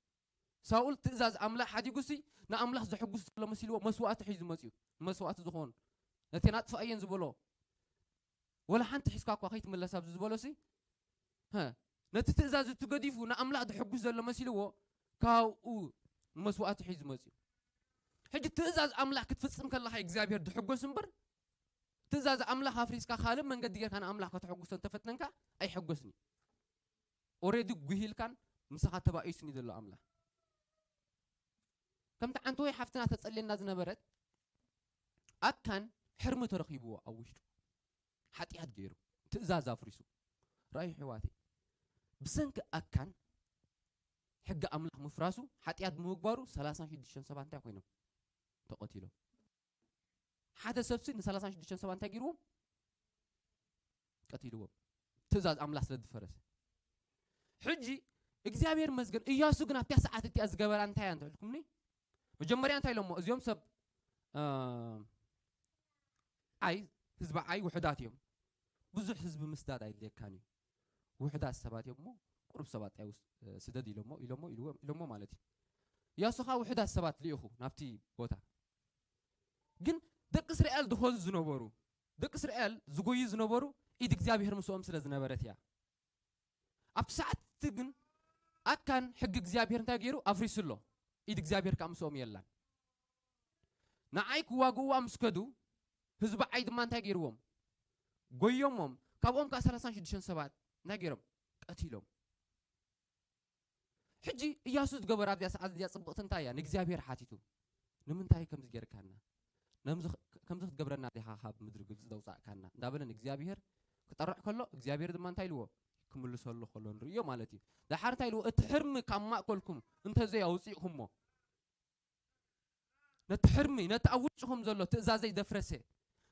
ሳኦል ትእዛዝ ኣምላኽ ሓዲጉሲ፣ ንኣምላኽ ዘሕጉስ ዘሎ መሲልዎ መስዋእቲ ሒዙ መጺኡ። መስዋእቲ ዝኾን ነተን ኣጥፍኣየን ዝበሎ፣ ወላ ሓንቲ ሒዝካ እኳ ከይትምለስ ኣብዚ ዝበሎሲ፣ ሀ፣ ነቲ ትእዛዝ እቲ ገዲፉ ንኣምላኽ ዘሕጉስ ዘሎ መሲልዎ፣ ካብኡ መስዋእቲ ሒዙ መጺኡ። ሕጂ ትእዛዝ ኣምላኽ ክትፍጽም ከለኻ እግዚኣብሔር ዝሕጎስ እምበር፣ ትእዛዝ ኣምላኽ ኣፍሪስካ ካልእ መንገዲ ጌርካ ንኣምላኽ ከተሐጉሶ እንተፈተንካ ኣይሕጎስን እዩ። ኦሬዲ ጉሂልካን ምሳኻ ተባኢሱን እዩ ዘሎ ኣምላኽ። ከምቲ ዓንተወይ ሓፍትና ተጸልየና ዝነበረት፣ ኣካን ሕርሚ ተረኺብዎ ኣብ ውሽጡ። ሓጢኣት ገይሩ፣ ትእዛዝ ኣፍሪሱ። ረኣዩ ኣሕዋተይ፣ ብሰንኪ ኣካን ሕጊ ኣምላኽ ምፍራሱ፣ ሓጢኣት ብምግባሩ ሰላሳን ሽዱሽተን ሰባት እንታይ ኮይኖም? ተቐቲሎም። ሓደ ሰብሲ ንሰላሳን ሽዱሽተን ሰባት እንታይ ገይርዎም? ቀቲልዎም። ትእዛዝ ኣምላኽ ስለ ዝፈረሰ። ሕጂ እግዚኣብሔር ይመስገን፣ እያሱ ግን ኣብታ ሰዓት እቲኣ ዝገበራ እንታይ እያ እንተልኩምኒ? መጀመርያ እንታይ ኢሎሞ? እዚኦም ሰብ፣ እ፣ ዓይ፣ ህዝቢ ዓይ ውሑዳት እዮም። ብዙሕ ህዝቢ ምስዳድ ኣይድልየካን እዩ። ውሑዳት ሰባት እዮም እሞ፣ ቁሩብ ሰባት ጥራይ ውስ-፣ እ፣ ስደድ ኢሎሞ፣ ኢሎሞ፣ ኢልዎ-፣ ኢሎሞ ማለት እዩ። እያሱ ኸኣ ውሑዳት ሰባት ልኢኹ ናብቲ ቦታ። ግን ደቂ እስራኤል ዝኸዱ ዝነበሩ፣ ደቂ እስራኤል ዝጎዩ ዝነበሩ፣ ኢድ እግዚኣብሔር ምስኦም ስለ ዝነበረት እያ። ኣብቲ ሰዓት እቲ ግን ኣካን ሕጊ እግዚኣብሔር እንታይ ገይሩ? ኣፍሪሱ ኣሎ። ኢድ እግዚኣብሔር ከኣ ምስኦም የላን። ንዓይ ክዋግእዋ ምስ ከዱ፣ ህዝቢ ዓይ ድማ እንታይ ገይርዎም? ጎዮሞም። ካብኦም ከኣ ሰላሳን ሽዱሽተን ሰባት እንታይ ገይሮም? ቀቲሎም። ሕጂ እያሱ ዝገበራ ኣብዚኣ ሰዓት እዚኣ ጽብቕቲ እንታይ እያ? ንእግዚኣብሔር ሓቲቱ። ንምንታይ ከምዚ ጌርካና? ነምዚ ኽ-፣ ከምዚ ክትገብረና ዲኻ ካብ ምድሪ ግብጺ ዘውጻእካና? እንዳበለ ንእግዚኣብሔር ክጠርዕ ከሎ፣ እግዚኣብሔር ድማ እንታይ ኢልዎ? ክምልሰሉ ከሎ ንርእዮ ማለት እዩ። ደሓር እንታይ ኢልዎ? እቲ ሕርሚ ካብ ማእከልኩም እንተዘይ ኣውጺእኩሞ፣ ነቲ ሕርሚ፣ ነቲ ኣብ ውሽጥኹም ዘሎ ትእዛዘይ ዘፍረሰ፣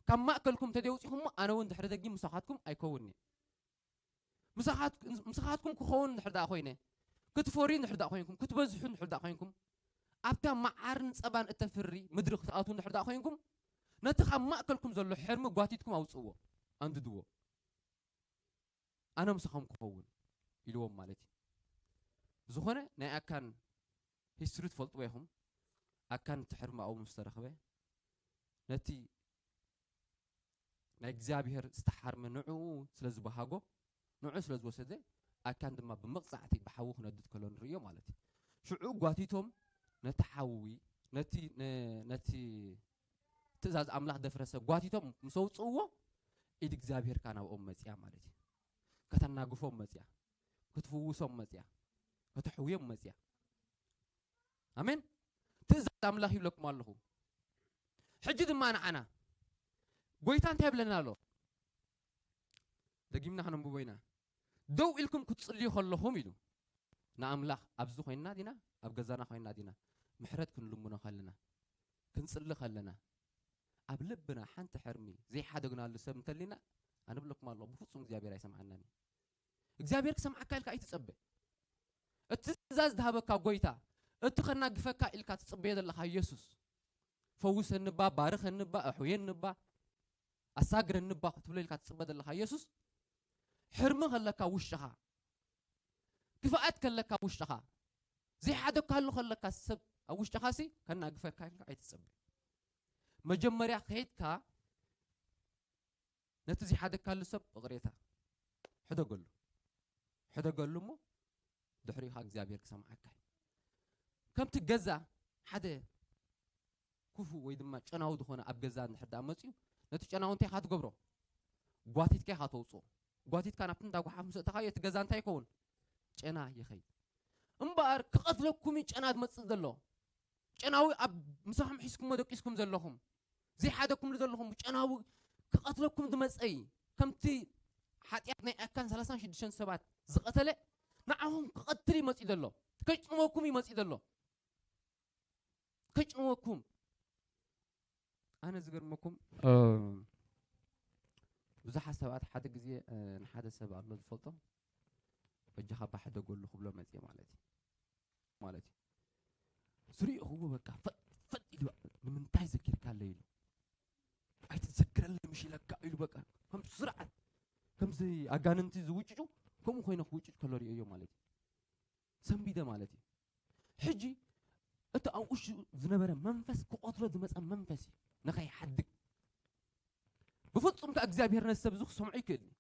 ካብ ማእከልኩም እንተዘይ ኣውጺእኩሞ፣ ኣነ እውን ድሕሪ ደጊም ምሳኻትኩም ኣይከውንን እየ። ምሳኻት-፣ ምሳኻትኩም ክኸውን እንድሕር ደኣ ኮይነ፣ ክትፈርዩ እንድሕር ደኣ ኮይንኩም፣ ክትበዝሑ እንድሕር ደኣ ኮይንኩም፣ ኣብታ መዓርን ጸባን እተፍሪ ምድሪ ክትኣትዉ እንድሕር ደኣ ኮይንኩም፣ ነቲ ካብ ማእከልኩም ዘሎ ሕርሚ ጓቲትኩም ኣውጽእዎ፣ ኣንድድዎ። ኣነ ምሳኹም ክኸውን ኢልዎም ማለት እዩ። ዝኾነ ናይ ኣካን ሂስትሪ ትፈልጥዎ ኢኹም። ኣካን እቲ ሕርሚ ኣብኡ ምስ ተረኽበ፣ ነቲ ናይ እግዚኣብሔር ዝተሓርመ ንዕኡ ስለ ዝበሃጎ፣ ንዕኡ ስለ ዝወሰደ፣ ኣካን ድማ ብመቕጻዕቲ ብሓዊ ክነድድ ከሎ ንርእዮ ማለት እዩ። ሽዑ ጓቲቶም ነቲ ሓዊ፣ ነቲ፣ ነ-፣ ነቲ ትእዛዝ ኣምላኽ ደፍረሰ ጓቲቶም ምስ ኣውጽእዎ፣ ኢድ እግዚኣብሔር ከኣ ናብኦም መጽያ ማለት እዩ። ከተናግፎም መጽያ፣ ክትፍውሶም መጽያ፣ ከተሕውዮም መጽያ። ኣሜን። ትእዛዝ ኣምላኽ ይብለኩም ኣለኹ። ሕጂ ድማ ንዓና ጎይታ እንታይ ይብለና ኣሎ? ደጊምና ከነንብቦ ኢና። ደው ኢልኩም ክትጽልዩ ከለኹም ኢሉ፣ ንኣምላኽ ኣብዚ ኮይንና ዲና፣ ኣብ ገዛና ኮይንና ዲና፣ ምሕረት ክንልምኖ ከለና፣ ክንጽሊ ከለና፣ ኣብ ልብና ሓንቲ ሕርሚ ዘይሓደግናሉ ሰብ እንተሊና፣ ኣነ እብለኩም ኣለኹ፣ ብፍጹም እግዚኣብሔር ኣይሰምዓናን እዩ። እግዚኣብሔር ክሰምዓካ ኢልካ ኣይትጸበ። እቲ ትእዛዝ ዝሃበካ ጎይታ፣ እቲ ከናግፈካ ኢልካ ትጽበዮ ዘለኻ ኢየሱስ፣ ፈውሰኒ እባ፣ ባርኸኒ እባ፣ ኣሕውየኒ እባ፣ ኣሳግረኒ እባ ክትብሎ ኢልካ ትጽበ ዘለኻ ኢየሱስ፣ ሕርሚ ከለካ ውሽጥኻ፣ ክፍኣት ከለካ ውሽጥኻ፣ ዘይሓደካሉ ከለካ ሰብ ኣብ ውሽጥኻሲ ከናግፈካ ኢልካ ኣይትጸበ። መጀመርያ ከይድካ ነቲ ዘይሓደካሉ ሰብ እቕሬታ ሕደገሉ። ሕደገሉ እሞ ድሕሪኻ እግዚኣብሔር ክሰምዓካ እዩ። ከምቲ ገዛ ሓደ ክፉእ ወይ ድማ ጨናዊ ዝኾነ ኣብ ገዛ እንድሕር ደኣ መጺኡ፣ ነቲ ጨናዊ እንታይ ኢኻ ትገብሮ? ጓቲትካ ኢኻ ተውጽኦ። ጓቲትካ ናብቲ እንዳ ጓሓፍ ምስ ኣእተኻዮ፣ እቲ ገዛ እንታይ ይኸውን? ጨና ይኸይድ። እምበኣር ክቐትለኩም እዩ ጨና ዝመጽእ ዘሎ። ጨናዊ ኣብ ምሳኹም ሒዝኩሞ ደቂስኩም ዘለኹም፣ ዘይሓደኩምሉ ዘለኹም ጨናዊ ክቐትለኩም ዝመጸ እዩ። ከምቲ ሓጢኣት ናይ ኣካን ሰላሳን ሽዱሽተን ሰባት ዝቐተለ፣ ንዓኹም ክቐትል እዩ መጺኡ ዘሎ። ከጭንወኩም እዩ መጺኡ ዘሎ። ከጭንወኩም። ኣነ ዝገርመኩም፣ እ፣ ብዙሓት ሰባት ሓደ ግዜ፣ እ፣ ንሓደ ሰብ ኣሎ ዝፈልጦ፣ በጃኻ ባሕደገሉ ክብሎ መጽየ ማለት እዩ። ማለት እዩ። ዝሪእኽዎ በቃ ፈጥ ፈጥ ኢሉ፣ "ንምንታይ ዘኪርካለይ?" ኢሉ። "ኣይትዘክረለይ ምሽ ኢለካ?" ኢሉ በቃ ከም ስርዓት፣ ከምዚ ኣጋንንቲ ዝውጭጩ፣ ከምኡ ኮይነ ክውጭጭ ከሎ ሪኦዮ ማለት እዩ። ሰንቢደ ማለት እዩ። ሕጂ እቲ ኣብ ውሽጡ ዝነበረ መንፈስ ክቐትሎ ዝመጸ መንፈስ እዩ፣ ንኸይሓድግ። ብፍጹም ከኣ እግዚኣብሔር ነዚ ሰብ እዚ ክሰምዖ ይክእል እዩ።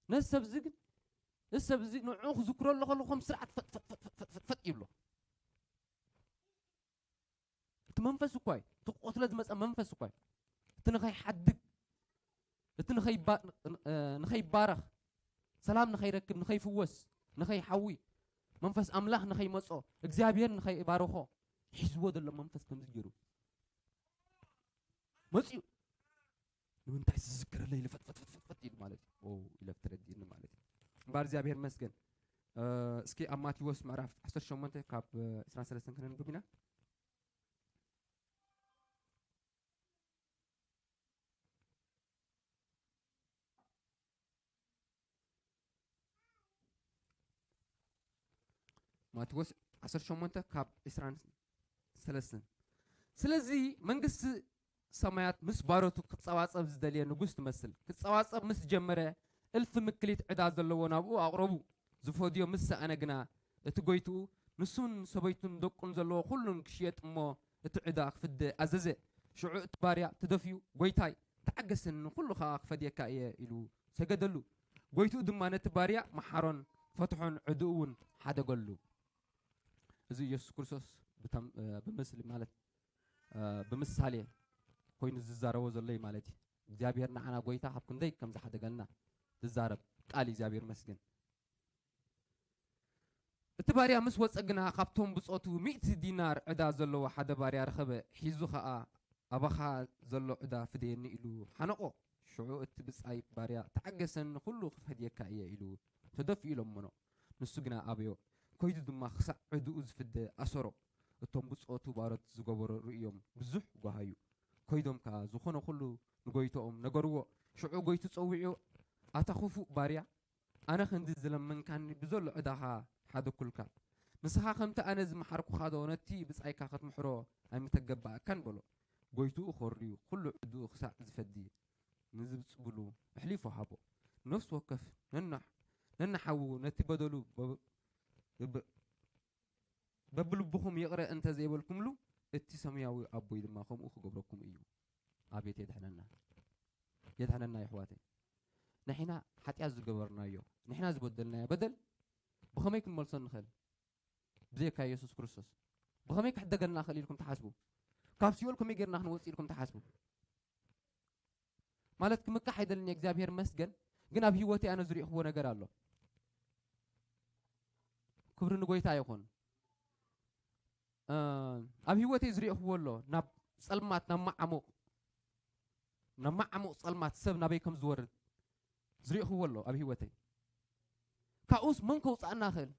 ነዚ ሰብ እዚ ግን፣ እዚ ሰብ እዚ ንዕኡ ክዝክረሉ ከሎ ከም ስርዓት ፈጥ ፈጥ ፈጥ ፈጥ ፈጥ ፈጥ ይብሎ። እቲ መንፈስ እኳ እዩ፣ እቲ ክቐትሎ ዝመጸ መንፈስ እኳ እዩ። እቲ ንኸይሓድግ፣ እቲ ንኸይባ-፣ እ፣ ንኸይባረኽ፣ ሰላም ንኸይረክብ፣ ንኸይፍወስ፣ ንኸይሓዊ፣ መንፈስ ኣምላኽ ንኸይመጾ፣ እግዚኣብሔር ንኸይባርኾ ሒዝዎ ዘሎ መንፈስ ከምዚ ገይሩ መጺኡ። ንምንታይ ዝዝክረለይ ኢሉ ፈጥ ፈጥ ፈጥ ፈጥ ኢሉ ማለት እዩ። ኦ፣ ኢለ ተረዲእኒ ማለት እዩ። እምበኣር እግዚኣብሔር ይመስገን። እ፣ እስኪ ኣብ ማቴዎስ ምዕራፍ ዓሰርተ ሸሞንተ ካብ፣ እ፣ ዕስራን ሰለስተን ክነንብብ ኢና። ማቴዎስ ዓሰርተ ሸሞንተ ካብ ዕስራን ሰለስተን። ስለዚ መንግስቲ ሰማያት ምስ ባሮቱ ክጸባጸብ ዝደልየ ንጉስ ትመስል። ክጸባጸብ ምስ ጀመረ፣ እልፊ ምክሊት ዕዳ ዘለዎ ናብኡ ኣቕረቡ። ዝፈድዮ ምስ ሰኣነ ግና፣ እቲ ጎይትኡ ንሱን ሰበይቱን ደቁን ዘለዎ ኩሉን ክሽየጥ እሞ እቲ ዕዳ ክፍደ ኣዘዘ። ሽዑ እቲ ባርያ ተደፍዩ፣ "ጎይታይ፣ ተዓገሰኒ፣ ንኹሉ ኸኣ ክፈድየካ እየ" ኢሉ ሰገደሉ። ጎይትኡ ድማ ነቲ ባርያ መሓሮን ፈትሖን ዕድኡ እውን ሓደገሉ። እዚ ኢየሱስ ክርስቶስ ብተም-፣ እ፣ ብምስሊ ማለት፣ እ፣ ብምሳሌ ኮይኑ ዝዛረቦ ዘሎ እዩ ማለት እዩ። እግዚኣብሔር ንዓና ጎይታ ካብ ክንደይ ከም ዝሓደገልና ዝዛረብ ቃል እዩ። እግዚኣብሔር ይመስገን። እቲ ባርያ ምስ ወጸ ግና፣ ካብቶም ብጾቱ ሚእቲ ዲናር ዕዳ ዘለዎ ሓደ ባርያ ረኸበ። ሒዙ ኸኣ፣ "ኣባኻ ዘሎ ዕዳ ፍደየኒ" ኢሉ ሓነቖ። ሽዑ እቲ ብጻይ ባርያ፣ "ተዓገሰኒ፣ ንኹሉ ክፈድየካ እየ" ኢሉ ተደፊኡ ለመኖ። ንሱ ግና ኣበዮ። ከይዱ ድማ ክሳዕ ዕድኡ ዝፍደ ኣሰሮ። እቶም ብጾቱ ባሮት ዝገበሮ ርእዮም ብዙሕ ጓሃዩ። ከይዶም ከኣ ዝኾነ ኩሉ ንጎይትኦም ነገርዎ። ሽዑ ጎይቱ ጸዊዑ፣ "ኣታ ክፉእ ባርያ፣ ኣነ ክንዲ ዝለመንካኒ ብዘሎ ዕዳኻ ሓደኩልካ። ንስኻ ከምቲ ኣነ ዝመሓርኩኻዶ ነቲ ብጻይካ ክትምሕሮ ኣይምተገባእካን?" በሎ። ጎይትኡ ኾርዩ፣ ኩሉ ዕድኡ ክሳዕ ዝፈዲ ንዝብጽብሉ ኣሕሊፉ ሃቦ። ነፍሲ ወከፍ ነና-፣ ነናሓዉ ነቲ በደሉ በ-፣ በ-፣ በብልብኹም ይቕረ እንተ ዘይበልኩምሉ፣ እቲ ሰማያዊ ኣቦይ ድማ ከምኡ ክገብረኩም እዩ። ኣቤት የድሕነና። የድሕነና የሕዋተይ። ንሕና ሓጢኣት ዝገበርናዮ፣ ንሕና ዝበደልናዮ በደል ብኸመይ ክንመልሶ ንኽእል? ብዘይካ የሱስ ክርስቶስ። ብኸመይ ክሕደገልና ይኽእል ኢልኩም ትሓስቡ? ካብ ሲኦል ከመይ ጌርና ክንወጽእ ኢልኩም ትሓስቡ? ማለት ክምካሕ ኣይደልን እየ፣ እግዚኣብሔር መስገን። ግን ኣብ ህይወተይ ኣነ ዝሪእኽዎ ነገር ኣሎ። ክብሪ ንጎይታ ይኹን። እ፣ ኣብ ህይወተይ ዝሪእኽዎ ኣሎ፣ ናብ ጸልማት፣ ናብ መዓሙቕ፣ ናብ መዓሙቕ ጸልማት ሰብ ናበይ ከም ዝወርድ ዝሪእኽዎ ኣሎ ኣብ ህይወተይ። ካብኡስ መን ከውጽኣና ይኽእል?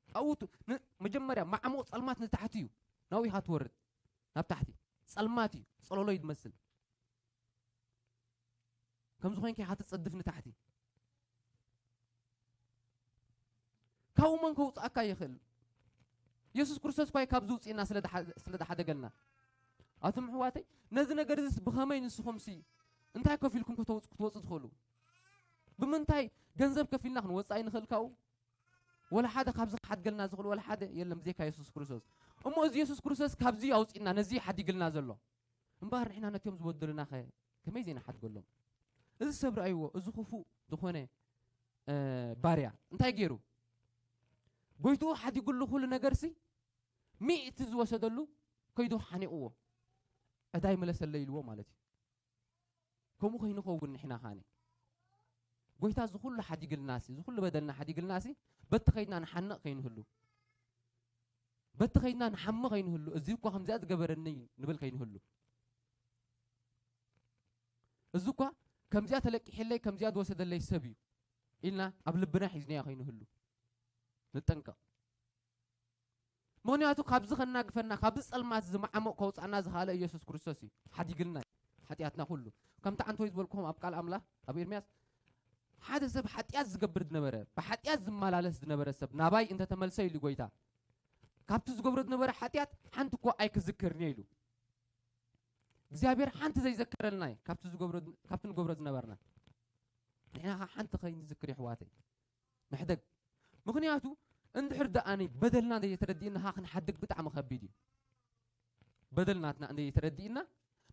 ኣብኡ ት-፣ ን-፣ መጀመርያ መዓሙቕ ጸልማት ንታሕቲ እዩ፣ ናብኡ ኢኻ ትወርድ፣ ናብ ታሕቲ። ጸልማት እዩ፣ ጸለሎ እዩ ዝመስል። ከምዚ ኮይንካ ኢኻ ትጸድፍ ንታሕቲ። ካብኡ መን ከውጽኣካ ይኽእል? የሱስ ክርስቶስ እኳ እዩ ካብዚ ውጽእና ስለ ድሓ-፣ ስለ ድሓደገልና። ኣቱም ኣሕዋተይ፣ ነዚ ነገር እዚስ ብኸመይ ንስኹምሲ እንታይ ከፊልኩም ከተውጽ-፣ ክትወጹ ትኽእሉ? ብምንታይ ገንዘብ ከፊልና ክንወጽእ ኣይንኽእል ካብኡ? ወላ ሓደ ካብዚ ክሓድገልና ዝኽእል ወላ ሓደ የለን ብዘይካ የሱስ ክርስቶስ። እሞ እዚ የሱስ ክርስቶስ ካብዚ ኣውፂእና ነዚ ሓዲግልና ዘሎ። እምበኣር ንሕና ነቲኦም ዝበደሉና ከ ከመይ ዘይንሓድገሎም? እዚ ሰብ ረኣይዎ፣ እዚ ክፉእ ዝኾነ፣ እ፣ ባርያ እንታይ ገይሩ? ጎይትኡ ሓዲጉሉ ኩሉ ነገርሲ፣ ሚእቲ ዝወሰደሉ ከይዱ ሓኒቕዎ። ዕዳይ መለሰለይ ኢልዎ ማለት እዩ። ከምኡ ከይንኸውን ንሕና ኻነ። ጎይታ እዚ ኩሉ ሓዲግልናሲ፣ እዚ ኩሉ በደልና ሓዲግልናሲ፣ በቲ ከይድና ንሓንቕ ከይንህሉ፣ በቲ ከይድና ንሓሚ ከይንህሉ፣ እዚ እኳ ከምዚኣ ዝገበረኒ ንብል ከይንህሉ፣ እዚ እኳ ከምዚኣ ተለቂሕለይ፣ ከምዚኣ ዝወሰደለይ ሰብ እዩ ኢልና ኣብ ልብና ሒዝናዮ ከይንህሉ ንጠንቀቕ። ምኽንያቱ ካብዚ ከናግፈና፣ ካብዚ ጸልማት እዚ መዓሙቕ ከውጻና ዝኽኣለ ኢየሱስ ክርስቶስ እዩ። ሓዲግልና እዩ ሓጢኣትና ኩሉ። ከምቲ ዓንተወይ ዝበልኩኹም ኣብ ቃል ኣምላኽ፣ ኣብ ኤርምያስ፣ ሓደ ሰብ ሓጢኣት ዝገብር ዝነበረ፣ ብሓጢኣት ዝመላለስ ዝነበረ ሰብ ናባይ እንተተመልሰ ኢሉ ጎይታ፣ ካብቲ ዝገብሮ ዝነበረ ሓጢኣት ሓንቲ እኳ ኣይክዝክርን እየ ኢሉ። እግዚኣብሔር ሓንቲ ዘይዘከረልና እዩ ካብቲ ዝገብሮ፣ ካብቲ ንገብሮ ዝነበርና። ንሕና ኸዓ ሓንቲ ከይንዝክር የሕዋተይ። ንሕደግ። ምኽንያቱ እንድሕር ደኣኒ በደልና ዘይተረዲእና ኸዓ ክንሓድግ ብጣዕሚ ከቢድ እዩ። በደል ናትና እንደ ዘይተረዲእና፣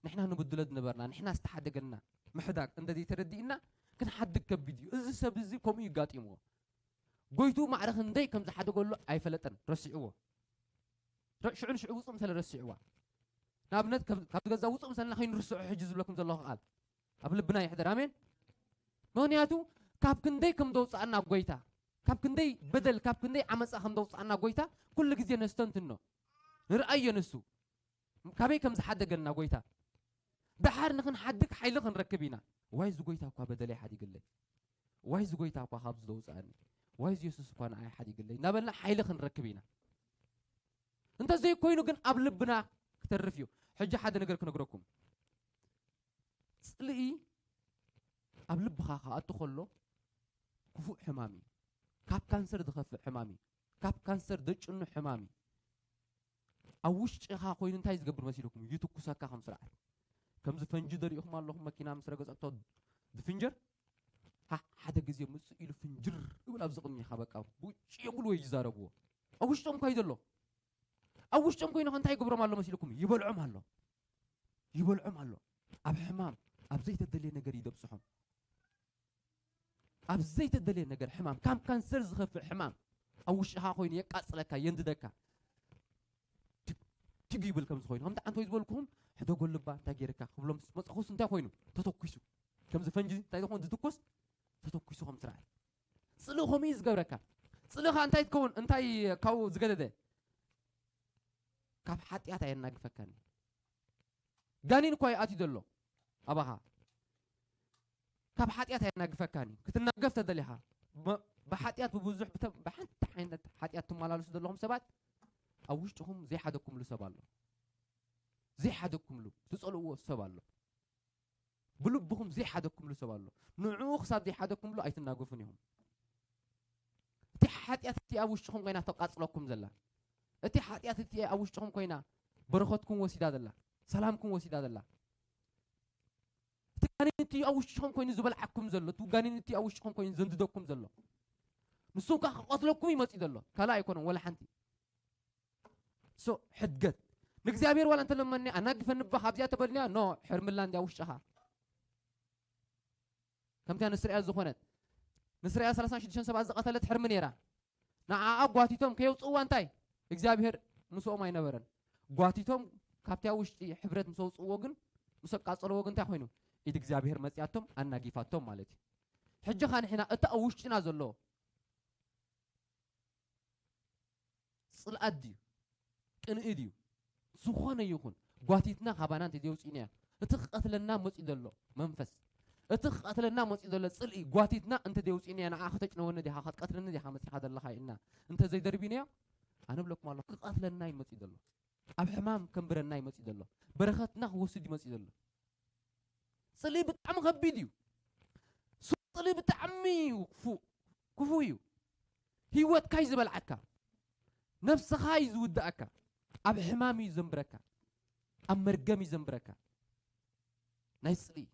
ንሕና ንብድሎ ዝነበርና፣ ንሕና ዝተሓደገልና ምሕዳግ እንደ ዘይተረዲእና፣ ክንሓድግ ከቢድ እዩ። እዚ ሰብ እዚ ከምኡ እዩ ጋጢምዎ። ጎይቱ ማዕረ ክንደይ ከም ዝሓደገሉ ኣይፈለጠን፣ ረሲዕዎ። ረ-፣ ሽዑ ንሽዑ ውጹእ ምሰለ ረሲዕዋ። ንኣብነት ካብ፣ ካብ ገዛ ውጹእ ምሰልና ከይንርስዖ ሕጂ ዝብለኩም ዘለኹ ቃል ኣብ ልብና ይሕደር። ኣሜን። ምኽንያቱ ካብ ክንደይ ከም ዘውጽኣና ጎይታ፣ ካብ ክንደይ በደል፣ ካብ ክንደይ ዓመጻ ከም ዘውጽኣና ጎይታ ኩሉ ግዜ ነስተንትኖ። ንርኣዮ ንሱ። ካበይ ከም ዝሓደገልና ጎይታ። ደሓር ንኽንሓድግ ሓይሊ ክንረክብ ኢና። ዋይ እዚ ጎይታ እኳ በደለይ ሓዲግለይ። ዋይ እዚ ጎይታ እኳ ካብዚ ዘውጽኣኒ። ዋይ እዚ የሱስ እኳ ንዓይ ሓዲግለይ። እናበልና ሓይሊ ክንረክብ ኢና። እንተዘይኮይኑ ግን ኣብ ልብና ክተርፍ እዩ። ሕጂ ሓደ ነገር ክነግረኩም። ጽልኢ ኣብ ልብኻ ክኣቱ ከሎ ክፉእ ሕማም እዩ። ካብ ካንሰር ዝኸፍእ ሕማም እዩ። ካብ ካንሰር ዘጭኑ ሕማም እዩ። ኣብ ውሽጥኻ ኮይኑ እንታይ ዝገብር መሲልኩም? ይትኩሰካ ከም ስርዓት። ከምዚ ፈንጂ ዘሪእኹም ኣለኹም፣ መኪና ምስ ረገጸቶ ዝፍንጀር። ሃ፣ ሓደ ግዜ ምጽእ ኢሉ ፍንጅር ይብል ኣብዚ ቅድሚኻ፣ በቃ ቡጭ የብሉ ወይ ይዛረብዎ። ኣብ ውሽጦም እኳ እዩ ዘሎ። ኣብ ውሽጦም ኮይኑ ከ እንታይ ይገብሮም ኣሎ መሲልኩም? ይበልዖም ኣሎ። ይበልዖም ኣሎ። ኣብ ሕማም፣ ኣብ ዘይተደልየ ነገር እዩ ደብጽሖም። ኣብ ዘይተደልየ ነገር ሕማም፣ ካብ ካንሰር ዝኸፍእ ሕማም ኣብ ውሽጥኻ ኮይኑ የቃጽለካ፣ የንድደካ። ቲግ፣ ቲግ ይብል ከም ዝኾይኑ። ከምቲ ዓንተወይ ዝበልኩኹም፣ ሕደጎ ልባ እንታይ ገይርካ ክብሎም ምስ መጻኹስ እንታይ ኮይኑ? ተተኩሱ። ከምዚ ፈንጂ እንታይ ዝኾን ዝትኩስ? ተተኩሱ ከም ስርዓት። ጽልኢ ከምኡ እዩ ዝገብረካ። ጽልኢ ኸኣ እንታይ ትከውን? እንታይ ካብኡ ዝገደደ? ካብ ሓጢኣት ኣየናግፈካን እዩ። ጋኔን እኳ እዩ ኣትዩ ዘሎ ኣባኻ። ካብ ሓጢኣት ኣየናግፈካን እዩ። ክትናገፍ ተደሊኻ፣ ብ-፣ ብሓጢኣት ብብዙሕ ብተ-፣ ብሓንቲ ዓይነት ሓጢኣት ትመላለሱ ዘለኹም ሰባት፣ ኣብ ውሽጥኹም ዘይሓደግኩምሉ ሰብ ኣሎ። ዘይሓደግኩምሉ፣ ትጸልእዎ ሰብ ኣሎ። ብልብኹም ዘይሓደግኩምሉ ሰብ ኣሎ። ንዕኡ ክሳብ ዘይሓደግኩምሉ ኣይትናገፉን ኢኹም። እቲ ሓጢኣት እቲ ኣብ ውሽጥኹም ኮይና ተቃጽለኩም ዘላ፣ እቲ ሓጢኣት እቲ ኣብ ውሽጥኹም ኮይና በረኸትኩም ወሲዳ ዘላ፣ ሰላምኩም ወሲዳ ዘላ፣ እቲ ጋኔን እቲ ኣብ ውሽጥኹም ኮይኑ ዝበልዓኩም ዘሎ፣ እቲ ጋኔን እቲ ኣብ ውሽጥኹም ኮይኑ ዘንድደኩም ዘሎ፣ ንሱ ከኣ ክቐትለኩም ይመጽእ ዘሎ። ካልእ ኣይኮነን ወላ ሓንቲ። ሶ፣ ሕድገት። ንእግዚኣብሔር ዋላ እንተለመንያ፣ ኣናግፈኒ እባ ካብዚኣ ተበልንያ፣ ኖ፣ ሕርምላ እንድያ ውሽጥኻ። ከምቲኣ ንስርያ ዝኾነት፣ ንስርያ ሰላሳን ሽዱሽተን ሰባት ዝቐተለት ሕርሚ ነይራ። ንዓኣ ጓቲቶም ከየውፅእዋ እንታይ? እግዚኣብሔር ምስኦም ኣይነበረን። ጓቲቶም ካብቲያ ውሽጢ ሕብረት ምስ ኣውፅእዎ ግን፣ ምስ ኣቃፀልዎ ግን እንታይ ኮይኑ? ኢድ እግዚኣብሔር መፅያቶም ኣናጊፋቶም ማለት እዩ። ሕጂ ኸ ንሕና እቲ ኣብ ውሽጥና ዘሎ ጽልኣት ድዩ? ቅንኢ ድዩ? ዝኾነ ይኹን ጓቲትና ካባና እንተ ዘይውጽእናዮ፣ እቲ ክቐትለና መጺኡ ዘሎ መንፈስ፣ እቲ ክቐትለና መጺኡ ዘሎ ጽልኢ ጓቲትና እንተ ዘይውጽእናዮ፣ ንዓ ከተጭነወኒ ዲኻ፣ ክትቀትለኒ ዲኻ መጺኻ ዘለኻ ኢልና እንተ ዘይደርቢናዮ፣ ኣነ እብለኩም ኣለኹ፣ ክቐትለና እዩ መጺኡ ዘሎ። ኣብ ሕማም ከንብረና እዩ መጺኡ ዘሎ። በረኸትና ክወስድ እዩ መጺኡ ዘሎ። ጽልኢ ብጣዕሚ ከቢድ እዩ። ሱ-፣ ጽልኢ ብጣዕሚ እዩ ክፉእ፣ ክፉእ እዩ። ህይወትካ እዩ ዝበልዓካ። ነብስኻ እዩ ዝውድኣካ። ኣብ ሕማም እዩ ዘንብረካ። ኣብ መርገም እዩ ዘንብረካ። ናይ ጽልኢ።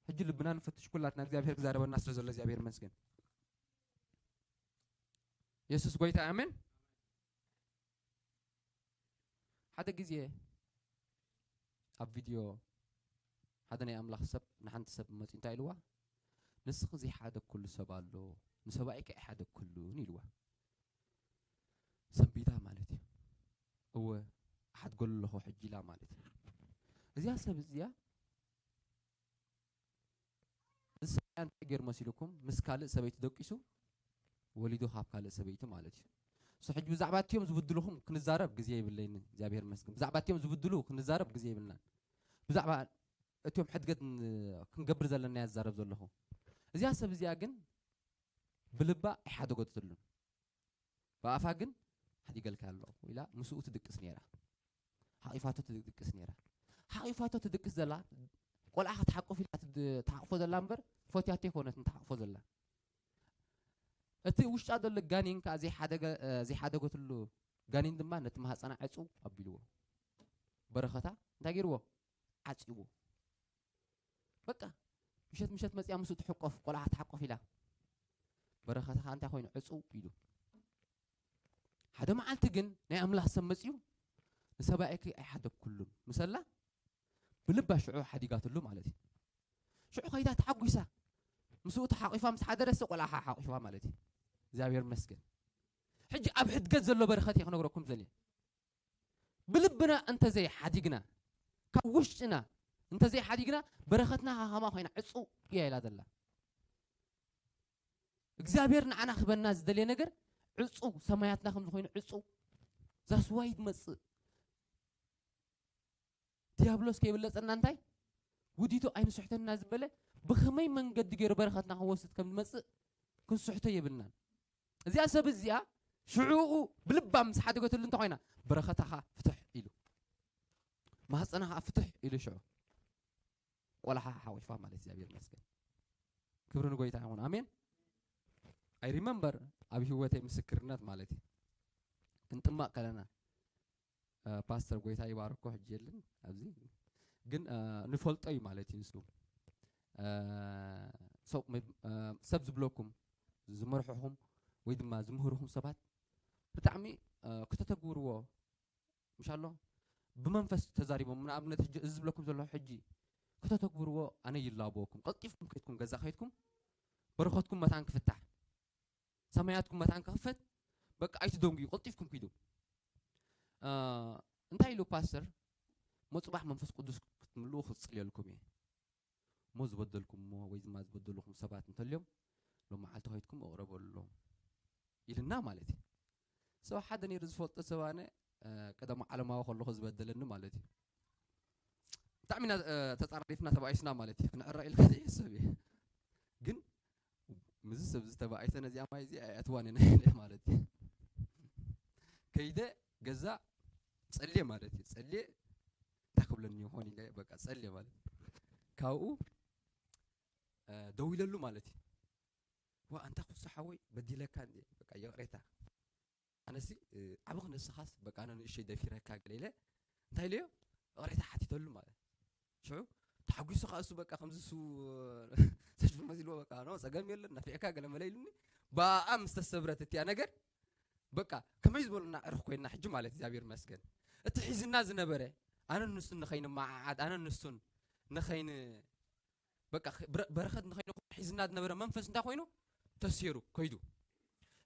ሕጂ ልብና ንፈትሽ ኩላትና፣ እግዚኣብሔር ክዛረበና ስለ ዘሎ እግዚኣብሔር ይመስገን። የሱስ ጎይታ ኣሜን። ሓደ ግዜ ኣብ ቪድዮ ሓደ ናይ ኣምላኽ ሰብ ንሓንቲ ሰብ መጺኡ እንታይ ኢልዋ? "ንስኺ ዘይሓደግኩሉ ሰብ ኣሎ፣ ንሰብኣይኪ ኣይሓደግኩሉን" ኢልዋ። ሰንቢዳ ማለት እዩ። "እወ፣ እሓድገሉ ኣለኹ ሕጂ" ኢላ ማለት እዩ። እዚኣ ሰብ እዚኣ እዚ ሰብኣያ እንታይ ገይሩ መሲልኩም? ምስ ካልእ ሰበይቲ ደቂሱ ወሊዱ ካብ ካልእ ሰበይቲ ማለት እዩ። So ሕጂ ብዛዕባ እትዮም ዝብድሉኹም ክንዛረብ ግዜ የብለይን፣ እግዚኣብሔር ይመስገን። ብዛዕባ እትዮም ዝብድሉ ክንዛረብ ግዜ የብልናን። ብዛዕባ እትዮም ሕድገት ን-፣ ክንገብር ዘለና እያ ዝዛረብ ዘለኹ። እዚኣ ሰብ እዚኣ ግን ብልባ ኣይሓደገትሉን። ብኣፋ ግን ሓዲገልካ ኣለኹ ኢላ ምስኡ ትድቅስ ነይራ። ሓቂፋቶ ትድቅስ ነይራ። ሓቂፋቶ ትድቅስ ዘላ ቆልዓ ክትሓቁፍ ኢላ ትድ-፣ ትሓቅፎ ዘላ እምበር ፈትያቶ ኣይኮነትን ትሓቅፎ ዘላ። እቲ ውሽጣ ዘሎ ጋኔን ከኣ ዘይሓደገ-፣ እ፣ ዘይሓደገትሉ ጋኔን ድማ ነቲ ማህፀና ዕፅው ኣቢልዎ። በረኸታ እንታይ ገይርዎ? ዓፂዎ። በቃ ምሸት ምሸት መፅያ ምስኡ ትሕቆፍ፣ ቆልዓ ክትሓቆፍ ኢላ። በረኸታ ከኣ እንታይ ኮይኑ? ዕፅው ኢሉ። ሓደ መዓልቲ ግን ናይ ኣምላኽ ሰብ መፅዩ፣ "ንሰብኣይኪ ኣይሓደግኩሉን" ምሰላ፣ ብልባ ሽዑ ሓዲጋትሉ ማለት እዩ። ሽዑ ከይዳ ተሓጒሳ፣ ምስኡ ተሓቂፋ ምስ ሓደረሰ ቆልዓ ሓቂፋ ማለት እዩ። እግዚኣብሔር ይመስገን። ሕጂ ኣብ ሕድገት ዘሎ በረኸት እየ ክነግረኩም ዘልየ። ብልብና እንተዘይ ሓዲግና፣ ካብ ውሽጥና እንተዘይ ሓዲግና፣ በረኸትና ሃሃማ ኮይና ዕጹው እያ ኢላ ዘላ። እግዚኣብሔር ንዓና ክበና ዝደልየ ነገር ዕጹው፣ ሰማያትና ከም ዝኾይኑ ዕጹው። ዛስዋይ ይመጽእ። ዲያብሎስ ከይብለጸና እንታይ? ውዲቱ ኣይንስሕተና ዝበለ ብኸመይ መንገዲ ገይሩ በረኸትና ክወስድ ከም ዝመጽእ ክንስሕቶ የብልናን። እዚኣ ሰብ እዚኣ ሽዑኡ ብልባ ምስ ሓደገትሉ እንተ ኮይና፣ በረኸታኻ ፍትሕ ኢሉ፣ ማህፀናኻ ፍትሕ ኢሉ ሽዑ ቆላሓ ሓቂፋ ማለት እግዚኣብሔር ይመስገን። ክብሪ ንጎይታ ይኹን። ኣሜን። I remember ኣብ ህይወተይ ምስክርነት ማለት እዩ። ክንጥመቕ ከለና፣ እ፣ ፓስተር ጎይታ ይባርኮ ሕጂ የለን ኣብዚ፣ ግን፣ እ፣ ንፈልጦ እዩ ማለት እዩ ንሱ። እ፣ ሰው መ-፣ እ፣ ሰብ ዝብለኩም፣ ዝመርሕኹም ወይ ድማ ዝምህርኹም ሰባት ብጣዕሚ፣ እ፣ ክተተግብርዎ ምሽ ኣሎ ብመንፈስ ተዛሪቦም። ንኣብነት ሕጂ እዚ ዝብለኩም ዘለኹ ሕጂ ክተተግብርዎ ኣነ ይላበወኩም። ቀልጢፍኩም ከይድኩም ገዛ ከይድኩም በረኸትኩም መታን ክፍታሕ፣ ሰማያትኩም መታን ክኽፈት፣ በቃ ኣይትደንጉዩ፣ ቀልጢፍኩም ኪዱ። እ፣ እንታይ ኢሉ ፓስተር? "እሞ ጽባሕ መንፈስ ቅዱስ ክትምልኡ ክጽልየልኩም እየ። እሞ ዝበደልኩምዎ ወይ ድማ ዝበደልኹም ሰባት እንተልዮም፣ ሎም መዓልቲ ከይድኩም እቕረበሎም" ኢልና ማለት እዩ። ሰብ ሓደ ነይሩ ዝፈልጦ ሰብ ኣነ፣ እ፣ ቀደም ዓለማዊ ከለኹ ዝበደለኒ ማለት እዩ። ብጣዕሚ ኢና፣ እ፣ ተጻራሪፍና ተባኢስና ማለት እዩ። ክንዕረቕ ኢልካ ዘይሕሰብ እየ። ግን ምስዚ ሰብ እዚ ተባኢሰ ነዚኣ ማይ እዚኣ ኣይኣትዋን እየ ማለት እዩ። ከይደ ገዛ ጸልየ ማለት እዩ። ጸልየ እንታይ ክብለኒ ይኾን ኢለ በቃ ጸልየ ማለት እዩ። ካብኡ፣ እ፣ ደዊለሉ ማለት እዩ። "ዋ ኣንታ ኩሱ ሓወይ በዲለካ እንዴ፣ በቃ ይቕሬታ። ኣነሲ፣ እ፣ ዓቢ ክንስኻስ በቃ ኣነ ንእሽተይ ደፊረካ" ገለ ኢለ እንታይ ኢለዮ? ይቕሬታ ሓቲተሉ ማለት። ሽዑ ተሓጒሱ ከኣ እሱ በቃ ከምዚ እሱ ሰሽፉ መሲልዎ በቃ፣ "ኖ ጸገም የለን፣ ነፊዕካ" ገለ መለ ኢሉኒ። ብኣኣ ምስ ተሰብረት እቲኣ ነገር በቃ ከመይ ዝበሉና ዕርኽ ኮይንና ሕጂ ማለት እግዚኣብሔር ይመስገን። እቲ ሒዝና ዝነበረ ኣነን ንሱን ንኸይንመዓዓድ፣ ኣነን ንሱን ንኸይን-፣ በቃ ኽ-፣ ብረ-፣ በረኸት ንኸይንኹን ሒዝና ዝነበረ መንፈስ እንታይ ኮይኑ? ተሴሩ፣ ከይዱ።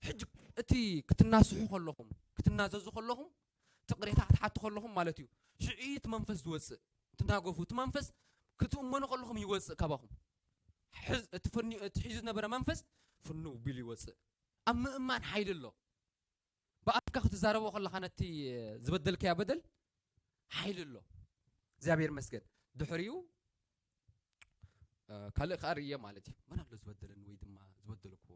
ሕጂ እቲ ክትናስሑ ከለኹም፣ ክትናዘዙ ከለኹም፣ እቲ ቅሬታ ክትሓቱ ከለኹም ማለት እዩ። ሽዑ እዩ እቲ መንፈስ ዝወጽእ። ትናገፉ፣ እቲ መንፈስ ክትእመኑ ከለኹም ይወጽእ ካባኹም። ሕዝ-፣ እቲ ፍኒ-፣ እቲ ሒዙ ዝነበረ መንፈስ ፍንው ቢሉ ይወጽእ። ኣብ ምእማን ሓይሊ ኣሎ። ብኣፍካ ክትዛረቦ ከለኻ ነቲ ዝበደልካያ በደል ሓይሊ ኣሎ። እግዚኣብሔር ይመስገን። ድሕሪኡ፣ እ፣ ካልእ ከኣ ርእየ ማለት እዩ። መን ኣሎ ዝበደለኒ ወይ ድማ ዝበደልክዎ?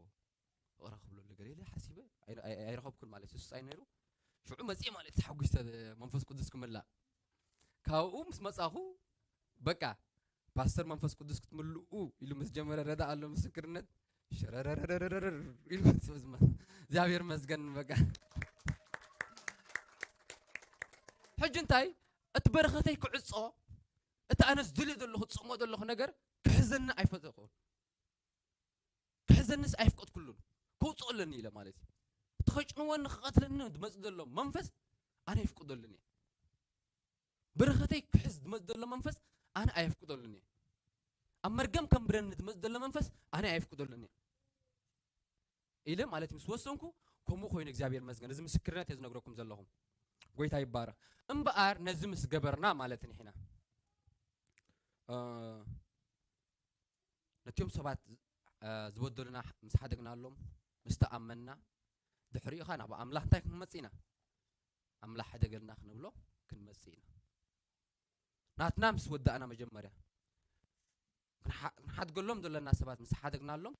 ይቕረ ክብለሉ ገለ ኢለ ሓሲበ ኣይ-፣ ኣይ-፣ ኣይረኸብኩን ማለት እዩ። ሱስ ኣይነይሩ። ሽዑ መጽየ ማለት እዩ፣ ተሓጒሰ መንፈስ ቅዱስ ክምላእ። ካብኡ ምስ መጻኹ፣ በቃ፣ ፓስተር መንፈስ ቅዱስ ክትምልኡ ኢሉ ምስ ጀመረ ረዳ ኣሎ ምስክርነት፣ ሸረረረረረር ኢሉ ምስ መ-፣ እግዚኣብሔር መስገን፣ በቃ። ሕጂ እንታይ? እቲ በረኸተይ ክዕጾ፣ እቲ ኣነ ዝደልዮ ዘለኹ፣ ዝጽሞ ዘለኹ ነገር ክሕዘኒ ኣይፈተኹን። ክሕዘንስ ኣይፍቀድኩሉን። ከውጽኦ ኣለኒ ኢለ ማለት እዩ። ንኸጭንወኒ ንኽቐትለኒ ዝመጽእ ዘሎ መንፈስ ኣነ ኣይፍቅደሉን እየ። በረኸተይ ክሕዝ ዝመጽእ ዘሎ መንፈስ ኣነ ኣየፍቅደሉን እየ። ኣብ መርገም ከንብረኒ ዝመጽእ ዘሎ መንፈስ ኣነ ኣየፍቅደሉን እየ ኢለ ማለት ምስ ወሰንኩ፣ ከምኡ ኮይኑ እግዚኣብሔር ይመስገን። እዚ ምስክርነት እየ ዝነግረኩም ዘለኹም። ጎይታ ይባረኽ። እምበኣር ነዚ ምስ ገበርና ማለት ንሕና እ፣ ነቲኦም ሰባት እ፣ ዝበደሉና ምስ ሓደግናሎም፣ ምስ ተኣመንና፣ ድሕሪኡ ኸ ናብ ኣምላኽ እንታይ ክንመጽእ ኢና? ኣምላኽ ሕደገልና ክንብሎ ክንመጽእ ኢና። ናትና ምስ ወዳእና መጀመርያ ክንሓ- ክንሓድገሎም ዘለና ሰባት ምስ ሓደግናሎም፣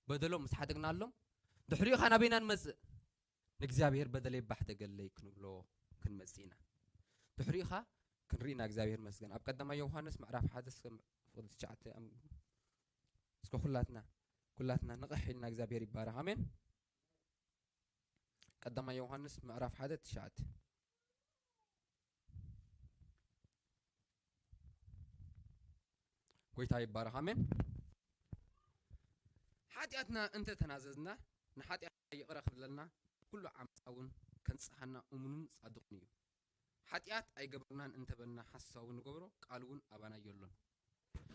በደሎም ምስ ሓደግናሎም፣ ድሕሪኡ ኸ ናበይና ንመጽእ? ንእግዚኣብሔር በደለይ ባሕደገለይ ክንብሎ ክንመጽእ ኢና። ድሕሪኡ ኸ ክንርኢ ኢና። እግዚኣብሔር ይመስገን። ኣብ ቀዳማይ ዮሃንስ ምዕራፍ ሓደ እስከ ፍቕዲ ትሽዓተ ኣም- እስከ ኩላትና ኩላትና ንቕሕ ኢልና እግዚኣብሔር ይባረኽ። ኣሜን። ቀዳማይ ዮሃንስ ምዕራፍ ሓደ ትሽዓተ። ጎይታ ይባረኽ። ኣሜን። ሓጢኣትና እንተ ተናዘዝና ንሓጢኣትና ይቕረ ክብለልና፣ ኩሉ ዓመፃ እውን ከንጽሃና እሙንን ጻድቕን እዩ። ሓጢኣት ኣይገበርናን እንተበልና ሓሳዊ ንገብሮ፣ ቃል እውን ኣባና የሎን።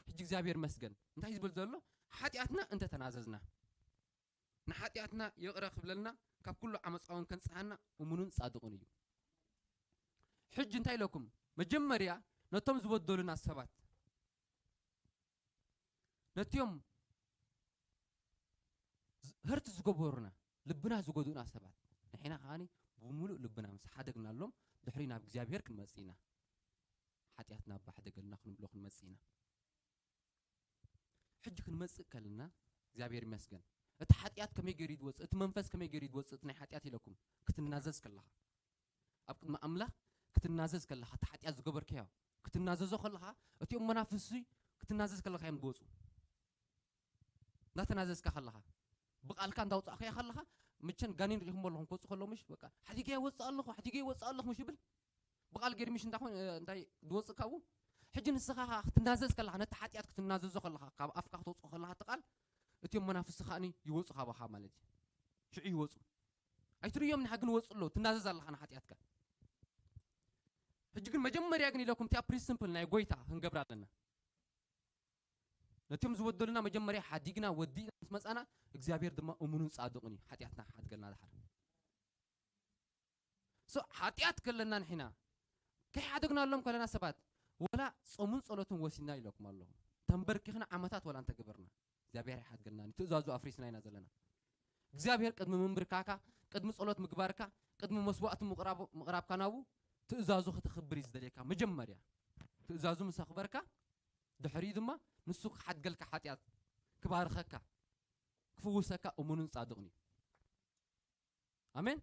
ሕጂ እግዚኣብሔር መስገን እንታይ እዩ ዝብል ዘሎ? ሓጢኣትና እንተ ተናዘዝና ንሓጢኣትና ይቕረ ክብለልና፣ ካብ ኩሉ ዓመፃ እውን ከንጽሃና እሙንን ጻድቕን እዩ። ሕጂ እንታይ ኢለኩም? መጀመርያ ነቶም ዝበደሉና ሰባት፣ ነቲኦም ዝ- ህርት ዝገበሩና፣ ልብና ዝጎድኡና ሰባት ንሕና ከዓኒ ብምሉእ ልብና ምስ ሓደግናሎም ድሕሪ ናብ እግዚኣብሔር ክንመጽእ ኢና። ሓጢኣትና ባሕደገልና ክንብሎ ክንመጽእ ኢና። ሕጂ ክንመጽእ ከለና እግዚኣብሔር ይመስገን። እቲ ሓጢኣት ከመይ ገይሩ ይወጽእ፣ እቲ መንፈስ ከመይ ገይሩ ይወጽእ፣ እቲ ናይ ሓጢኣት ኢለኩም ክትናዘዝ ከለኻ፣ ኣብ ቅድሚ ኣምላኽ ክትናዘዝ ከለኻ፣ እቲ ሓጢኣት ዝገበርካዮ ክትናዘዞ ከለኻ፣ እቲኦም መናፍስቲ ክትናዘዝ ከለኻ እዮም ዝወጹ። እንዳተናዘዝካ ከለኻ፣ ብቓልካ እንዳውጻእካዮ ከለኻ፣ ምቸን ጋኔን ሪኢኹም ኣለኹም ክወጹ ከለዉ ምሽ፣ በቃ፣ ሓዲገ ይወጽእ ኣለኹ፣ ሓዲገ ይወጽእ ኣለኹ ምሽ ይብል። ብቓል ገይሩ ምሽ እንታይ ኮን-፣ እንታይ ዝወጽእ ካብኡ? ሕጂ ንስኻ ኸኣ ክትናዘዝ ከለኻ፣ ነቲ ሓጢኣት ክትናዘዞ ከለኻ፣ ካብ ኣፍካ ክተውጽኦ ከለኻ እቲ ቃል፣ እቲኦም መናፍስቲ ከኣኒ ይወጹ ካባኻ ማለት እዩ። ሽዑ ይወጹ። ኣይትርእዮም ንሓ ግን ወጹ ኣለዉ፣ ትናዘዝ ኣለኻ ንሓጢኣትካ። ሕጂ ግን መጀመርያ ግን ኢለኩም እቲኣ ፕሪንስፕል ናይ ጎይታ ክንገብራ ኣለና። ነቲኦም ዝበደሉና መጀመርያ ሓዲግና ወዲእና ምስ መጻና እግዚኣብሔር ድማ እሙኑን ጻድቕን እዩ፣ ሓጢኣትና ሓድገልና ድሓር። ሶ ሓጢኣት ከለና ንሕና ከይሓደግናሎም ከለና ሰባት ወላ ጾሙን ጸሎትን ወሲና ኢለኩም ኣለኹ። ተንበርኪኽና ዓመታት ወላ እንተገበርና እግዚኣብሔር ኣይሓድገልና፣ ትእዛዙ ኣፍሪስና ኢና ዘለና። እግዚኣብሔር ቅድሚ ምንብርካካ፣ ቅድሚ ጸሎት ምግባርካ፣ ቅድሚ መስዋእቲ ምቕራብ-፣ ምቕራብካ ናቡ ትእዛዙ ከተኽብር እዩ ዝደልየካ። መጀመርያ ትእዛዙ ምስ ኣኽበርካ፣ ድሕሪኡ ድማ ንሱ ክሓድገልካ ሓጢኣት፣ ክባርኸካ፣ ክፍውሰካ እሙንን ጻድቕን እዩ። ኣሜን።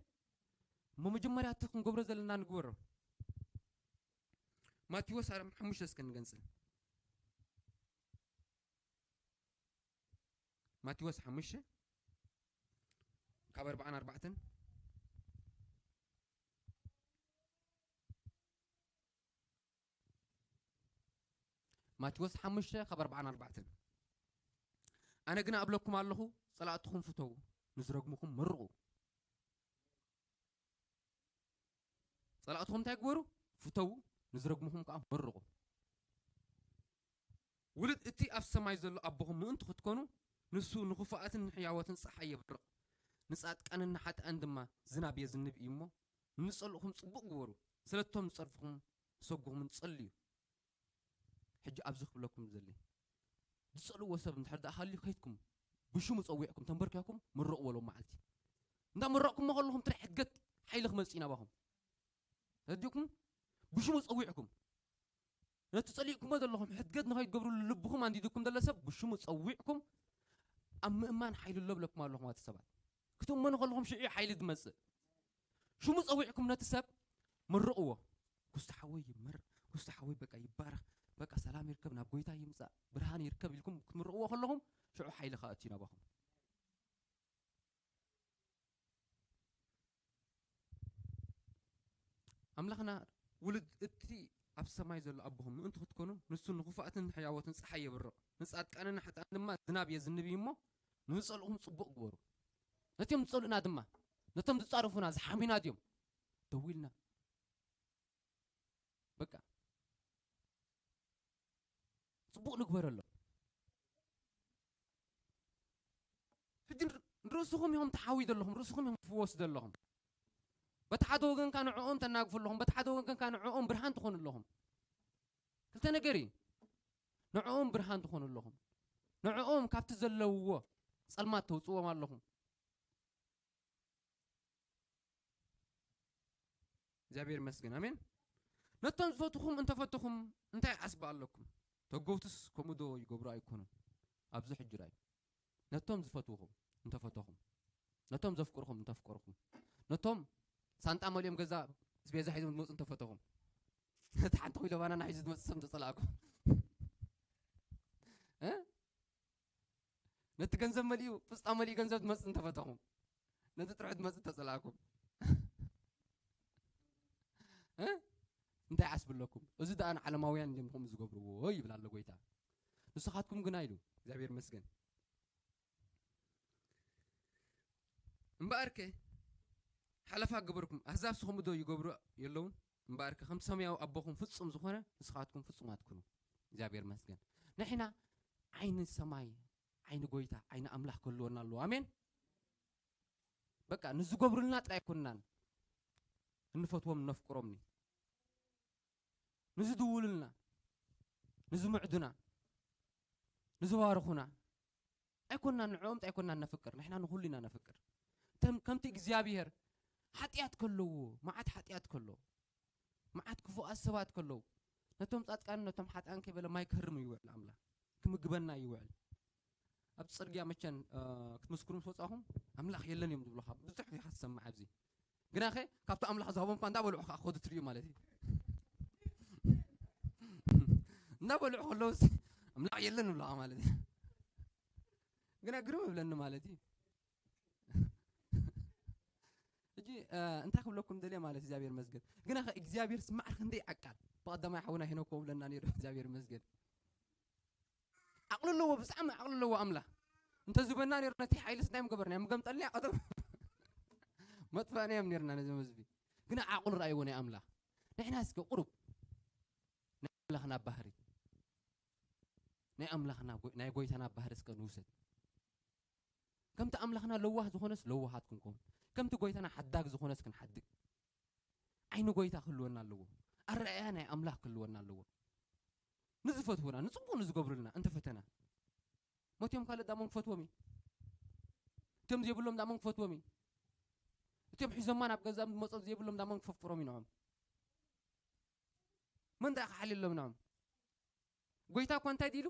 እሞ መጀመርያ እቲ ክንገብሮ ዘለና ንግበሮ። ማቴዎስ ኣርባዓ ሓሙሽተ እስከ ንገንጽል። ማቴዎስ ሓሙሽተ ካብ ኣርባዓን ኣርባዕተን። ማቴዎስ ሓሙሽተ ካብ ኣርባዓን ኣርባዕተን። ኣነ ግና እብለኩም ኣለኹ፣ ጸላእትኹም ፍተዉ፣ ንዝረግሙኹም መርቑ። ጸላእትኹም እንታይ ግበሩ? ፍተዉ፣ ንዝረግሙኹም ከኣ መርቑ። ውሉድ እቲ ኣብ ሰማይ ዘሎ ኣቦኹም ምእንቲ ክትኮኑ፣ ንሱ ንኽፉኣትን ንሕያዎትን ጸሓይ የብርቕ፣ ንጻድቃንን ንሓጥኣን ድማ ዝናብ የዝንብ እዩ እሞ፣ ንጸልኡኹም ጽቡቕ ግበሩ፣ ስለቶም ዝጸርፍኹም ሰጉኹምን ጸልዩ። ሕጂ ኣብዚ ክብለኩም ዝደሊ፣ ዝጸልእዎ ሰብ እንድሕር ደኣ ሃልዩ፣ ከይድኩም ብሽሙ ጸዊዕኩም ተንበርኪኹም ምረቕዎ ሎም መዓልቲ። እንዳመረቕኩሞ ከለኹም፣ እቲ ናይ ሕድገት ሓይሊ ክመጽእ እዩ ናባኹም። ተረዲእኩም? ብሽሙ ጸዊዕኩም፣ ነቲ ጸሊእኩሞ ዘለኹም ሕድገት ንኸይትገብርሉ ልብኹም ኣንዲድኩም ዘሎ ሰብ ብሽሙ ጸዊዕኩም፣ ኣብ ምእማን ሓይሊ ኣሎ ብለኩም ኣለኹም። ኣቲ ሰባት ክትእመኑ ከለኹም፣ ሽዑ እዩ ሓይሊ ዝመጽእ። ሽሙ ጸዊዕኩም ነቲ ሰብ ምርቕዎ። "ጉስቲ ሓወይ ይመር፣ ጉስቲ ሓወይ በቃ ይባረኽ፣ በቃ ሰላም ይርከብ፣ ናብ ጎይታ ይምጻእ፣ ብርሃን ይርከብ" ኢልኩም ክትምርቕዎ ከለኹም፣ ሽዑ ሓይሊ ከኣ እትዩ ናባኹም። ኣምላኽና፣ ውሉድ እቲ ኣብ ሰማይ ዘሎ ኣቦኹም ምእንቲ ክትኮኑ፣ ንሱ ንኽፉኣትን ንሕያዎትን ጸሓይ የብርቕ፣ ንጻድቃንን ንሓጥኣን ድማ ዝናብ የዝንብ እዩ እሞ፣ ንዝጸልእኹም ጽቡቕ ግበሩ። ነቲኦም ዝጸልኡና ድማ፣ ነቶም ዝጻረፉና ዝሓሚና ድዮም? ደዊልና በቃ ጽቡቕ ንግበረሎም። ሕጂ ንር- ንርእስኹም ኢኹም ተሓዊ ዘለኹም፣ ርእስኹም ኢኹም ትፍወሱ ዘለኹም። በቲ ሓደ ወገንካ ንዕኦም ተናግፉ ኣለኹም፣ በቲ ሓደ ወገንካ ንዕኦም ብርሃን ትኾኑ ኣለኹም። ክልተ ነገር እዩ። ንዕኦም ብርሃን ትኾኑ ኣለኹም፣ ንዕኦም ካብቲ ዘለውዎ ጸልማት ተውጽዎም ኣለኹም። እግዚኣብሔር ይመስገን። ኣሜን። ነቶም ዝፈትኹም እንተፈትኹም እንታይ ዓስቢ ኣለኩም? ተጎብቱስ ከምኡ ዶ ይገብሩ ኣይኮኑን? ኣብዚ ሕጂ ራይ ነቶም ዝፈትውኹም እንተፈተኹም፣ ነቶም ዘፍቅርኹም እንተፍቀርኹም፣ ነቶም ሳንጣ መሊኦም ገዛ ስቤዛ ሒዞም ዝመፁ እንተፈተኹም፣ ነቲ ሓንቲ ኮይሎ ባናና ሒዙ ዝመፅእ ሰብ እንተፀላእኩም፣ እ? ነቲ ገንዘብ መሊኡ ፍስጣ መሊኡ ገንዘብ ዝመፅእ እንተፈተኹም፣ ነቲ ጥርሑ ዝመፅእ እንተፀላእኩም፣ እ? እንታይ ዓስቢ ኣለኩም? እዚ ደኣ ንዓለማውያን እዮም ከምኡ ዝገብርዎ ይብል ኣሎ ጎይታ። ንስኻትኩም ግና ኢሉ እግዚኣብሔር ይመስገን። እምበኣርከ ሓለፋ ገበርኩም ኣህዛብ ስኹም ዶ ይገብሩ የለውን? እምበኣርከ ከም ሰማያዊ ኣቦኹም ፍጹም ዝኾነ ንስኻትኩም ፍጹማት ኩኑ። እግዚኣብሔር ይመስገን። ንሕና ዓይኒ ሰማይ፣ ዓይኒ ጎይታ፣ ዓይኒ ኣምላኽ ክህልወና ኣለዎ። ኣሜን። በቃ ንዝገብሩልና ጥራይ ኣይኮንናን እንፈትዎም እነፍቅሮምኒ፣ ንዝድውሉልና፣ ንዝምዕዱና፣ ንዝባርኹና ኣይኮንና፣ ንዕኦም ኣይኮንና ነፍቅር፣ ንሕና ንኹሉ ኢና ነፍቅር። ተም- ከምቲ እግዚኣብሔር ሓጢኣት ከለዎ፣ መዓት ሓጢኣት ከሎ፣ መዓት ክፉኣት ሰባት ከለዉ፣ ነቶም ጻድቃን ነቶም ሓጥኣን ከይበለ ማይ ክህርም ይውዕል ኣምላኽ፣ ክምግበና ይውዕል። ኣብ ጽርግያ መቸን እ፣ ክትምስክሩ ምስ ወጻኹም ኣምላኽ የለን እዮም ዝብሉኻ። ብዙሕ ኢኻ ትሰምዕ ኣብዚ። ግናኸ ካብቲ ኣምላኽ ዝሃቦም እኳ እንዳበልዑ ከዓ ክኸዱ ትርእዩ ማለት እዩ። እንዳበልዑ ከለውስ ኣምላኽ የለን ይብሉኻ ማለት እዩ። ግና ግርም ይብለኒ ማለት እዩ። ሕጂ እ፣ እንታይ ክብለኩም ደልየ ማለት እግዚኣብሔር መስገን። ግናኸ እግዚኣብሔር ስማዕ ክንደይ ዓቃል ብቐዳማይ ሓውና ሄኖክ ብለና ነይሩ እግዚኣብሔር መስገን። ዓቕሊ ኣለዎ፣ ብጣዕሚ ዓቕሊ ኣለዎ ኣምላኽ። እንተዝበና ነይሩ ነቲ ሓይልስ እንታይ ምገበርና? ምገምጠልና ቀደም መጥፋእናዮም ነይርና ነዞም ህዝቢ። ግና ዓቕሉ ረኣይዎ ናይ ኣምላኽ። ንሕና እስከ ቁሩብ ናይ ኣምላኽና ባህሪ፣ ናይ ኣምላኽና ጎ- ናይ ጎይታና ባህሪ እስከ ንውሰድ። ከምቲ ኣምላኽና ለዋህ ዝኾነስ ለዋሃት ክንከውን፣ ከምቲ ጎይታና ሓዳግ ዝኾነስ ክንሓድግ። ዓይኒ ጎይታ ክህልወና ኣለዎ። ኣረኣያ ናይ ኣምላኽ ክህልወና ኣለዎ። ንዝፈትውና፣ ንጽቡቕ ንዝገብሩልና እንተፈተና፣ መትዮም ካልእ ዳሞ ክፈትዎም እዩ። እቶም ዘይብሎም ዳሞ ክፈትዎም እዩ። እቶም ሒዞማ ናብ ገዛም ዝመጾም ዘይብሎም ዳሞ ክፈፍቅሮም እዩ ንዖም። መን ደኣ ክሓልየሎም ንዖም? ጎይታ እኳ እንታይ ድኢሉ?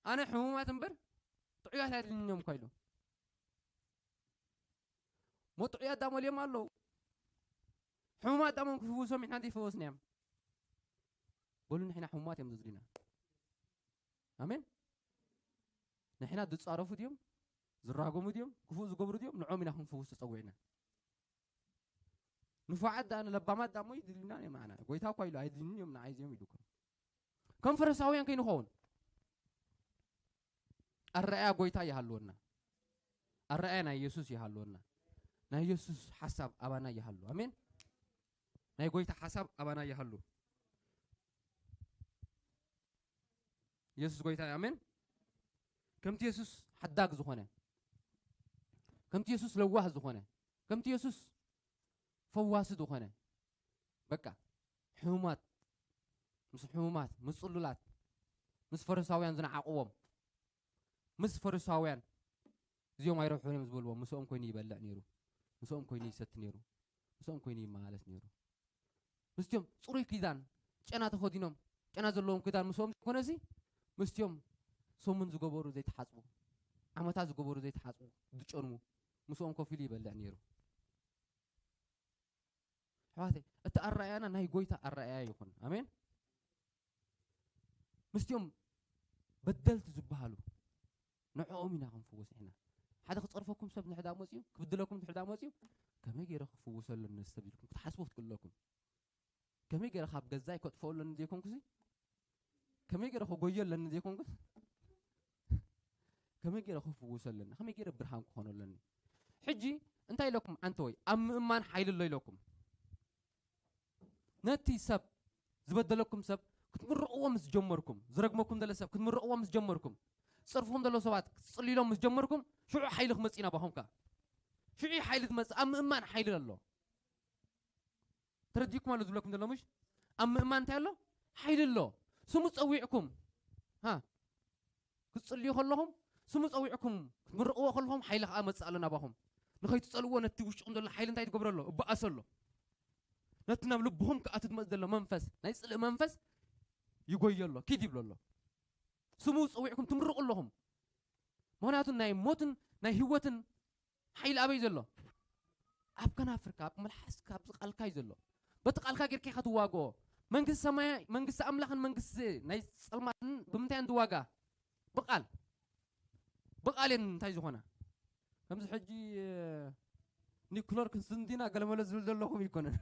ኣነ ሕሙማት እምበር ጥዑያት ኣይደልንዮም እኳ ኢሉ። ሞ ጥዑያት ዳሞ ልዮም ኣለዉ። ሕሙማት ዳሞ ክፍውሶም ኢና ዘይፈወስናዮም። በሉ ንሕና ሕሙማት እዮም ዘድልና። ኣሜን። ንሕና ዝጻረፉ ድዮም? ዝራገሙ ድዮም? ክፉእ ዝገብሩ ድዮም? ንዖም ኢና ክንፍውስ ተጸዊዕና። ንፉዓት ደኣ ንለባማት ደኣ እሞ ይድልዩና እዮም ንዓና። ጎይታ እኳ ኢሉ ኣይድልዩን እዮም ንዓይ እዚኦም ኢሉ እኮ። ከም ፈሪሳውያን ከይንኸውን ኣረኣያ ጎይታ ይሃልወና። ኣረኣያ ናይ ኢየሱስ ይሃልወና። ናይ ኢየሱስ ሓሳብ ኣባና ይሃሉ። ኣሜን። ናይ ጎይታ ሓሳብ ኣባና ይሃሉ። ኢየሱስ ጎይታ እዩ። ኣሜን። ከምቲ ኢየሱስ ሓዳግ ዝኾነ፣ ከምቲ ኢየሱስ ለዋህ ዝኾነ፣ ከምቲ ኢየሱስ ፈዋሲ ዝኾነ፣ በቃ ሕሙማት ምስ ሕሙማት፣ ምስ ጽሉላት፣ ምስ ፈሪሳውያን ዝነዓቕዎም፣ ምስ ፈሪሳውያን እዚኦም ኣይረብሑን እዮም ዝበልዎም፣ ምስኦም ኮይኑ ይበልዕ ነይሩ፣ ምስኦም ኮይኑ ይሰቲ ነይሩ፣ ምስኦም ኮይኑ ይመላለስ ነይሩ። ምስቲኦም ጽሩይ ኪዳን ጨና ተኸዲኖም፣ ጨና ዘለዎም ኪዳን ምስኦም ዘይኮነሲ፣ ምስቲኦም ሰሙን ዝገበሩ ዘይተሓጽቡ፣ ዓመታት ዝገበሩ ዘይተሓጽቡ፣ ዝጨንሙ፣ ምስኦም ኮፍ ኢሉ ይበልዕ ነይሩ። ኣሕዋተይ፣ እቲ ኣረኣያና ናይ ጎይታ ኣረኣያ ይኹን። ኣሜን። ምስቲኦም በደልቲ ዝበሃሉ ንዕኦም ኢና ክንፍውስ ኢና። ሓደ ክጸርፈኩም ሰብ ንሕዳ መጽዩ፣ ክብድለኩም ንሕዳ መጽዩ፣ ከመይ ገይረ ክፍውሰሉ ነዚ ሰብ ኢልኩም ክትሓስቡ ክትክእሉ ኣለኩም። ከመይ ገይረ ካብ ገዛይ ከጥፍኦ ኣለኒ ዘይኮንኩሲ፣ ከመይ ገይረ ክጎዮ ኣለኒ ዘይኮንኩስ፣ ከመይ ገይረ ክፍውሶ ኣለኒ፣ ከመይ ገይረ ብርሃን ክኾኖ ኣለኒ። ሕጂ እንታይ ኢለኩም? ኣንተ ወይ ኣብ ምእማን ሓይሊ ኣሎ ኢለኩም። ነቲ ሰብ ዝበደለኩም ሰብ ክትምርቕዎ ምስ ጀመርኩም፣ ዝረግመኩም ዘሎ ሰብ ክትምርቕዎ ምስ ጀመርኩም፣ ዝጸርፍኹም ዘለዉ ሰባት ክትጽልይሎም ምስ ጀመርኩም፣ ሽዑ ሓይሊ ክመጽእ እዩ ናባኹም ከኣ። ሽዑ እዩ ሓይሊ ትመጽእ። ኣብ ምእማን ሓይሊ ኣሎ። ተረዲእኩም ኣሎ ዝብለኩም ዘሎ ምሽ? ኣብ ምእማን እንታይ ኣሎ? ሓይሊ ኣሎ። ስሙ ጸዊዕኩም። ሃ? ክትጽልዩ ከለኹም፣ ስሙ ጸዊዕኩም ክትምርቕዎ ከለኹም፣ ሓይሊ ከኣ መጽእ ኣሎ ናባኹም። ንኸይትጸልዎ ነቲ ውሽጥኹም ዘሎ ሓይሊ እንታይ ትገብሮ ኣሎ? እበኣሶ ኣሎ። ነቲ ናብ ልብኹም ክኣቱ ዝመጽእ ዘሎ መንፈስ፣ ናይ ጽልኢ መንፈስ ይጎዮ ኣሎ፣ ኪድ ይብሎ ኣሎ። ስሙ ጸዊዕኩም ትምርቑ ኣለኹም። ምኽንያቱ ናይ ሞትን ናይ ህይወትን ሓይሊ ኣበይ ዘሎ? ኣብ ከናፍርካ፣ ኣብ መልሓስካ፣ ኣብዚ ቃልካ እዩ ዘሎ። በቲ ቃልካ ጌርካ ኢኻ ትዋግኦ። መንግስቲ ሰማይ፣ መንግስቲ ኣምላኽን መንግስቲ ናይ ጸልማትን ብምንታይ እየን ዝዋጋ? ብቃል። ብቃል እየን እንታይ ዝኾና? ከምዚ ሕጂ፣ እ፣ ኒኩለር ክንስንድና ገለመለ ዝብል ዘለኹም ይኮነን።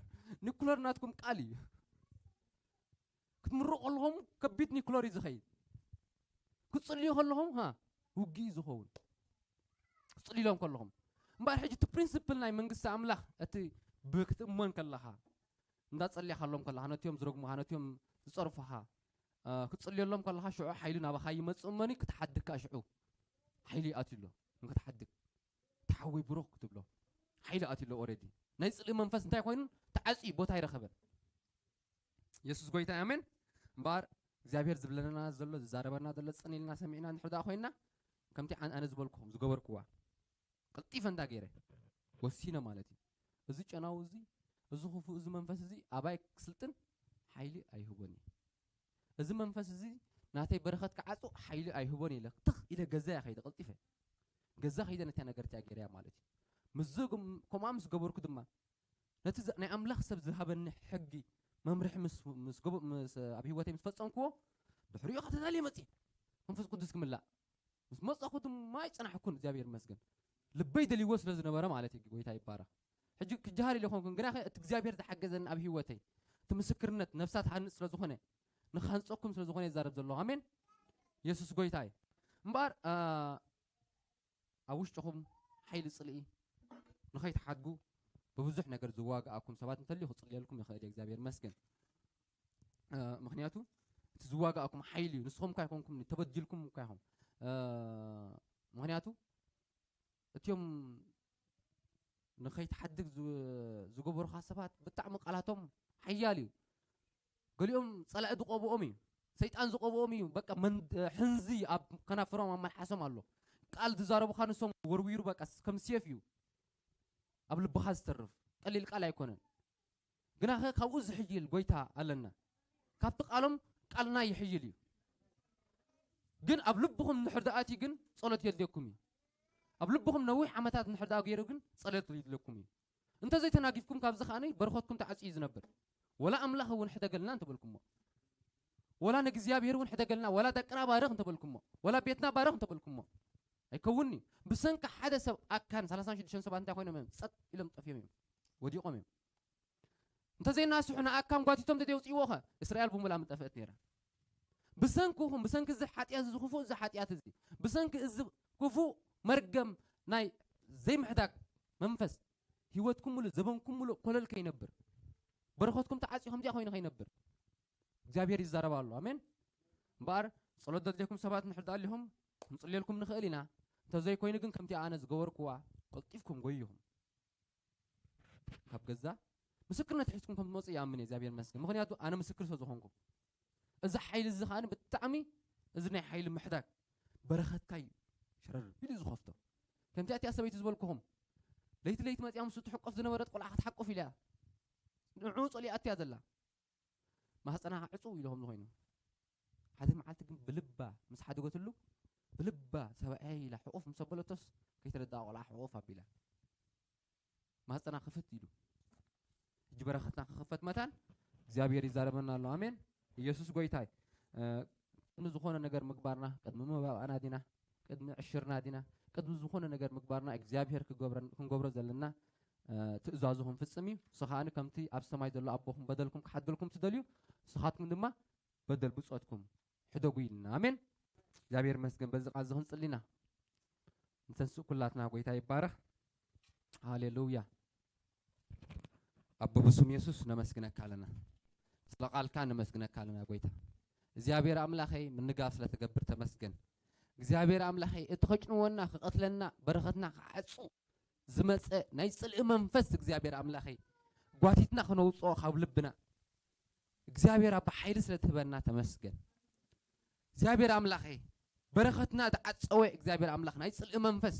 ኒኩለር ናትኩም ቃል እዩ። ክትምርቑ ከለኹም ከቢድ ኒኩለር እዩ ዝኸይድ። ክትጽልዩ ከለኹም፣ ሃ፣ ውግእ እዩ ዝኸውን። ክትጽልዩሎም ከለኹም። እምበኣር ሕጂ እቲ ፕሪንስፕል ናይ መንግስቲ ኣምላኽ፣ እቲ ብክትእመን ከለኻ፣ እንዳጸለኻሎም ከለኻ፣ ነቲኦም ዝረግሙኻ፣ ነቲኦም ዝጸርፉኻ፣ እ፣ ክትጽልየሎም ከለኻ፣ ሽዑ ሓይሊ ናባኻ ይመጽእ እመኒ፣ ክትሓድግ ከኣ ሽዑ ሓይሊ ይኣትዩ ኣሎ። ንክትሓድግ፣ ተሓወይ ብሩኽ ክትብሎ፣ ሓይሊ ኣትዩ ኣሎ ኦሬዲ። ናይ ጽልኢ መንፈስ እንታይ ኮይኑ? ተዓጽዩ፣ ቦታ ኣይረኸበን። የሱስ ጎይታ እዩ፣ ኣሜን። እምበኣር እግዚኣብሔር ዝብለና ዘሎ፣ ዝዛረበና ዘሎ፣ ጽን ኢልና ሰሚዕና እንድሕር ደኣ ኮይንና፣ ከምቲ ኣን-፣ ኣነ ዝበልኩኹም፣ ዝገበርኩዋ፣ ቀልጢፈ እንዳ ገይረ፣ ወሲነ ማለት እዩ። እዚ ጨናዊ እዚ፣ እዚ ክፉእ እዚ መንፈስ እዚ ኣባይ ክስልጥን ሓይሊ ኣይህቦን እዩ። እዚ መንፈስ እዚ ናተይ በረኸት ክዓጹ ሓይሊ ኣይህቦን ኢለ፣ ትኽ ኢለ ገዛ እየ ከይደ፣ ቀልጢፈ። ገዛ ከይደ ነታ ነገር እቲኣ ገይረያ ማለት እዩ። ምስ ዝግም-፣ ከምኣ ምስ ገበርኩ ድማ፣ ነቲ ዘ-፣ ናይ ኣምላኽ ሰብ ዝሃበኒ ሕጊ፣ መምርሒ ምስ፣ ምስ ገበ-፣ ምስ፣ ኣብ ህይወተይ ምስ ፈጸምክዎ፣ ድሕሪኡ ኸኣ ተዳልየ መጽየ። መንፈስ ቅዱስ ክምላእ። ምስ መጻኹ ድማ ኣይጸናሕኩን፣ እግዚኣብሔር ይመስገን። ልበይ ደልይዎ ስለ ዝነበረ ማለት እዩ፣ ጎይታ ይባረኽ። ሕጂ ክጀሃር ኢለ ይኾንኩን፣ ግናኸ እቲ እግዚኣብሔር ዝሓገዘኒ ኣብ ህይወተይ፣ እቲ ምስክርነት ነፍሳ ትሃንጽ ስለ ዝኾነ፣ ንኽሃንጸኩም ስለ ዝኾነ ይዛረብ ዘለኹ። ኣሜን። የሱስ ጎይታ እዩ። እምበኣር፣ አ፣ ኣብ ውሽጥኹም ሓይሊ ጽልኢ ንኸይትሓድጉ ብብዙሕ ነገር ዝዋግኣኩም ሰባት እንተልዩ ክጽልየልኩም ይኽእል እዩ። እግዚኣብሔር ይመስገን። እ፣ ምኽንያቱ እቲ ዝዋግኣኩም ሓይሊ እዩ። ንስኹም እኳ ኣይኮንኩም፣ ተበዲልኩም እኳ ኢኹም። እ፣ ምኽንያቱ እቲኦም ንኸይትሓድግ ዝ-፣ ዝገበሩኻ ሰባት ብጣዕሚ ቃላቶም ሓያል እዩ። ገሊኦም ጸላኢ ዝቐብኦም እዩ። ሰይጣን ዝቐብኦም እዩ። በቃ መን-፣ ሕንዚ ኣብ ከናፍሮም ኣብ መልሓሶም ኣሎ። ቃል ዝዛረቡኻ ንሶም ወርዊሩ በቃ ከም ሴፍ እዩ። ኣብ ልብኻ ዝተርፍ ቀሊል ቃል ኣይኮነን። ግናኸ ካብኡ ዝሕይል ጎይታ ኣለና። ካብቲ ቃሎም ቃልና ይሕይል እዩ። ግን ኣብ ልብኹም እንድሕር ደኣ ኣትዩ ግን ጸሎት የድልየኩም እዩ። ኣብ ልብኹም ነዊሕ ዓመታት እንድሕር ደኣ ገይሩ ግን ጸሎት የድልየኩም እዩ። እንተዘይተናጊፍኩም ካብዚ ከኣ በረኸትኩም ተዓጽዩ እዩ ዝነብር። ወላ ኣምላኽ እውን ሕደገልና እንተበልኩሞ፣ ወላ ንእግዚኣብሔር እውን ሕደገልና፣ ወላ ደቅና ባርኽ እንተበልኩሞ፣ ወላ ቤትና ባርኽ እንተበልኩሞ፣ ኣይከውንን'ዩ። ብሰንኪ ሓደ ሰብ ኣካን ሰላሳን ሽዱሽተን ሰባት እንታይ ኮይኖም እዮም? ጸጥ ኢሎም ጠፍዮም እዮም። ወዲቖም እዮም። እንተዘይናስሑ ንኣካን ጓቲቶም እንተዘይውጽእዎ ኸ እስራኤል ብምሉኣ ምጠፍአት ነይራ። ብሰንክኹም፣ ብሰንኪ እዚ ሓጢኣት እዚ፣ ክፉእ እዚ ሓጢኣት እዚ፣ ብሰንኪ እዚ ክፉእ መርገም ናይ ዘይምሕዳግ መንፈስ፣ ህይወትኩም ሙሉእ፣ ዘበንኩም ሙሉእ ኮለል ከይነብር፣ በረኸትኩም ተዓጽዩ ከምዚኣ ኮይኑ ከይነብር እግዚኣብሔር ይዛረብ ኣሎ። ኣሜን። እምበኣር ጸሎት ዘድልየኩም ሰባት እንድሕር ደኣ ኣሊኹም ክንጽልየልኩም ንኽእል ኢና። እንተዘይኮይኑ ግን ከምቲ ኣነ ዝገበርኩዋ ቀልጢፍኩም ጎይኹም ካብ ገዛ ምስክርነት ሒዝኩም ከም ትመጹ ይኣምን እየ፣ እግዚኣብሔር ይመስገን። ምኽንያቱ ኣነ ምስክር ስለ ዝኾንኩ። እዚ ሓይሊ እዚ ከኣ ብጣዕሚ፣ እዚ ናይ ሓይሊ ምሕዳግ በረኸትካ እዩ ሸረር ኢሉ ዝኸፍቶ። ከምቲ ኣቲኣ ሰበይቲ ዝበልኩኹም፣ ለይቲ ለይቲ መጺኣ ምስኡ ትሕቆፍ ዝነበረት ቆልዓ ክትሓቁፍ ኢላ እያ። ንዕኡ ጸሊኣቶ እያ ዘላ። ማህጸና ዕጹው ኢሉ ከም ዝኾይኑ። ሓደ መዓልቲ ግን ብልባ ምስ ሓደገትሉ፣ ብልባ ሰብኣየይ ኢላ ሕቑፍ ምስ ኣበለቶስ፣ ከይተረድኣ ቆልዓ ሕቑፍ ኣቢላ። ማህጸና ክፍት ኢሉ። ሕጂ በረኸትና ክኽፈት መታን እግዚኣብሔር ይዛረበና ኣሎ። ኣሜን። ኢየሱስ ጎይታ እዩ። እ፣ ቅድሚ ዝኾነ ነገር ምግባርና፣ ቅድሚ መባእና ዲና፣ ቅድሚ ዕሽርና ዲና፣ ቅድሚ ዝኾነ ነገር ምግባርና እግዚኣብሔር ክገብረ-፣ ክንገብሮ ዘለና፣ እ፣ ትእዛዙ ክንፍጽም እዩ። ንሱ ከኣ ከምቲ ኣብ ሰማይ ዘሎ ኣቦኹም በደልኩም ክሓደልኩም ትደልዩ፣ ንስኻትኩም ድማ በደል ብጾትኩም ሕደጉ ኢልና። ኣሜን። እግዚኣብሔር ይመስገን። በዚ ቃል እዚ ክንጽሊ ኢና። ንተንስእ ኩላትና። ጎይታ ይባረኽ። ሃሌሉያ። ኣቦ ብሱም የሱስ ነመስግነካ ኣለና። ስለ ቃልካ ነመስግነካ ኣለና ጎይታ። እግዚኣብሔር ኣምላኸይ ምንጋፍ ስለትገብር ተመስገን። እግዚኣብሔር ኣምላኸይ እቲ ከጭንወና ክቐትለና በረኸትና ክዓጹ ዝመጸ ናይ ጽልኢ መንፈስ እግዚኣብሔር ኣምላኸይ ጓቲትና ክነውጽኦ ካብ ልብና እግዚኣብሔር ኣባ ሓይሊ ስለትህበና ተመስገን። እግዚኣብሔር ኣምላኸይ በረኸትና ዝዓጸወ እግዚኣብሔር ኣምላኽ ናይ ጽልኢ መንፈስ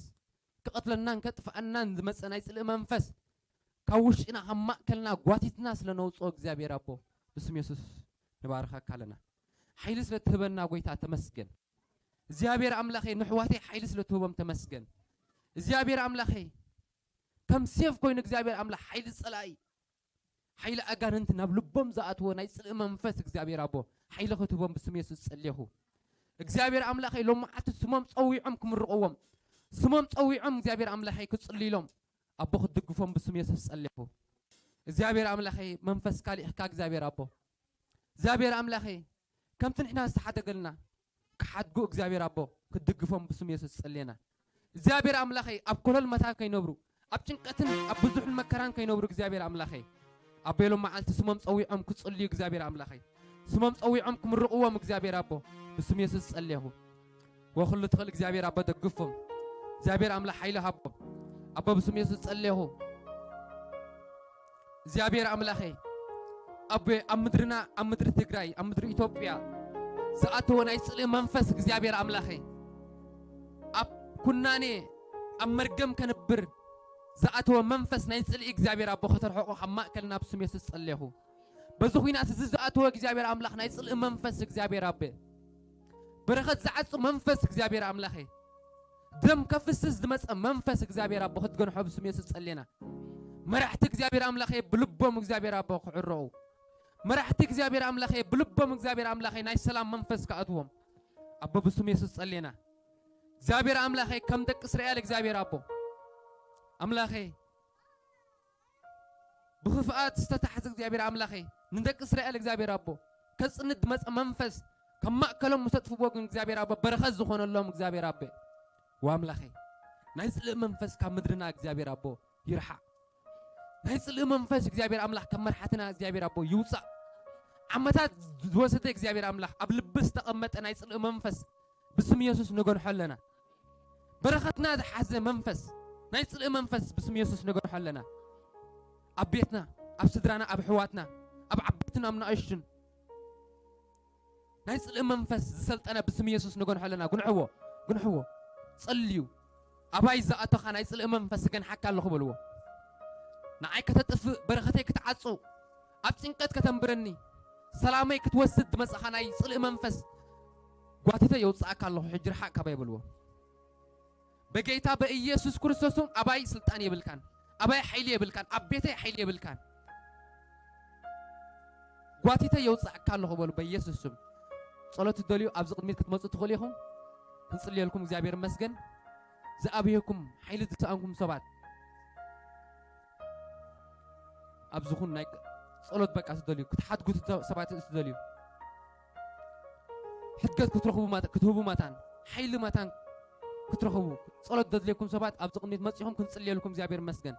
ክቐትለናን ከጥፍኣናን ዝመጸ ናይ ጽልኢ መንፈስ ካብ ውሽጥና ካብ ማእከልና ጓቲትና ስለነውጽኦ እግዚኣብሔር ኣቦ ብስም የሱስ ንባርኸካ ኣለና። ሓይሊ ስለትህበና ጎይታ ተመስገን። እግዚኣብሔር ኣምላኸይ ንሕዋተይ ሓይሊ ስለትህቦም ተመስገን። እግዚኣብሔር ኣምላኸይ ከም ሴፍ ኮይኑ እግዚኣብሔር ኣምላኽ ሓይሊ ጸላኢ ሓይሊ ኣጋንንቲ ናብ ልቦም ዝኣትዎ ናይ ጽልኢ መንፈስ እግዚኣብሔር ኣቦ ሓይሊ ክትህቦም ብስም የሱስ ጸልየኹ። እግዚኣብሔር ኣምላኸይ ሎም መዓልቲ ስሞም ጸዊዖም ክምርቕዎም ስሞም ጸዊዖም እግዚኣብሔር ኣምላኸይ ክጽልይሎም ኣቦ ክትድግፎም ብስም የሱስ ጸልየኹ። እግዚኣብሔር ኣምላኸይ መንፈስካ ልኢኽካ እግዚኣብሔር ኣቦ እግዚኣብሔር ኣምላኸይ ከምቲ ንሕና ዝተሓደገልና ክሓድጉ እግዚኣብሔር ኣቦ ክትድግፎም ብስም የሱስ ጸልየና። እግዚኣብሔር ኣምላኸይ ኣብ ኮለል መታን ከይነብሩ ኣብ ጭንቀትን ኣብ ብዙሕን መከራን ከይነብሩ እግዚኣብሔር ኣምላኸይ ኣቤሎም መዓልቲ ስሞም ጸዊዖም ክጽልዩ እግዚኣብሔር ኣምላኸይ ስሞም ጸዊዖም ክምርቕዎም እግዚኣብሔር ኣቦ ብስም የሱስ ጸልየኹ። ወኩሉ ትኽእል እግዚኣብሔር ኣቦ ደግፎም። እግዚኣብሔር ኣምላኽ ሓይሊ ሃቦም። ኣቦ ብስም የሱስ ጸልየኹ። እግዚኣብሔር ኣምላኸይ ኣቦ ኣብ ምድርና ኣብ ምድሪ ትግራይ ኣብ ምድሪ ኢትዮጵያ ዝኣተወ ናይ ጽልኢ መንፈስ እግዚኣብሔር ኣምላኸይ ኣብ ኩናኔ ኣብ መርገም ከንብር ዝኣተወ መንፈስ ናይ ጽልኢ እግዚኣብሔር ኣቦ ከተርሕቆ ካብ ማእከልና ብስም የሱስ ጸልየኹ። በዚ ኹናት እዚ ዝኣተወ እግዚኣብሔር ኣምላኽ ናይ ጽልኢ መንፈስ እግዚኣብሔር ኣበ በረኸት ዝዓጹ መንፈስ እግዚኣብሔር ኣምላኸይ ደም ከፍስስ ዝመጸ መንፈስ እግዚኣብሔር ኣቦ ክትገንሖ ብስም የሱስ ጸሌና። መራሕቲ እግዚኣብሔር ኣምላኸይ ብልቦም እግዚኣብሔር ኣቦ ክዕረቑ መራሕቲ እግዚኣብሔር ኣምላኸይ ብልቦም እግዚኣብሔር ኣምላኸይ ናይ ሰላም መንፈስ ክኣትዎም ኣቦ ብስም የሱስ ጸሌና። እግዚኣብሔር ኣምላኸይ ከም ደቂ እስራኤል እግዚኣብሔር ኣቦ ኣምላኸይ ብኽፍኣት ዝተታሕዘ እግዚኣብሔር ኣምላኸይ ንደቂ እስራኤል እግዚኣብሔር ኣቦ ከጽንት ዝመጸ መንፈስ ካብ ማእከሎም ምስ ኣጥፍዎ ግን እግዚኣብሔር ኣቦ በረኸት ዝኾነሎም እግዚኣብሔር ኣቦ ወኣምላኸይ ናይ ጽልእ መንፈስ ካብ ምድርና እግዚኣብሔር ኣቦ ይርሓቕ። ናይ ጽልእ መንፈስ እግዚኣብሔር ኣምላኽ ካብ መርሓትና እግዚኣብሔር ኣቦ ይውጻእ። ዓመታት ዝወሰደ እግዚኣብሔር ኣምላኽ ኣብ ልቢ ዝተቐመጠ ናይ ጽልእ መንፈስ ብስም የሱስ ንገንሖ ኣለና። በረኸትና ዝሓዘ መንፈስ ናይ ጽልኢ መንፈስ ብስም የሱስ ንገንሖ ኣለና። ኣብ ቤትና ኣብ ስድራና ኣብ ኣሕዋትና ኣብ ዓበይትን ኣብ ንኣሽቱን ናይ ጽልኢ መንፈስ ዝሰልጠነ ብስም የሱስ ንገንሖ ኣለና። ግንሕዎ ግንሕዎ ጸልዩ ኣባይ ዝኣተኻ ናይ ጽልኢ መንፈስ እገንሓካ ኣለኹ በልዎ። ንዓይ ከተጥፍእ በረኸተይ ክትዓጹ ኣብ ጭንቀት ከተንብረኒ ሰላመይ ክትወስድ ዝመጻኻ ናይ ጽልኢ መንፈስ ጓቲተ የውጽኣካ ኣለኹ ሕጂ ርሓቕ ካባይ በልዎ። በጌታ በኢየሱስ ክርስቶስም ኣባይ ስልጣን የብልካን፣ ኣባይ ሓይሊ የብልካን፣ ኣብ ቤተይ ሓይሊ የብልካን። ጓቲተ የውጽኣካ ኣለኹ በሉ በኢየሱስ ስም። ጸሎት ትደልዩ ኣብዚ ቅድሚት ክትመጹ ትኽእሉ ኢኹም። ክንጽልየልኩም እግዚኣብሔር ይመስገን። ዝኣብየኩም ሓይሊ ዝሰኣንኩም ሰባት ኣብዚ ኹን ናይ ጸሎት በቃ ትደልዩ ክትሓድጉ ትደ- ሰባት ትደልዩ ሕድገት ክትረኽቡ ማታ- ክትህቡ ማታን ሓይሊ ማታን ክትረኽቡ ጸሎት ዘድልየኩም ሰባት ኣብዚ ቅድሚት መጺኹም ክንጽልየልኩም እግዚኣብሔር ይመስገን።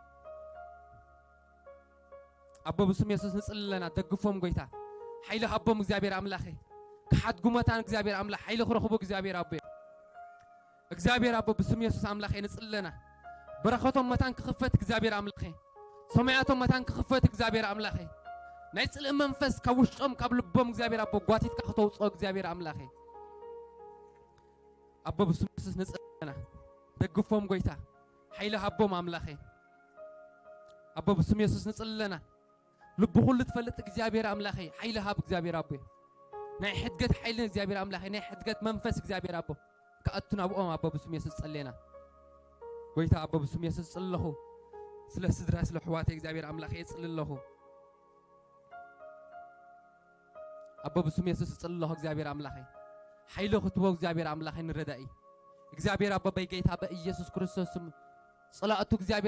ኣቦ ብስም የሱስ ንጽሊ ኣለና። ደግፎም ጎይታ ሓይሊ ሃቦም እግዚኣብሔር ኣምላኸ ክሓድጉ መታን እግዚኣብሔር ኣምላኽ ሓይሊ ክረኽቡ እግዚኣብሔር ኣቦ እግዚኣብሔር ኣቦ ብስም የሱስ ኣምላኸ ንጽሊ ኣለና። በረኸቶም መታን ክኽፈት እግዚኣብሔር ኣምላኸ ሰማያቶም መታን ክኽፈት እግዚኣብሔር ኣምላኸ ናይ ጽልኢ መንፈስ ካብ ውሽጦም ካብ ልቦም እግዚኣብሔር ኣቦ ጓቲትካ ክተውፅኦ እግዚኣብሔር ኣምላኸ ኣቦ ብስም የሱስ ንጽሊ ኣለና። ደግፎም ጎይታ ሓይሊ ሃቦም ኣምላኸ ኣቦ ብስም የሱስ ንጽሊ ኣለና። ልቢ ኩሉ ትፈልጥ እግዚኣብሔር ኣምላኸይ ሓይሊ ሃብ እግዚኣብሔር ኣቦ ናይ ሕድገት ሓይሊ እግዚኣብሔር ኣምላኸይ ናይ ሕድገት መንፈስ እግዚኣብሔር ኣቦ ክኣቱ ናብኦም ኣቦ ብስም የሱስ ጸሌና። ጎይታ ኣቦ ብስም የሱስ ጽሊ ኣለኹ። ስለ ስድራ ስለ ኣሕዋተይ እግዚኣብሔር ኣምላኸይ እጽሊ ኣለኹ። ኣቦ ብስም የሱስ እጽሊ ኣለኹ እግዚኣብሔር ኣምላኸይ ሓይሊ ክትቦ እግዚኣብሔር ኣምላኸይ ንረዳኢ እግዚኣብሔር ኣቦ በይ ጌታ በኢየሱስ ክርስቶስ ስም ጸላእቱ እግዚኣብሔር